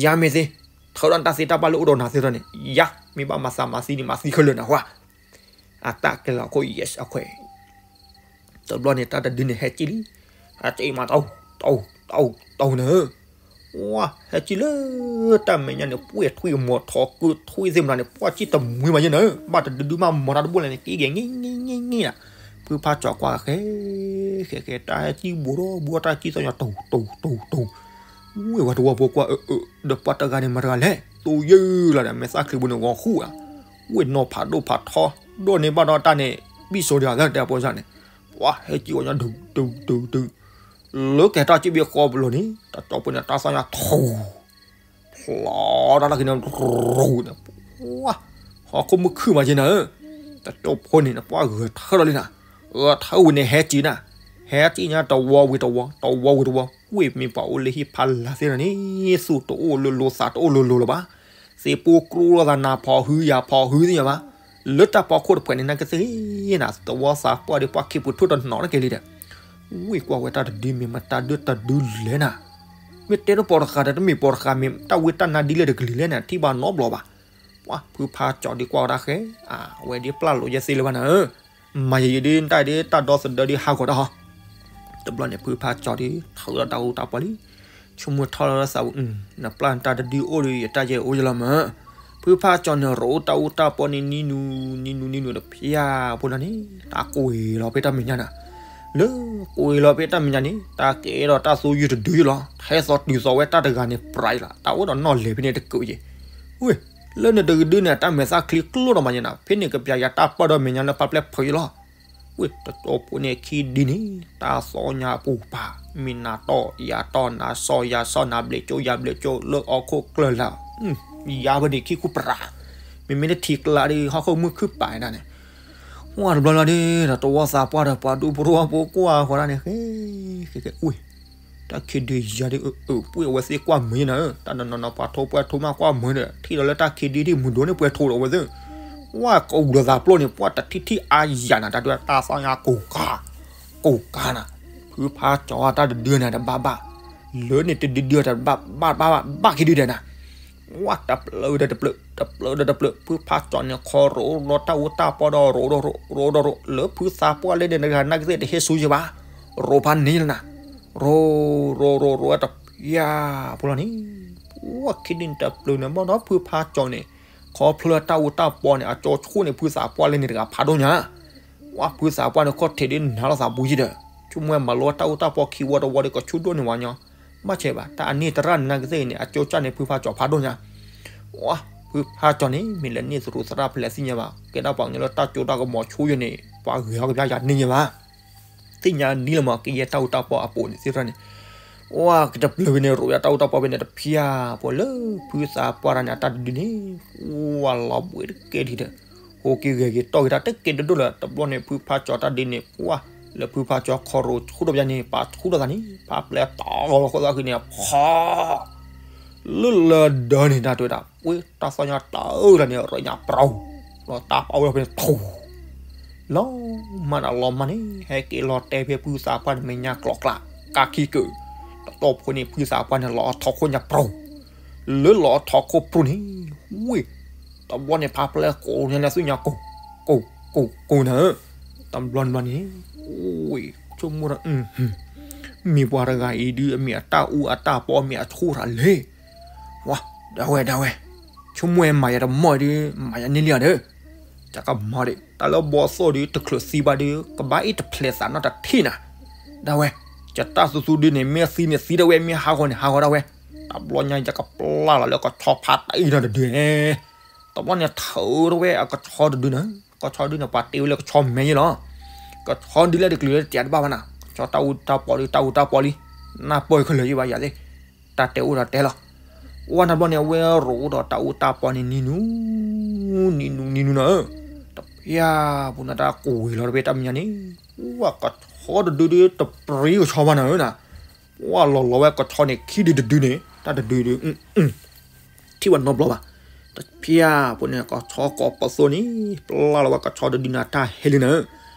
ယါမ့ၢ်သ့, ထၢဒီးတၢ်သ့တၢ်ဘၣ်လၢအိၣ်ဒီးနၤသ့ၣ်ထီၣ်န့ၣ် ယါ, မ့ၢ်ဘၣ်မၤသးမၤသံန့ၣ် မၤသံခဲလၢာ်နၤဝဲ, အတၢ်ကဲလီၤခိၣ် ယဲၢ်အခွဲး တဘျီန့ၣ် တၢ်တဒုန့ၣ်ဟဲကံၣ်လံ, အကံၣ်မးတၢ်, တၢ်, တၢ်နၤဧၢ, ဝါ ဟဲကံၣ်လၢတၢ်မဲာ်ညါန့ၣ် ပှဲၤထွံၣ်မီၤထီၣ်ကုထွံၣ်သ့ၣ်မတၤန့ၣ် ပှၢ်ကံၣ်တမှံမးယဲနၤဧၢ, ဘၣ်တဒုဒုမးမီၤတၢ်တဘိၣ်လဲၣ်န့ၣ် ကံၣ်က့ၤငံၢ်ငံၢ်ငံၢ်ငံၢ်နၤ, ဖုဖးကၠီၤကွၢ်ဃဲ, ဃဲဃဲ တၢ်ဟဲကံၣ်ဘူးဒီးဘူးတၢ်ကံၣ်သီညါ တိၤတိၤတိၤတိၤ ဝ့ၢ်ဝဲတဝီဖိကွၢ်အၢအၢ ဒီးပှၤတဂၤန့ၣ်မတၤတဂၤလဲၣ် သိယုၢ်လီၤဒီး မဲာ်သၣ်ချံပူၤန့ၣ်ဂီၤဃူဧါ, ဝ့ၢ်နီၢ်ဖးဒိၣ်ဖးထီ ဒိၣ်န့ၢ်ဘၣ်ဒီးတၢ်န့ၣ် ဘံၣ်စိၤဒံးဧါ တဲအဖိစၢ်န့ၣ်, ပှၤဟဲကံၣ်ဝဲညါဒုးဒုးဒုးဒုး, လၢကဟဲထီၣ်ကံၣ်ဘ့ၣ်ဃီပလီၤန့ၣ် တကၠီဖိန့ၣ် တၢ်သီညါထူ ဖျီတၢ်လၢခံန့ၣ် ရိၤန့ၣ်, ပှၤ, ဟီၣ်ခိၣ်မုၢ်ခုၣ်မးက့နၤဧၢ, တကၠီဖိန့ၣ် ပှၢ်ဂဲၤထၢၣ်လီၤလံနၤ, ဂဲၤထၢၣ်ဝံၤန့ၣ်ဟဲကံၣ်နၤ, ဟဲကံၣ်ညါတဝီဝံၤတဝီ တဝီဝံၤတဝီ, ဝ့ၢ်မ့ၢ်ပှၤအိၣ်လၢဟံၣ်ဖးလၢ်သ့ၣ်န့ၣ် သူၣ်တအိၣ်လိၤလိၤသးတအိၣ်လိၤလိၤလၢၤဘၣ်, သ့ၣ်ပူၤကျိလိာ်သးနၤဖီၣ်ဟုယၤဖီၣ်ဟုသ့ၣ်ညါဘၣ်, လၢတၢ်ဖီခိၣ်တဖှဲးန့ၣ် နကသ့ၣ်နၤ သဝီသးပှၢ်ဒီး ပှၢ်ခံပူၤထူၣ်တနီၤတက့ၤလံဒီး, ဝ့ၢ်ကွၢ်ဝဲတၢ်တဒုမ့ၢ်မတၤဒုတဒုလဲၣ်နၤ, မ့ၢ်တဲတပီၤတဃာ်ဒီး တမ့ၢ်ပီၤတဃာ် မ့ၢ်တၢ်ဝံတၢ်နါဒ်လဲၣ်တကလုာ်လဲၣ်န့ၣ် ထံၣ်ဘၣ်နီတဘျီဘၣ်, ပှၤဖုဖးကၠီၤဒုးကွၢ်ဝဲဒၣ်ဃဲ, အဝဲဒ်ပျၢ်လိာ်ယဲသ့လၢၤဘၣ်နၤဧၢ, မၤယံာ်ယံာ်ဒ်တၢ်ဒ်တၢ်ဒီသဒၢဒ်ဟးဂီၤတၢ်ဟီ, တဘျီန့ၣ် ဖုဖးကၠီၤဒုး ထုးဒီးတၢ်အူတၢ်ပီလံ, ဆိကမိၣ်ထီၣ်လီၤလၢသးပူၤ, နပျၢ်နတၢ်တဒုအိၣ်ဒီး ယတၢ်ယဲၢ်အိၣ်ယလီၤမၢ်, ဖုဖးကၠီၤန့ၣ် ရိးတၢ်အူတၢ်ပီန့ၣ် နံၤနူၤ နံၤနူၤ နံၤနူၤတဖျၢၣ်ဖိလီၤန့ၣ် တၢ်ကွံာ်လီၤဖဲတၢ်မဲာ်ညါနၤ, လၢကွံာ်လီၤဖဲတၢ်မဲာ်ညါန့ၣ် တၢ်ကဲဒီးတၢ်သိယုၢ်တဒုယလီၤ, ထဲသိးတုၤသိးဝဲတၢ်တဂၤန့ၣ် ပြးလီၤ တၢ်အိၣ်ဒီးနီၣ်လဲၤဖဲန့ၣ်တကုးယဲၢ်, ဝ့ၢ်, လၢနတကဒုန့ၣ် တၢ်မဲာ်သၣ်ချံကျိဒီးမးယဲနၤ ဖဲန့ၣ်ကပျၢ်ယၤတၢ်ပၢၢ်ဒီးမဲာ်ညါလၢဖးပျဲၢ်ဖုးယလီၤ ဝ့ၢ်တတီဖိန့ၣ်ခံဒုန့ၣ် တၢ်သီညါပူၤပာ် မ့ၢ်နၤတီၢ်ယၤတီၢ် နၤစီၢ်ယၤစီၢ် နၤဘျဲးကၠိယၤဘျဲးကၠိ လၢအီၣ်ခိၣ်ကျၢၢ်လၢ်, ယါဝဲဒၣ်ခံခူပြး, မ့မ့ၢ်တထံကျါဒီး ဟီၣ်ခိၣ်မုၢ်ခုၣ်ပာ်ဒၣ်န့ၣ်, ဝါတဘျီလီၤဒီး တဝီသးပှၢ်ဒီးပှၤဒူဖိတဝီဖိကွၢ်ဃီဒၣ်န့ၣ် ဃဲ, ဃဲဃဲ ဝ့ၢ် တၢ်ခံဒုယၤဒီး အၢ ပှ့ၢ်အဝဲသ့ၣ်ကွၢ်မုာ်ယဲနၤဧၢ, တၢ်နီၢ်နီၢ်နီၢ် ပှၤထိပှဲၤထိမးကွၢ်မုာ်ဒီး ထံၣ်ဒီးလၢတၢ်ခံဒုဒ်မုာ်ဒိၣ်န့ၣ် ပှဲၤထိဒီးအဝဲသ့ၣ်, ဝါကအိၣ်ဒီးသးပျိန့ၣ် ပှၤတထံၣ်ထံၣ်အါယၤနၤ တၢ်ဒုးတၢ်သီညါကိၢ်ကၤ, ကိၢ်ကၤနၤ, ဖုဖးကၠီၤတၢ်တဒုန့ၣ်တဘၣ်ဘၣ်, လၢန့ၣ်တဒုဒုတဘၣ်ဘၣ်ဘၣ်ဘၣ် ဘၣ်ခံဒုဒဲးနၤ ဝါတပျၢၤဒီးတပျၢၤ တပျၢၤဒီးတပျၢၤ ဖုဖးကၠီၤန့ၣ် ခီရိၤဒီးတၢ်အူတၢ်ပီဒီးရိၤဒီးရိၤ ရိၤဒီးရိၤ လၢဖုသးပှၢ်လၢန့ၣ်တဂၤနာ်က့သ့ၣ်တဟ့ၣ်ဆူယဘၣ်, ရိၤဖးန့ၣ်လီၤနၤ, ရိၤ ရိၤ ရိၤ ရိၤတပျၢၤဖိလီၤန့ၣ်, ဝါခံဒုန့ၣ်တပျၢၤန့ၣ် ဘၣ်ဒီးဖုဖးကၠီၤန့ၣ် ခီဖျိတၢ်အူတၢ်ပီန့ၣ် အကၠိဆူၣ်န့ၣ် ဖုသးပှၢ်လၢန့ၣ်တဂၤဖးဒိၣ်ညါ ဝါဖုသးပှၢ်န့ၣ် ခီၣ်ထံးဒ်နၤလီၤသးပူၤယံၤဒီး ဆိကမိၣ်ဝဲမၤလိတၢ်အူတၢ်ပီခံဝီတဝီဒီး ကဆူၣ်ဒိၣ်န့ၢ်ဝဲညီ, ဘၣ်ဆဲးဘၣ် တၢ်အန့ၢ်သရၣ်န့ၣ်နာ်က့သ့ၣ်န့ၣ် အကၠိကၢ်န့ၣ် ဖုဖးကၠီၤဖးဒိၣ်ညါ, ဝါ ဖုဖးကၠီၤန့ၣ် မ့ၢ်လဲၤန့ၢ်သရူးသရၣ်ဖဲလဲၣ်သ့ၣ်ညါဘၣ် ကဲဒၣ်ပှၤကညီလၢတၢ်ကၠိတၢ်ကမီၤဆူၣ်ယဲန့ၣ် ပှၤဂဲၤအီၤကဘျါယၤန့ၢ်ယဲဘၣ် သ့ၣ်ညါဒ်လၢမ့ၢ်ကယဲၢ်တၢ်အူတၢ်ပီအပူၤန့ၣ် သ့ၣ်တဖၣ်န့ၣ်, ဝါကတပျၢၤဖဲန့ၣ် ရိးယၤတၢ်အူတၢ်ပီဖဲန့ၣ်တဖျၢၣ်ဖိလၢ ဖုသးပှၢ်တၢ်န့ၣ် အတၢ်တဒုန့ၣ်, ဝါလီၤဘှံးတကဲဒံးဒီး, ဟိက့ၤဂဲၤက့ၤတီၢ်က့ၤတၢ်တကဲဒိၣ်ဒိၣ်လၢၤ တဘျီန့ၣ် ဖုဖးကၠီၤတၢ်ဒုန့ၣ် ဝါ, လၢဖုဖးကၠီၤခီရိၤဆူၣ်ထီၣ်ပယါန့ၣ် ပာ်ဆူၣ်ထီၣ်သးန့ၣ် ဖးပျဲၢ်တီၢ်လီၤဃိသးဃုာ်န့ၣ် ဖီ လၢလၢဒၢးန့ၣ် တၢ်တဲဝဲဒၣ် ဝ့ၢ်တၢ်သီၣ်ညါတၢ်အၢၣ်လီၤန့ၣ် ရညါပြီၤ, ဒီးတၢ်ပာ်ဝဲဖဲန့ၣ်ထူ, လီၤမၢ်နၤလီၤမၢ်န့ၣ် ဟဲက့ၤလီၤတဲာ်ဖဲဖုသးပှၢ်န့ၣ် မဲာ်ညါကျိၤကျါ, ကးခံကုာ်, တတီၢ်ဖိန့ၣ် ဖုသးပှၢ်န့ၣ် လီၤအထီခိၣ်ညါပြီၤ, လၢလီၤအထီခိၣ်ပြီၤန့ၣ်, ဝ့ၢ်, တဘျီန့ၣ် ဖးပျဲၢ်ကိးညါလၢသူၣ်ညါကိၢ်, ကိၢ်, ကိၢ်, ကိၢ်နၤဧၢ, တဘျီန့ၣ်ဘျီန့ၣ်, ဝ့ၢ်, ဆိကမိၣ်ဒီး မ့ၢ်ပှၤတဂၤအံၤဒုး အမ့ၢ်အတၢ်အူအတၢ်ပီမ့ၢ်အဆူၣ်တၢ်လဲၣ်, ဝါ, ဒၣ်ဝဲ ဒၣ်ဝဲ, ဆိကမိၣ်ဝဲမၤယၤတမီၢ်ဒုး မၤယၤန့ၢ်လံဧါဒီး, ယကမၤဒံး တၢ်လၢဘီသိၣ်ဒုး တချုးသံဘၣ်ဒုး ကဘၣ်အံၤတဖျဲးသးနီတထံၣ်နၤ, ဒၣ်ဝဲ, ယတၢ်သူသူဒုးန့ၣ် မ့ၢ်သံန့ၣ်သံဒၣ်ဝဲ မ့ၢ်ဟးဂီၤန့ၣ်ဟးဂီၤဒၣ်ဝဲ, တဘျီညါယကပျၢ်လီၤလၢကဆီဖးတံၢ်နီတဒုန့ၣ်, တဘျီန့ၣ်ထုးထီၣ်ဝဲအကဆီတဒုန့ၣ်, ကဆီဒုန့ၣ် ပှၤတ့ဝဲလၢကဆီမဲာ်ယဲလီၤ, ကဆီဒုးလၢတကလုာ်လၢတတဲတဘၣ်ဘၣ်န, ကဆီတၢ်အူတၢ်ပီလံ တၢ်အူတၢ်ပီလံ, နၢ်ပၢၢ်ခဲလၢာ်ယဲဘၣ်ယၤသ့ၣ်, တၢ်တဲအိၣ်ဒီးတဲလီၤ, ဝဲန့ၣ်တဘျီန့ၣ် အဝဲရိးအိၣ်ဒီးတၢ်အူတၢ်ပီန့ၣ် နံၤနူ နံၤနူနၤဧၢ, တဖၣ်ဖိန့ၣ် တၢ်ကွံာ်လီၤတဘ့ၣ်တၢ်မဲာ်ညါန့ၣ်, ပှၤကဆီတဒုဒုးတပြံကဆီဘၣ်နၤဧၢနၤ, ပှၤလီၤလီၤဝဲကဆီန့ၣ် ခံဒုတဒုန့ၣ် တၢ်တဒုဒုး ထံၣ်ဝဲနီတဘျီဘၣ်, တဖၣ်ဖိန့ၣ် ကဆီကိးပသူန့ၣ် ပျၢ်လီၤဝဲကဆီတဒုန့ၣ် တၢ်ဟဲလံနၤဧၢ,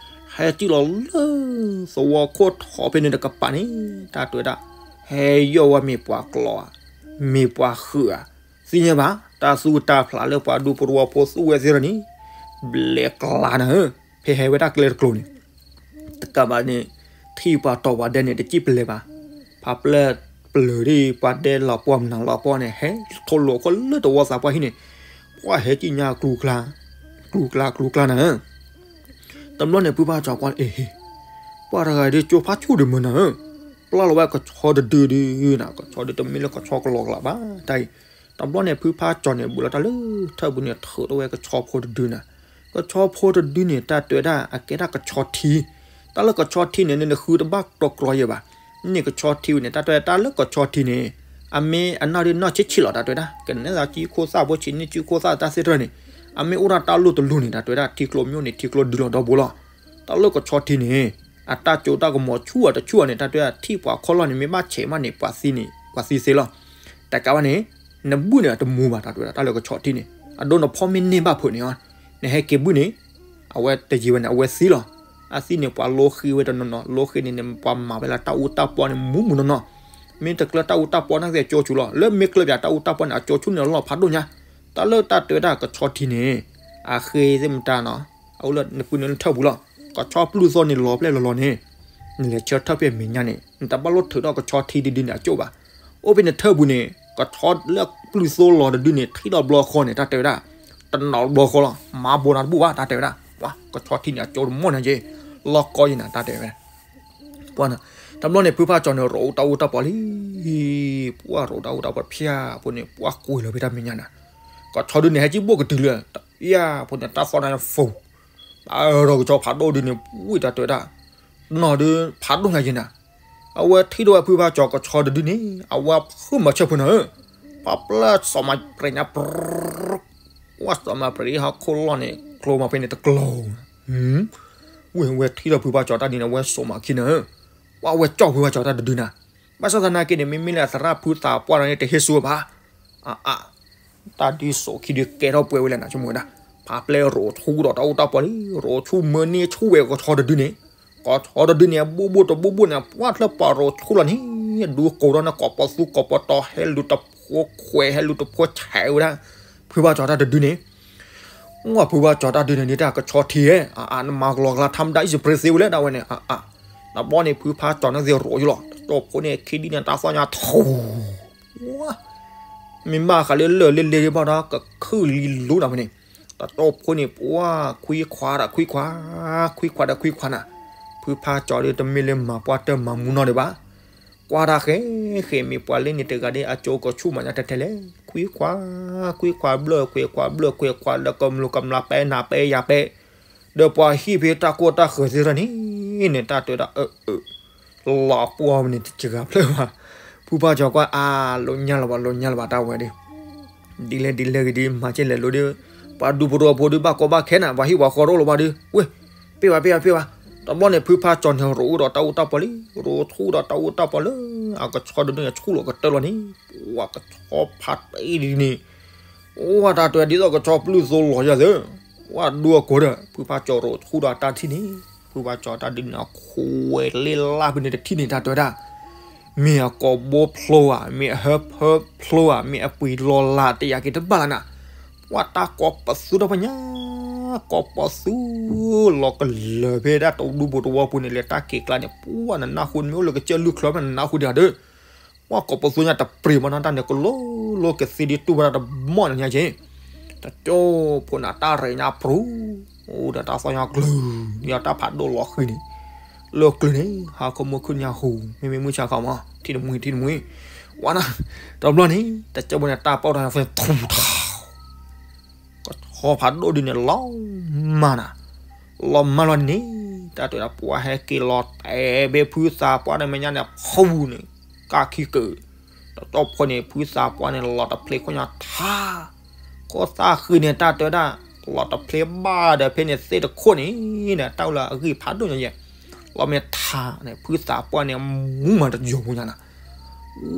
ဟဲစံၣ်လီၤလၢ သဝီခိၣ်ထီၣ်ဖဲန့ၣ်တကပၤန့ၣ် တၢ်တဲဝဲဒၣ်, ဟဲယီၢ်ဝဲမ့ၢ်ပှၤကျီဧါ, မ့ၢ်ပှၤဃုာ်ဧါ, သ့ၣ်ညါဘၣ် တၢ်သူၣ်တၢ်ဖျးလၢပှၤဒူဖိတဝီဖိသူၣ်ဝဲသ့ၣ်ဒီးန့ၣ်, ဘျဲးကျါနၤဧၢ, ဖဲဟဲဝဲဒၣ်ကျဲတကျိၤန့ၣ် တကးဘၣ်န့ၣ်, ထံၣ်ပှၤတီၤပှၤဒဲးန့ၣ် တစံၣ်ပလဲၤဘၣ်, ဖးပျၢ်ပျၢၤဒ် ပှၤဒဲးလီၤပှီၢ်မနုၤလီၤပှီၢ်န့ၣ် ဟဲထိၣ်လိာ်ခီလၢတဝီသးပှၢ်ဟံၣ်န့ၣ်, ပှၤဟဲကံၣ်ညါကျူကျါ, ကျူကျါကျူကျါနၤဧၢ, တဘျီန့ၣ် ဖုဖါကၠီၤကွၢ်လၢ အ့ဟ့, ပှၤတဂၤဒ်ကၠိဖးဆူၣ်ဒုးမုာ်နၤဧၢ, ပျၢ်လီၤဝဲကဆီတဒုဒုနၤ, ကဆီဒုတမ့ၢ်လၢကဆီကလီကလးဘၣ်တၢ်အံၤ, တဘျီန့ၣ် ဖုဖါကၠီၤန့ၣ် ဘူးလီၤတၢ်လၢထၢၣ်ပူၤန့ၣ် ထုးထီၣ်ဝဲကဆီဖိတဒုနၤ, ကဆီဖိတဒုန့ၣ် တၢ်တဲဝဲဒၣ် အကဲဒၣ်ကဆီထံ, တၢ်လၢကဆီထံန့ၣ် နဃုတဘၣ်တြီယဲၢ်ဘၣ်, န့ၣ်ကဆီထံဝဲန့ၣ် တၢ်တဲဝဲတၢ်လၢကဆီထံန့ၣ်, အမ့ၢ်အနၢ်ဒုးနီၢ်ဆံးဆံးလီၤ တၢ်တဲဝဲဒၣ်, ကနဲၣ်သးကံၢ်ခိၣ်သၣ်ဖိဆံးန့ၢ်ကံၢ်ခိၣ်သၣ်တၢ်သ့ၣ်တဖၣ်န့ၣ်, အမ့ၢ်အိၣ်ဒၣ်တၢ်လိၣ်တလိၣ်န့ၣ် တၢ်တဲဝဲဒၣ် ထံကျိမ့ၢ်အိၣ်န့ၣ် ထံကျိဒုးလီၤဒီဘိလီၤ, တၢ်လၢကဆီထံန့ၣ်, အတၢ်ကၠိတၢ်ကမီၤဆူၣ်အတဆူၣ်အီၤန့ၣ် တၢ်တဲဝဲဒၣ် ထံၣ်ပှၤခီၣ်လီၢ်န့ၣ် မ့ၢ်ဘၣ်ဆဲးမးန့ၣ် ပှၤသံန့ၣ် ပှၤသံသ့လီၤ, တကးဘၣ်န့ၣ်, နဘုၣ်န့ၣ်အတမူဘၣ် တၢ်တဲဝဲဒၣ် တၢ်လၢကဆီထံန့ၣ်, အဒိနဖီမ့ၢ်န့ၢ်ဘၣ်ဖုးန့ၣ်အီၤ, နဟဲက့ၤဘုၣ်န့ၣ်, အဝဲတယံၤဝဲန့ၣ် အဝဲသံလီၤ, အသံန့ၣ် ပှၤလိဃ့ဝဲတနီၤနီၤ လိဃ့န့ၣ်န့ၣ် ပှၤမၤဝဲလၢတၢ်အူတၢ်ပီန့ၣ် မူးမူးနီၢ်နီၢ်, မ့ၢ်တကျၢၤတၢ်အူတၢ်ပီန့ၣ်က့ၤကၠိဆူၣ်လီၤ လၢမ့ၢ်ကျၢၤပၠးတၢ်အူတၢ်ပီန့ၣ် အကၠိဆူၣ်န့ၣ်လီၤဖးဒိၣ်ညါ, တၢ်လၢတၢ်တဲဝဲဒၣ်ကဆီထံန့ၣ်, အဃ့သ့ၣ်မတၤနီၤ, အအိၣ်လၢနပုၢ်န့ၣ်လၢထၢၣ်ပူၤလီၤ, ကဆီပျုၢ်သိန့ၣ်လီၤပျဲၢ်လီၤလီၤန့ၣ်, နလဲၤဆၢထၢၣ်ဖဲမဲာ်ညါန့ၣ် နတဘၣ်လိၣ်ထုးထီၣ်ကဆီထံတဒုန့ၣ်အကၠိဘၣ်, အိၣ်ဖဲနထၢၣ်ပူၤန့ၣ် ကဆီလၢပျုၢ်သိလီၤတဒုန့ၣ် ထံၣ်ဒီးဘျီဃီန့ၣ် တၢ်တဲဝဲဒၣ်, တနီၤဘျီဃီလီၤ မၤဘိးနၤတဘူၣ်ဘၣ် တၢ်တဲဝဲဒၣ်, ပှၤကဆီထံန့ၣ်အကၠိတမီၢ်န့ၣ်က့ၤ, လီၢ်ကီယံၤနၤ တၢ်တဲဝဲဒၣ် ပှၤန့ၣ်, တဘျီန့ၣ် ဖုဖါကၠီၤန့ၣ် ရိးတၢ်အူတၢ်ပီလံ, ပှၤရိးတၢ်အူတၢ်ပီဖၠၣ်ဖိန့ၣ် ပှၤကွံာ်လီၤဖဲတၢ်မဲာ်ညါန့ၣ်, ကဆီဒုန့ၣ် ဟဲကံၣ်ဘိၣ်ကတုၤလၢ, ယၤဖိန့ၣ် တၢ်သီၣ်န့ၣ် ဖိ, ဒီးကဆီဖးဒိၣ်ဒုန့ၣ် ဝံၣ်တၢ်တဲဝဲဒၣ်, နီၢ်ဒု ဖးဒိၣ်ညါယံၤနၤ, အဝဲထံၣ်ဒိၣ်ဝဲဖုဖါကၠီၤကဆီတဒုန့ၣ် အဝဲဖုမၤဆၢဖိနၤဧၢ, ပှၤပျဲစီၤမၤပြံးညါပြံ, ပှၤစီၤမၤပြံးဟီၣ်ခိၣ်လီၢ်န့ၣ် ကျိမၤဖဲန့ၣ်တကျိၤ ဝဲဝဲထံၣ်ဒီးဖုဖါကၠီၤတၢ်ဒုန့ၣ် အဝဲစိာ်မၤခံနၤဧၢ, ပှၤဝဲကၠီၣ်ဖုဖါကၠီၤတၢ်တဒုနၤ, ဘၣ်ဆၣ်သနာ်က့န့ၣ် မ့မ့ၢ်လၢအသရၣ်ဖုသးပှၢ်န့ၣ်တဟ့ၣ်ဆူဘၣ်, အါအါ, တၢ်ဒုးစိာ်ခံဒုးကဲထီၣ်ပှဲၤဝဲလဲၣ်နၤ ဆိကမိၣ်ဝဲဒၣ်, ဖးပျဲရိးဆူဒီးတၢ်အူတၢ်ပီလံ, ရိးဆူမၢန့ၢ်ဆူဝဲကဆီတဒုန့ၣ်, ကဆီတဒုန့ၣ် အဘိၣ်ဘိၣ်တဘိၣ်ဘိၣ်န့ၣ် ပှၤတဖျၢၣ်ပာ်ရိးဆူလီၤန့ၣ်, ဒုးကိးဒီးန့ၣ် ကိးပသူကိးပတီၤ ဟဲလူၤတဖိခွဲး ဟဲလူၤတဖိဆဲးဝဲဒၣ်, ဖုဖါကၠီၤတၢ်တဒုန့ၣ် ဝဲဖုဖါကၠီၤတၢ်ဒုန့ၣ် ဒ်တၢ်ကဆီထံဧါ, အါအါ နမၤကလီကလါ ထါမတၤ အံၣ်စပရ့သ့ဝဲလဲၣ်ဒၣ်ဝဲန့ၣ်, အါအါ, တဘျီန့ၣ် ဖုဖါကၠီၤန့ၣ်သ့ၣ်ရိးယိလီၤ, တၢ်တိာ်ဖိန့ၣ် ခံဒုန့ၣ် တၢ်သီၣ်ညါထူ, မ့ၢ်ဘၣ်ဃးလၢလၢၢ်လ့လ့ဘၣ်ဒီး ကခုၣ်လံလူနၤဖဲန့ၣ်, တၢ်တိာ်ဖိန့ၣ် ပှၤခွံခွါဒီးခွံခွါ, ခွံခွါဒီးခွံခွါနၤ, ဖုဖါကၠီၤဒုတမ့ၢ်လၢမၤပှၢ်တၢၢ်မၤမူနီၢ်ဒံးဘၣ် ကွၢ်တၢ်ဃဲဃဲ မ့ၢ်ပှၤလၢန့ၣ်တဂၤဒ် အကၠိကဆူၣ်မးညါထဲထဲလဲၣ်, ခွံခွါ, ခွံခွါဘျၢၣ် ခွံခွါဘျၢၣ် ခွံခွါလၢကမျၢၢ်ကမျၢၢ် ပဲနၤပဲယၤပဲ, ဒီးပှၤဟံၣ်ဖဲတၢ်ကိၢ်တၢ်ဃၢၤသ့ၣ်တဖၣ်န့ၣ်, န့ၣ်တၢ်တဲဝဲဒၣ်အၢ, လီၤပှီၢ်မန့ၣ်တစှၤဖျၢၣ်ဘၣ်, ဖုဖါကၠီၤကွၢ်အါ, လိာ်ညါလၢၤဘၣ် လိာ်ညါလၢၤဘၣ် တၢ်ဝဲဒၣ် ဒ်လဲၣ်ဒ်လဲၣ်ဂ့ၤဒ် မၤကဲလဲၣ်လိၤဒ်, ပှၤဒူဖိတဝီဖိဒ် ဘၣ်ကီဘၣ်ခဲနၤ ပှၤဟံၣ်ပှၤဃီတအိၣ်လၢၤဘၣ်ဒ်, ဝ့ၢ်, ပ့ၢ်ဘၣ်ပ့ၢ်ဘၣ်ပ့ၢ်ဘၣ်, တဘျီန့ၣ် ဖုဖါကၠီၤန့ၣ်ရိးအိၣ်ဒီးတၢ်အူတၢ်ပီလံ, ရိးဆူဒီးတၢ်အူတၢ်ပီလၢ, အကဆီတဒုန့ၣ်ဆူၣ်လီၤကတၢၢ်လီၤန့ၣ်, ပှၤကဆီဖးတံၢ်ဒ်န့ၣ်, အိၣ်ဝဲတၢ်တဲဒ်သိးကဆီပျုၢ်သိလီၤယၤသ့, ပှၤဒူအကိးဒီး ဖုဖါကၠီၤရိးဆူဒီးတၢ်ထံၣ်န့ၣ်, ဖုဖါကၠီၤတၢ်ဒုန့ၣ် အခွဲးလ့လၢ်ဖဲန့ၣ်တထံၣ်န့ၣ် တၢ်တဲဝဲဒၣ် မ့ၢ်အကိာ်ဘိဖျိဧါ, မ့ၢ်အဟၢဖၢဖျိဧါ, မ့ၢ်အပှ့ၤလီၤလး တယာ်က့ၤတဘၣ်လၢနၤ, ပှၤတၢ်ကိးပသူတဖၣ်ညါ, ကိးပသူလီၤကလၢာ်ဖဲဒၣ်တဒူဖိတဝီဖိန့ၣ် လဲၤတၢ်က့ၤကျါန့ၣ် ပှၤနနၢ်ဟူန့ၣ်မ့ၢ်အိၣ်လၢကစၢၢ်လုၢ်ချၢဖဲနနၢ်ဟူဒံးဧါဒီး, ပှၤကိးပသူညါတပြံၤမနီၤ တၢ်န့ၣ်ကလိလိကသ့ဒ်တူၢ်ဝဲဒၣ်တမီၢ်န့ၣ်ညါက့ၤ တကၠိဖိန့ၣ် တၢ်ရဲၣ်ညါပြူၤ, အိၣ်ဒီးတၢ်သီၣ်ညါကျုၤ, ဒီးတၢ်ဖးဒိၣ်လီၤဃံၤန့ၣ်, လၢကျုၤန့ၣ် ဟါခီမုၢ်ခုၣ်ညါဟူး, မ့မ့ၢ်မုၢ်ဆါခီမး ထံၣ်တမှံၤထံၣ်တမှံၤ, ဝဲနၤ, တဘျီန့ၣ် တကၠိဖိန့ၣ် တၢ်ပီၢ်ထီၣ်ညါဖဲထူထီၣ် ကဆီဖးဒိၣ်ဒ်န့ၣ် လီၤမၢ်နၤ, လီၤမၢ်လီၤန့ၣ်, တၢ်တဲဒၣ်ပှၤဟဲက့ၤလီၤတဲာ်ဘၣ်ဖုသးပှၢ်န့ၣ်မဲာ်ညါန့ၣ် ဖူန့ၣ်, ကၢ်ခံကၢၢ်, တတီၢ်ဖိန့ၣ် ဖုသးပှၢ်န့ၣ် လီၤတဖျ့ခိၣ်ညါထါ, ခိၣ်သၣ်ဃံန့ၣ် တၢ်တဲဒၣ်, လီၤတဖျ့ဘၣ်ဒီးဖဲန့ၣ်သ့ၣ်တခိၣ်န့ၣ်, တၢ်အိၣ်လၢအဂံၢ်ဖးဒိၣ်ညါယဲၢ်, လီၤမ့ၢ်ထါန့ၣ် ဖုသးပှၢ်န့ၣ် မူမၤတယိာ်ပူၤညါနၤ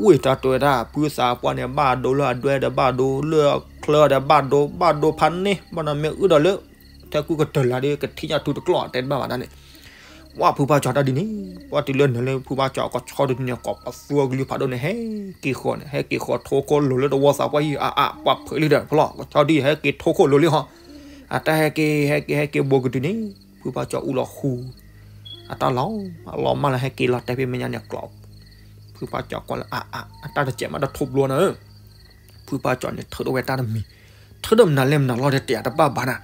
ဝ့ၢ်တၢ်တဲဝဲဒၣ် ဖုသးပှၢ်န့ၣ် ဘၣ်ဒိလၢအဒွဲဒီးဘၣ်ဒိ လၢအချၢဒီးဘၣ်ဒိ ဘၣ်ဒိဖးန့ၢ် ဘၣ်နီၢ်မ့ၢ်အုၣ်ဒီးလၢ ထဲကူကတၢၢ်လၢ်ဒီး ကထံၣ်ညါထူတကျီၢ်တဲတဘၣ်ဘၣ်ဒၣ်န့ၣ်, ဝဲဖုဖါကၠီတၢ်ဒ်န့ၣ် ပှၤတုၤလၢနုာ်လၢဖုဖါကၠီကဆီဒ်န့ၣ် ကိးပသူအကလုၢ်ဖးဒိၣ်န့ၣ် ဟဲက့ၤဃီၤန့ၣ် ဟဲက့ၤဃီၤထိခိၣ်လိၤလၢတဝီသးပှၢ်ဟံၣ် အါအါ ပှၤဖုးလံဒီး ဖလီၢ် ကဆီဒ်ဟဲက့ၤထိခိၣ်လိၤလံဟီ, အတၢ်ဟဲက့ၤ ဟဲက့ၤ ဟဲက့ၤဘိးကတုၤန့ၣ် ဖုဖါကၠီအူလီၤဃူ အတၢ်လီၤ အလီၤမၢ်လီၤ ဟဲက့ၤလီၤတဲာ်ဖဲမဲာ်ညါန့ၣ်ကျိး, ဖုဖါကၠီကွၢ်လၢအါအါ အတၢ်တစဲးမးတထိဘျီနၤ, ဖုဖါကၠီန့ၣ်ထုးထီၣ်ဝဲတၢ်တမံၤ, ထုးထီၣ်မနုၤလဲၣ်မနုၤလီၤဒီးတဲအတဘၣ်ဘၣ်နၤ,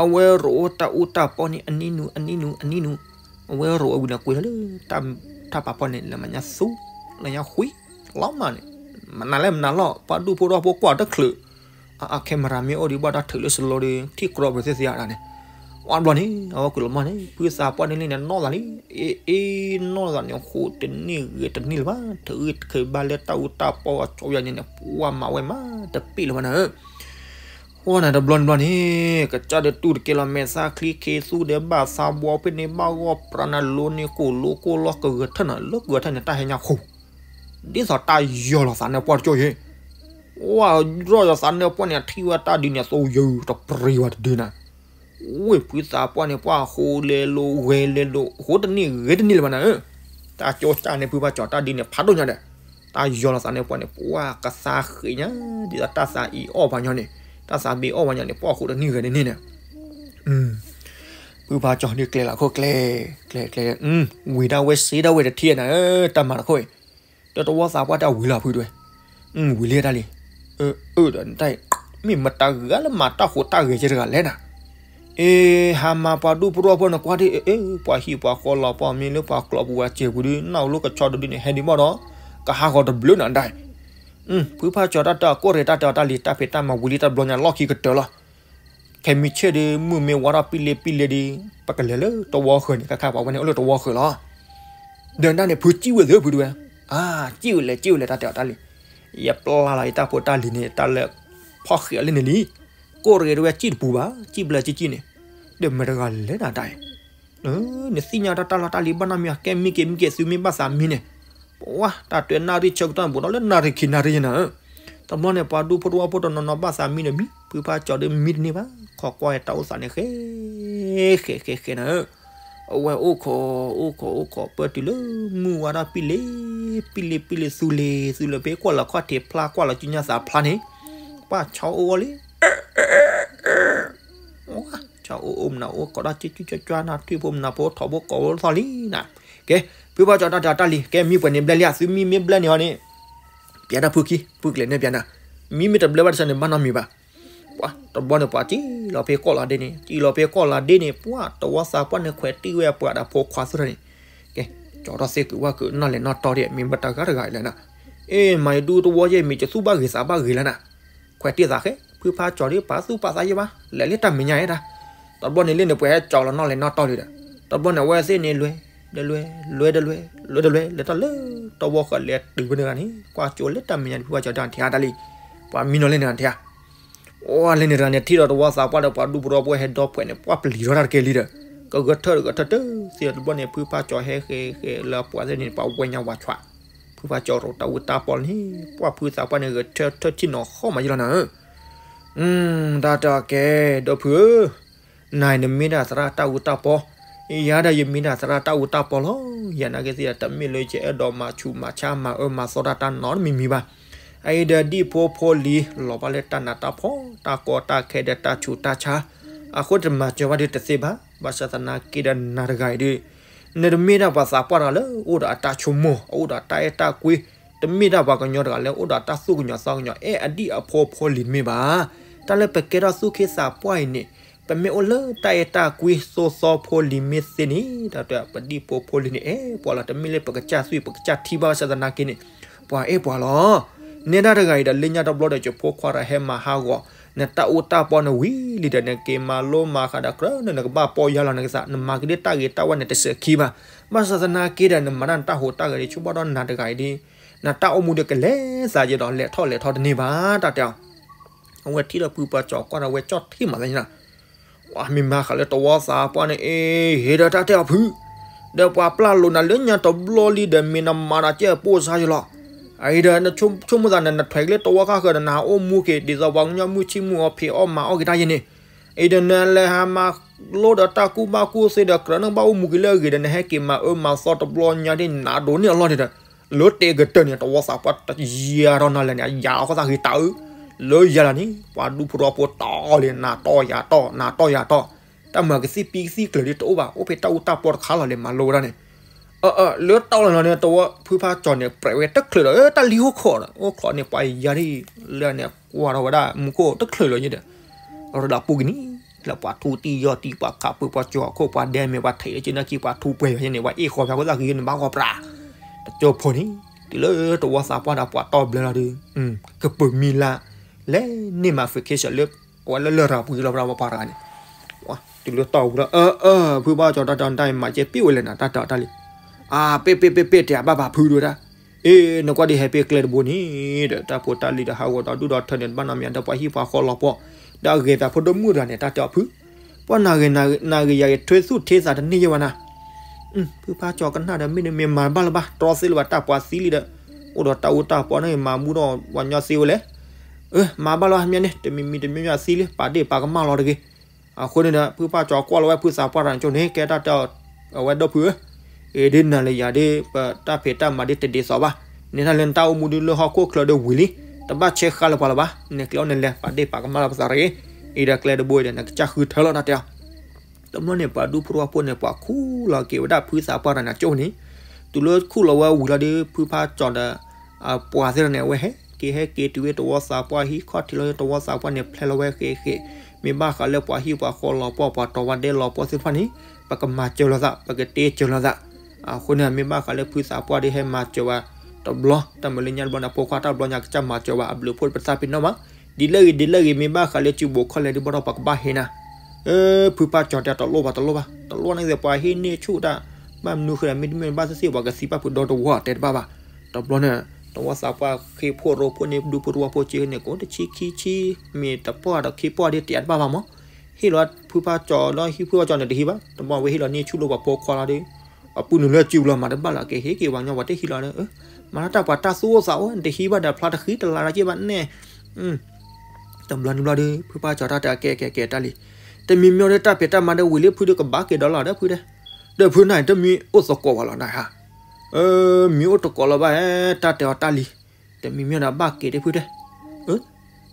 အဝဲရိးအိၣ်တၢ်အူတၢ်ပီန့ၣ် အနံၤနူၤအနံၤနူၤ, အဝဲရိးဝဲဝံၤန့ၣ်ကွံာ်လီၤလၢ တၢ်ဖးဖီန့ၣ် လၢမညါသူ လၢညါဃံ လီၤမၢ်န့ၣ်, မနုၤလဲၣ်မနုၤလီၤ ပှၤဒူၣ်ဖိထီဖိကွၢ်တချုး အ camera မ့ၢ်အိၣ်ဒီးဘၣ်တၢ်ထုးလၢစလီဒီး ထံၣ်ကြီပသ့ၣ်သ့ၣ်အါဒၣ်န့ၣ်, ဝံၤဘျီန့ၣ် အဝဲကွံာ်လီၤမၢ်န့ၣ် ဖုသးပှၢ်န့ၣ်လံန့ၣ် နီၢ်သးလံ, အ့ အ့ နီၢ်သးန့ၣ် ဃိးတနံၣ်ဂဲၤတနံၣ်လၢၤဘၣ် ထုးဂံၢ်ထုးဘါလၢတၢ်အူတၢ်ပီအကၠီယါန့ၣ်န့ၣ် ပှၤမၤဝဲမးတပ့ၢ်လၢၤဘၣ်နၤ, ဃိန့ၣ်တဘျီတဘျီန့ၣ် ကစၢ်ဒီးတူၢ်တကဲလီၤ မဲာ်သၣ်ချံခ့သူဒီးဘၣ်သးဘှီဖဲန့ၣ် ဘၣ်ဂီၢ်ပြးနၤလိန့ၢ်ကိၢ်လိကိၢ်လီၤ ကဂဲၤထၢၣ်နၤလၢကဂဲၤထၢၣ်န့ၣ် တၢ်ဟဲညါဃိး ဒ်သိးတၢ်ယီၤလီၤသးနၢပှၢ်တကၠိယဲၢ်, ဝဲရီၣ်ယီၤသးနၢပှၢ်န့ၣ် အထံၣ်ဝဲတၢ်ဒ်န့ၣ် အသိယၢၤတပရံၤဝဲတဒုနၤ, ဝ့ၢ်ဖုသးပှၢ်န့ၣ် ပှၤဃိးလဲၤလိာ်ဂဲၤလဲၤလိာ် ဃိးတနံၣ်ဂဲၤတနံၣ်လၢၤဘၣ်နၤဧၢ, တၢ်ကၠိစၢ်န့ၣ် ဖုဖါကၠီတၢ်ဒ်န့ၣ် ဖးဒိၣ်ညါဒီး တၢ်ယီၤလီၤသးနၢပှၢ်န့ၣ် ပှၤကသါဃ့ညါ ဒ်သိးတၢ်သးအံၤအီၣ်ပှၤညီန့ၣ် တၢ်သးဘ့ၣ်အီၣ်ပှၤညီန့ၣ် ပှၤဃိးတနံၣ်ဂဲၤတနံၣ်န့ၣ် ဖုဖါကၠီန့ၣ်ကျဲလီၤခိၣ်ကျဲ, ကျဲ ကျဲ ဝံၤဒၣ်ဝဲစ့ဒၣ်ဝဲတထံၣ်နၤဧၢ တၢ်မၤတခိၣ်အံၤ, ဒီးတဝီသးပှၢ်တၢ်ဝံၤလီၤဖုတဝဲ, ဝံၤလံတၢ်လံ, အၢ အၢ ဒီးနတၢ်အံၤ, မ့ၢ်မတၤဂၤလၢမၤတၢ်ဃိးတၢ်ဂဲၤကဲတဂၤလဲၣ်နၤ, အ့ ဟါမၢ်ပှၤဒူၣ်ဖိထီဖိန့ၣ်ကွၢ်ဒ်အ့ ပှၤဟံၣ်ပှၤဃီလီၤပှီၢ်မ့ၢ်လၢပှၤကျိးပူၤဝဲစဲးပူၤဒ် နၢ်အိၣ်လၢကဆီတဒုန့ၣ် ဟဲဒံးဘၣ်ဒီး ကဟးဂီၤတဘျုးနၤဒၣ်အံၤ ဖုဖါကၠီတၢ်တၢ်ကိၢ်ရ့ၣ်တၢ်တဲအီၤတၢ်လံၤ တၢ်ဖံးတၢ်မၤဝံၤလံတဘျီညါလီၢ်ခံကတၢၢ်လီၤ, ခဲမုၢ်ဆ့ၣ်ဒီး မုၢ်မ့ၢ်ဝါထီၣ်ပံလ့ပံလ့ဒီး ပကလဲၤလၢတဝီဃၢၤန့ၣ် ခါခါပှၤဝဲန့ၣ်အိၣ်လၢတဝီဃၢၤလီၤ, ဒီးနတၢ်န့ၣ် ဖုစံၣ်ဝဲသ့ၣ်ဖုတဝဲ, အါ စံၣ်ဝဲလဲၣ် စံၣ်ဝဲလဲၣ် တၢ်တဲအီၤတၢ်လံၤ, ယပျၢ်လီၤယတၢ်ဖိတၢ်လံၤန့ၣ် တၢ်လၢ ဖီၣ်ဃံးအီၤလၢန့ၣ်လံ, ကိၢ်ရ့ၣ်တဝဲစံၣ်တပူၤဘၣ် စံၣ်ဘျဲစံၣ်စံၣ်န့ၣ်, ဒီးမတၤတဂၤလဲၣ်နၤတၢ်အံၤ နသ့ၣ်ညါတၢ်တၢ်လီၢ်တၢ်လံၤဘၣ်နီတမံၤ ကဲမံက့ၤမံက့ၤသုမ့ၢ်ဘၣ်သးမံန့ၣ်, ပဝါ တၢ်တွဲနၣ်ရံၣ်ဆၢကတီၢ်န့ၣ် ဘူးဒီးလၢနၣ်ရံၣ်ခံနၣ်ရံၣ်ယဲၢ်နၤဧၢ, တဘျီန့ၣ် ပှၤဒူၣ်ဖိတဝီဖိတနီၤနီၤဘၣ်သးမံဒီးမံ ဖုဖါကၠီဒီးမံတန့ၢ်ဘၣ် ခိးကွၢ်တၢ်အိၣ်သးန့ၣ် ဃဲ ဃဲ ဃဲ ဃဲနၤဧၢ, အဝဲအိၣ်ခိး အိၣ်ခိး အိၣ်ခိး ပၢၢ်တုၤလၢ မုၢ်ဝါထီၣ်ပံလ့ ပံလ့ ပံလ့ သူလ့ၤ သူလ့ၤ ဖဲကွၢ်လီၤခီၣ်ထံးဖျါ ကွၢ်လီၤကံညါသးဖျါန့ၣ်, ပှၤဆီအိၣ်အီၤလံ ဆီအိၣ်အိၣ်မနုၤအိၣ်ကိးဒီးကၠွကၠွကၠွနၤ ထွံၣ်ဖိမနုၤဖိထီၣ်ဖိကိးဖိထီၣ်လံနၤ, ကဲ ဖုဖါကၠီတၢ်တဲအီၤတၢ်လံၤ ကဲမံပှဲၤန့ၣ်ဘျဲၣ်လံဧါ သုမံမ့ၢ်ဘျဲၣ်န့ၣ်အီၤန့ၣ်, ပျဲတၢ်ဖုခံ ဖုကျဲၤန့ၢ်ပျဲနၤ, မံမ့ၢ်တဘျဲၣ်ဘၣ်တဆၢန့ၣ် ဘၣ်နီတမံၤဘၣ် ပှၤတဘျီန့ၣ် ပှၤစံၣ်လီၤဖဲကီၢ်လီၤဒ့န့ၣ် စံၣ်လီၤဖဲကီၢ်လီၤဒ့န့ၣ် ပှၤတဝီသးပှၢ်န့ၣ် ခွဲးတံၢ်ဝဲအပှၤဒီးဖိခွါသ့ၣ်တဖၣ်န့ၣ်, ကဲ ကၠီထီၣ်သ့ၣ်ကုာ်ဝၣ်ကုာ် နီၣ်လဲၤနီၣ်တီၢ်ဒံး မ့ၢ်ဘၣ်တၢ်ဂၤတဂၤအံၤလဲၣ်နၤ, အ့ မၤယဒူတဝီယဲၢ်မံၤ ကသူၣ်ဘၣ်ဂ့ၤသးဘၣ်ဂ့ၤလၢနၤ, ခွဲးတံၢ်သးဃဲ ဖုဖါကၠီဒ်ပာ်သူၣ်ပာ်သးယဲၢ်ဘၣ် လဲၤလၢတၢ်မဲာ်ညါဧဲဒၣ်, တဘျီန့ၣ်လၢန့ၣ် ပှၤဟဲကၠီလီၤနီၣ်လဲၤနီၣ်တီၢ်လံဒီး, တဘျီန့ၣ် အဝဲသ့ၣ်န့ၣ် လဲၤ လဲၤ လဲၤ လဲၤ လဲၤ လဲၤ လဲၤ လဲၤတၢ်လၢ တဝီဃၢၤလဲၤတုၤဖဲန့ၣ်တဂၤန့ၣ် ကွၢ်ကၠိလၢတၢ်မဲာ်ညါန့ၣ် ဖုဖါကၠီတၢ်ထံၣ်တၢ်လံ, ပှၤမံနီၤလၢန့ၣ်တၢ်ထံၣ်ဧါ အိၣ်လၢန့ၣ်တဂၤန့ၣ် ထံၣ်ဒီးတဝီသးပှၢ်ဒီးပှၤဒူၣ်ဖိထီဖိဟဲဒီဖှဲးန့ၣ် ပှၤပျံၤထီၣ်တၢ်တကဲလံဒီး, ကဂဲၤထၢၣ်ဂဲၤထၢၣ်တသ့ဒီးတဘျီန့ၣ် ဖုဖါကၠီဟဲဃဲဃဲလၢပှၤသ့ၣ်န့ၣ် ပှၤဝဲညါဝၤဆွး, ဖုဖါကၠီရိးတၢ်အူတၢ်ပီလၢန့ၣ် ပှၤဖုသးပှၢ်န့ၣ် ဂဲၤထၢၣ်ထၢၣ်ထံၣ်နီၤဃီမးယလီၤနၤဧၢ တၢ်တၢ်ကဲ ဒီဖုဧၢ, နၤနမ့ၢ်ဒၣ်သရၣ်တၢ်အူတၢ်ပီ, ယၤဒီးယမ့ၢ်ဒၣ်သရၣ်တၢ်အူတၢ်ပီလီၤ. ယနာ်က့သ့ၣ်ဒီး တမ့ၢ်လၢယအဲၣ်ဒိးမၤဆူးမၤဆါမၤအၢမၤသီတၢ်တၢ်နီတမံၤမံၤဘၣ်. အအံၤဒီးဒ်ဖိဖိလံၤ လီၤဘၣ်လၢတၢ်နးတၢ်ဖှီၣ် တၢ်ကီတၢ်ခဲဒီးတၢ်ဆူးတၢ်ဆါ, အဃိတမၤစၢၤဘၣ်ဒုးတသ့ဘၣ်. ဘၣ်ဆၣ်သနာ်က့ဒီးနၤတဂၤအံၤဒီး နတမ့ၢ်ဒၣ်ပှၤသးပှၢ်တဂၤလၢအိၣ်ဒီးအတၢ်ဆိကမိၣ် အအိၣ်ဒီးတၢ်အဲၣ်တၢ်ကွံ, တမ့ၢ်ဒၣ်ပှၤကညီတဂၤလၢအိၣ်ဒီးတၢ်သူၣ်ကညီၤသးကညီၤ အဲၣ်အဒံၣ်အဖိဖိလံၤတမ့ၢ်ဘၣ်. တၢ်လၢပကဲထီၣ်သူၣ်က့သးပှၢ်အံၤန့ၣ် ပမ့ၢ်အိၣ်လၢတၢ်အဲၣ်တၢ်ကွံသိသီဖိလံၤမ့ၢ်သ့န့ၣ် တၢ်တဲပဒံၣ်ဖိဖိလံၤန့ၣ် အဲၣ်ပှၤလီၤ. တမ့ၢ်လၢပကစၢ်သွံၣ် ပကစၢ်ထံဘၣ်ဆၣ်သနာ်က့န့ၣ် ပှၤအဲၣ်ပှၤလီၤ. နဲဒၣ်တဂၤအံၤဒီး လၢညါတဘျီဒီး ယဖိခွါဒီးဟဲမၤဟးဂီၤ နတၢ်အိၣ်တၢ်ပီနဝံၤလံဒီး နက့ၤမၤလိမၤဃးဒီးကြၢးန့ၣ် နကဘၣ်ပီၢ်ယၢ်လီၤနကသး နမၤကဒုတၢ်ဂ့ၤတၢ်ဝါန့ၣ် တစဲးခံဘၣ်. ဘၣ်ဆၣ်သနာ်က့ဒီး နမၤတၢ်နတၢ်ဟူးတၢ်ဂဲၤဒ်ဆိဘၣ်ဒီးနၤတဂၤအံၤဒ် နတၢ်အိၣ်မူဒီးကလဲၤသးယဲဒီး လဲၤထီၣ်လဲၤထီတန့ၢ်ဘၣ် တၢ်တဲအီၤ. အဝဲထံၣ်ဒီးဖုပှၢ်ကၠီၤကွၢ်ဒီး အဝဲကၠီၣ်ထံၣ်မးသ့ၣ်ညါ ဝဲမ့ၢ်မၤဃးလၢတဝီသးပှၢ်န့ၣ် အ့ ဟ့ၣ်ဒီးတၢ်တဲအီၤဖု, ဒီးပှၤပျၢ်လိာ်နၤလၢညါတဘျီလံဒီး မ့ၢ်နမၤဒီးကဲပိၢ်စါယလီၤ. အအံၤဒီး နဆိကမိၣ်သးန့ၣ် နထွဲးက့ၤလၢတဝီခါဃၢၤဒီး နဟးအိၣ်မူက့ၤ ဒ်သိးပှၤကညီမုၢ်ဆ့ၣ်မုၢ်အီၤဖံးအီၣ်မၤအီၣ်က့ၤတၢ်ယဲန့ၣ်, အံၤဒီးနလဲၤဟးမၤလိဒီးတၢ်ကူၣ်ဘၣ်ကူၣ်သ့ဒီး ကြၢးန့ၣ်ဘၣ်အိၣ်မူက့ၤလၢအဂ့ၤဒီး နဟဲက့ၤမၤအၢမၤသီတဘျီညါဒ်နၤဒိးန့ၢ်အလီၢ်န့ၣ်ဒီး လၢတဲာ်ကတၢၢ်န့ၣ် တဝီသးပှၢ်တယၤထီၣ်နၤလဲၣ်န့ၣ် အယၤအဃိသတးဂ့ၤတၢ်အၢ, လၢယၤလီၤန့ၣ် ပှၤဒူဖိတဝီဖိတီၢ်လံ နၤတီၢ်ယၤတီၢ် နၤတီၢ်ယၤတီၢ်, တၢ်မၤကသံၣ်ပံကသံၣ်ကျၢၤဒ်တအိၣ်ဘၣ် အိၣ်ဖဲတၢ်အူတၢ်ပီတခါလီၤ လဲၤမၤလိဝဲဒၣ်န့ၣ်, အၢ လၢတီၢ်လီၤလီၤန့ၣ် တဝီဖုဖါကၠီၤန့ၣ် ပြဲးဝဲတချုးဒီး တၢ်လံၤဟိၣ်ခိးဒီး အိၣ်ခိးန့ၣ် ပှၤယၤဒ်လဲၣ်န့ၣ် ကွၢ်ထီၣ်ဝဲဒၣ်မူခိၣ်တချုးလီၤယဲဒီး ရၢဒီးပူၤကနံၤ လၢပှၤထူတံၢ်ယီၢ်တံၢ် ပှၤခးပၢၤပှၤကၠီၤခိၣ် ပှၤဒဲမဲာ် ပှၤထံးလၢကၠ့နၢ်ကံ ပှၤထူပှဲၤယဲန့ၣ် ပှၤအ့ၣ်ဃီၤဖဲအဃိသတးဂ့ၤန့ၣ် ဘၣ်ဂီၤပြး တကၠိဖိန့ၣ် တုၤလၢတဝီသးပှၢ်ဒီးပှၤတီၢ်ဘျၢလီၤဒီး ကပၢၤမံလၢ် လဲၤန့ၢ်မၤ vacation လၢ အဝဲလၢလရာ်ပူၤလီၤ ပှၤပှၤတဂၤန့ၣ် တုၤလၢတီၢ်ပူၤဒီး အၢ အၢ ဖုဘၣ်ကၠီၤတၢ်တဲအီၤ တၢ်အံၤမၤကဲပ့ၣ်ဝဲလဲၣ်နၤ တၢ်တဲအီၤတၢ်လံ, အၢ ပ့ၣ်ပ့ၣ်ပ့ၣ်ပ့ၣ် တဲအဘၣ်ဘၣ်ဖုဒိၣ်ဝဲဒၣ်, အ့ နကွၢ်ဒ်ဟဲပ့ၣ်ကျဲတဘိန့ၣ်ဒီး တၢ်ဖိတၢ်လံၤဒီးဟးဂီၤဒီးဒူၣ်ဒီးထၢန့ၣ် တဘၣ်နီတမံၤ ဒီးပှၤဟံၣ်ပှၤဃီလီၤပှီၢ်, ဒီးအဂ့ၤသးဖိဒိၣ်မုၣ်တဂၤန့ၣ် တၢ်တဲအီၤဖု ပှၤနၤဂ့ၤနၤဂ့ၤ ယၤဂ့ၤထွဲသူၣ်ထဲသးတန့ၢ်ယဲဘၣ်နၤ, ဖုဖါကၠီၤကနၣ်ဒီး မ့တမ့ၢ်မၤဘၣ်လၢၤဘၣ် တြီသ့လၢၤဘၣ် တၢ်ပှၤသံလံဒီး အိၣ်ဒီးတၢ်အူတၢ်ပီန့ၣ် မၤဘူၣ်ဒီးပှၤကညီသ့ဝဲလဲၣ်, အၢ မၤဘၣ်လၢၤဘၣ် မ့ၢ်န့ၣ် တမံၤမံၤတမံၤမံၤအသံလံ ပာ်ဒ့ၣ်ပာ်ကမၣ်လီၤတဂ့ၤ, အဃိန့ၣ်ဒီး ဖုဖါကၠီၤကွၢ်လီၤဝဲဖုသးပှၢ်တဂၤန့ၣ်ကၠိန့ၣ် ကဲတၢ်တဲအီၤ အဝဲဒိၣ်ဖုဧၢ အ့ ဒ်နၤလၢယၤဒ် ပတၢ်ဖံးတၢ်မၤဒ်တဒ်သိးဘၣ်, နဲဒၣ်လၢနတၢ်အိၣ်မူဒ်လၢဟီၣ်ခိၣ်ချၢဒီးဝံၤလံ, တဘၣ်ဆဲးဃါလၢပှၤလၢၤဘၣ်, နကျဲအိၣ်နလဲၤ ပာ်ဒ့ၣ်ပာ်ကမၣ်လီၤပသးတဂ့ၤ, အံၤဒီးကျဲတဘိအံၤဒီး နကစၢ်ဃုထၢလီၤတၢ်တဲအီၤ, တဘျီန့ၣ် ပှၤဒူဖိတဝီဖိန့ၣ် ပှၤခူၣ်လီၤက့ၤဝဲဒၣ်ဖုသးပှၢ်တဂၤန့ၣ်ကၠိန့ၣ်, တုၤလၢခူၣ်လီၤဝဲဝံၤလီၤဒီး ဖုဖါကၠီၤဒီး ပှၤသ့ၣ်တဖၣ်န့ၣ် အဝဲဟဲက့ၤဟဲက့ၤတုၤဝဲတဝီသးပှၢ်ဟံၣ်ခီၣ်ထံးလီၤ တဝီသးပှၢ်န့ၣ် ဖျဲလီၤဝဲဃ့ဃ့, မ့ၢ်ဘၣ်ဃးလၢပှၤဟံၣ်ပှၤဃီလီၤပှီၢ် ပှၤတီၤဝဲဒဲလီၤပှီၢ်သ့ၣ်တဖၣ်န့ၣ် ပကမၤစၢၤလိာ်သး ပကတ့စၢၤလိာ်သး, အဃိန့ၣ် မ့ၢ်ဘၣ်ဃးလၢဖုသးပှၢ်ဒီးဟဲမၤစၢၤဝဲတဘျီ, တၢ်မၤလၢညါတဘျီန့ၣ် ဖိခွါတၢ်ဘျီညါကစၢ်မၤစၢၤဝဲ အဘျုးအဖှိၣ်ပသးပ့ၤနီၣ်မး, ဒ်လဲၣ်ဂ့ၤဒ်လဲၣ်ဂ့ၤ မ့ၢ်ဘၣ်ဃးလၢစုဘိးခီၣ်လဲၢ်ဒ်ဘၣ်ဒီး ပကဘၣ်ဟ့ၣ်နၤ ဖုဖါကၠီၤတဲတလိၣ်ဘၣ်တလိၣ်ဘၣ် တလိၣ်န့ၣ် ပှၤဟံးန့ၢ်ဆူၣ်တၢ်, ဘၣ်မနုၤဃိလဲၣ် မ့တမ့ၢ်ဘၣ်သ့ၣ်သ့ၣ် ပှၤကသံဘၣ်ဖုဒီတဝီတဲတဘၣ်ဘၣ်, တဘျီန့ၣ် တဝီသးပှၢ်ဃ့ဖိရိဖိန့ၣ် ဒူဖိတဝီဖိစ့န့ၣ် ကိးတဆံခံဆံ, မ့ၢ်တပှၢ်ဒီးခံပှၢ်ဒ်တဲတဘၣ်ဘၣ်မး, ဟ့ၣ်လီၤဖုဖါကၠီၤဒီးဟံးဖုဖါကၠီၤန့ၣ်တဟံးဘၣ်, တဘျီဝဲဟ့ၣ်လီၤန့ၢ်ဆူၣ်လိာ်ပှၤဖိခွါလီၤဒီး ပှၤပုၢ်နုာ်လၢစုဘျီမၤတဘၣ်လၢၤက့ၤ ဟ့ၣ်က့ၤပှၤကညီပှၤတဟံးလီၤန့ၣ် မၤလၢတၢ်ပှၤတၢ်သူၣ်အိၣ်သးအိၣ် နတဟံးဘၣ်ဒီးဖျါတဃံတလၤဒီးက့ဘၣ်နဲၣ် တဘျီန့ၣ်ဘျီဒီး ဖုဖါကၠီၤတၢ်တဲကဲကဲကဲတၢ်လံ, တမံၤမံၤဒီးတၢ်ဖံးတၢ်မၤဒီးဝံၤလံ ဖုဒီးကဘၣ်က့ၤဒီးလီၤဒီးဖုတဲ, ဒီးဖုနၤတမံၤအိၣ်သကိးဝဲလီၤနၤဧါ, မံၤအိၣ်သကိးလီၤဘၣ် တၢ်တဲအီၤတၢ်လံ, တမံၤမံၤဒီးဘၣ်က့ၤဒီးဖုတဲ,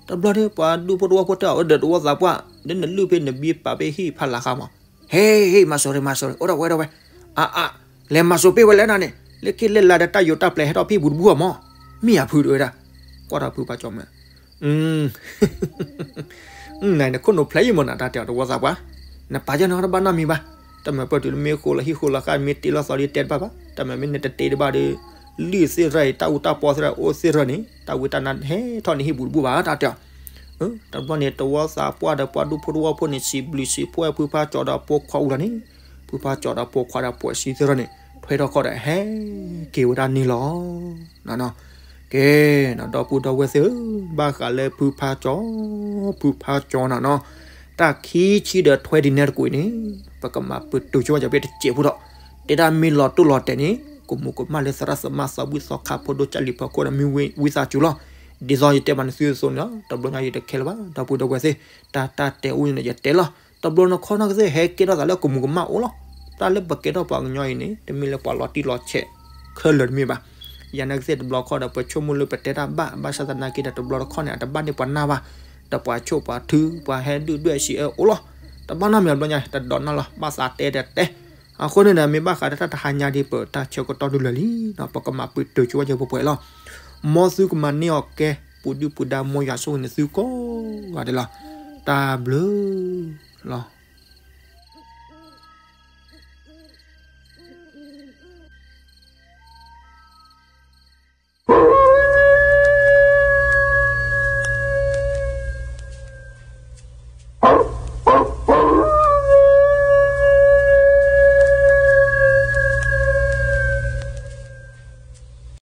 တဘျီဒီးပှၤဒူဖိတဝီဖိတဲအီၤ ဒီးတဝီသးပှၢ် ဒီးနလုၢ်ဖဲနဘံပာ်ဖဲဟံၣ်ဖးလၢ်ဃါမး, ဟ့ၣ်ဟ့ၣ် မၤစိၤရ့ မၤစိၤရ့ အိၣ်ဒီးဝဲဒီးဝဲ, အါအါ လဲၤမၤစိၤပ့ၢ်ဝဲလဲၣ်နၤန့ၣ် လၢခံလၢလါဒီးတၢ်ယိၤတၢ်ပျဲဟဲထီၣ်ဖံၣ်ပူၤတဘူၣ်အီၤမး, မ့ၢ်ဧါဖုတဲဝဲဒၣ်, ကွၢ်ထီၣ်ဖုဖါကၠီၤမး နၤန့ၣ်ခိၣ်နူာ်ဖျဲးယံာ်မးနၤ တၢ်တဲအီၤတဝီသးပှၢ်, နပာ်ယၢ်နတဘၣ်နီတမံၤဘၣ်, တၢ်မၤပၢၢ်တုၤလၢမ့ၢ်ဃိလီၤဟံၣ်ဃိလီၤဃါ မ့ၢ်တ့လီၤသီလံတဲတဘၣ်ဘၣ်, တၢ်မၤမ့ၢ်နတတ့တဘၣ်ဒီး လုၢ်သ့ၣ်ရၢ်အံၤ တၢ်အူတၢ်ပီသ့ၣ်ရၢ်အိၣ်သ့ၣ်ရၢ်န့ၣ် တၢ်ဝံတၢ်နါဟဲထီၣ်န့ၣ်ဟံၣ်ပူၤတဘူၣ်ဘၣ် တၢ်တဲအီၤ, တဘျီန့ၣ် တဝီသးပှၢ်ဒီးပှၤဒူဖိတဝီဖိန့ၣ် စံးဘျုးစံးဖှိၣ်ဝဲဖုဖါကၠီၤဒီးပိာ်ခွါအူလီၤန့ၣ်, ဖုဖါကၠီၤဒီးပိာ်ခွါဒီးပှၤစံသ့ၣ်ရၢ်န့ၣ် ထွဲထီၣ်ခီၣ်ဒီးဟဲက့ၤဝဲဒၣ်န့ၣ်လီၤ. ကဲ, ဒီပုၢ်ဒီဝဲၢ်သ့ၣ်ဧၢ, ဘၣ်ဃးလၢဖုဖါကၠီၤ, ဖုဖါကၠီၤနၤနီၤ, တၢ်ခံဆံဒီးထွဲဒ်န့ၣ်တကွံာ်န့ၣ်, ပကမၤပတုာ်ဆိဝဲကၢ်ဖဲတစဲးဖိဒီး, တဲဒၣ်မ့ၢ်လီၤတိၢ်လီၤတဲာ်န့ၣ် ကမူၤကမၣ်လၢသရၣ်သမါသးဝံၣ်သီခါဖိဒိၣ်ကၢ်လံၤဖီခိၣ်ဒီးမ့ၢ်ဝံသးစူၤလီၤ. ဒ်သိးယတဲမးနသုအသိးန့ၣ်လီၤ, တဘျီညါယတခဲလၢာ်ဘၣ် ဒီပုၢ်ဒီဝဲၢ်သ့ၣ်, တၢ်တၢ်တဲအိၣ်န့ၣ်ယတဲလီၤ. တဘျီနခီနကသ့ၣ်ဟဲကဲထီၣ်သးလၢကမူၤကမၣ်အိၣ်လီၤ. တၢ်လၢပကဲထီၣ်ပှၤကညီအံၤန့ၣ် တမ့ၢ်လၢပှၤလီၤတံၢ်လီၤဆဲးခဲလၢာ်တမ့ၢ်ဘၣ်. ယၤနကသ့ၣ်တဘျီခီဒီး ပဆိကမိၣ်လၢပတဲတၢ်ဘၣ် ဘၣ်ဆၣ်သနာ်က့ဒီး တဘျီတခီန့ၣ် အတဘၣ်န့ၢ်ပှၤနၢ်ဘၣ်, ဒီးပှၤဆိၣ်ပှၤထု ပှၤဟဲဒုၣ်ဒွဲၣ်စံးအၢအိၣ်လီၤ. တဘၣ်နီတမံၤဘျီညါ တဒိးနၢ်လီၤ ဘၣ်သးတဲတဲတဲ အဃိန့ၣ်ဒီး မ့ၢ်ဘၣ်ဃးဒီးတၢ်တဟါညါဒ်ပတၢ်ဆၢကတီၢ်ဒုးလၢာ်လံ, ပကမၤပတုာ်ဆိဝဲကၢ်ပှဲၤပှဲၤလီၤ. မ်သုကမၤန့ၢ်အီၤကဲ ပူၤဒုၣ်ပူၤဒါ မ်ယွၤဆိၣ်ဂ့ၤန့ၢ်သုကိးဂၤဒဲးလီၤ. တၢ်ဘျုးလီၤ.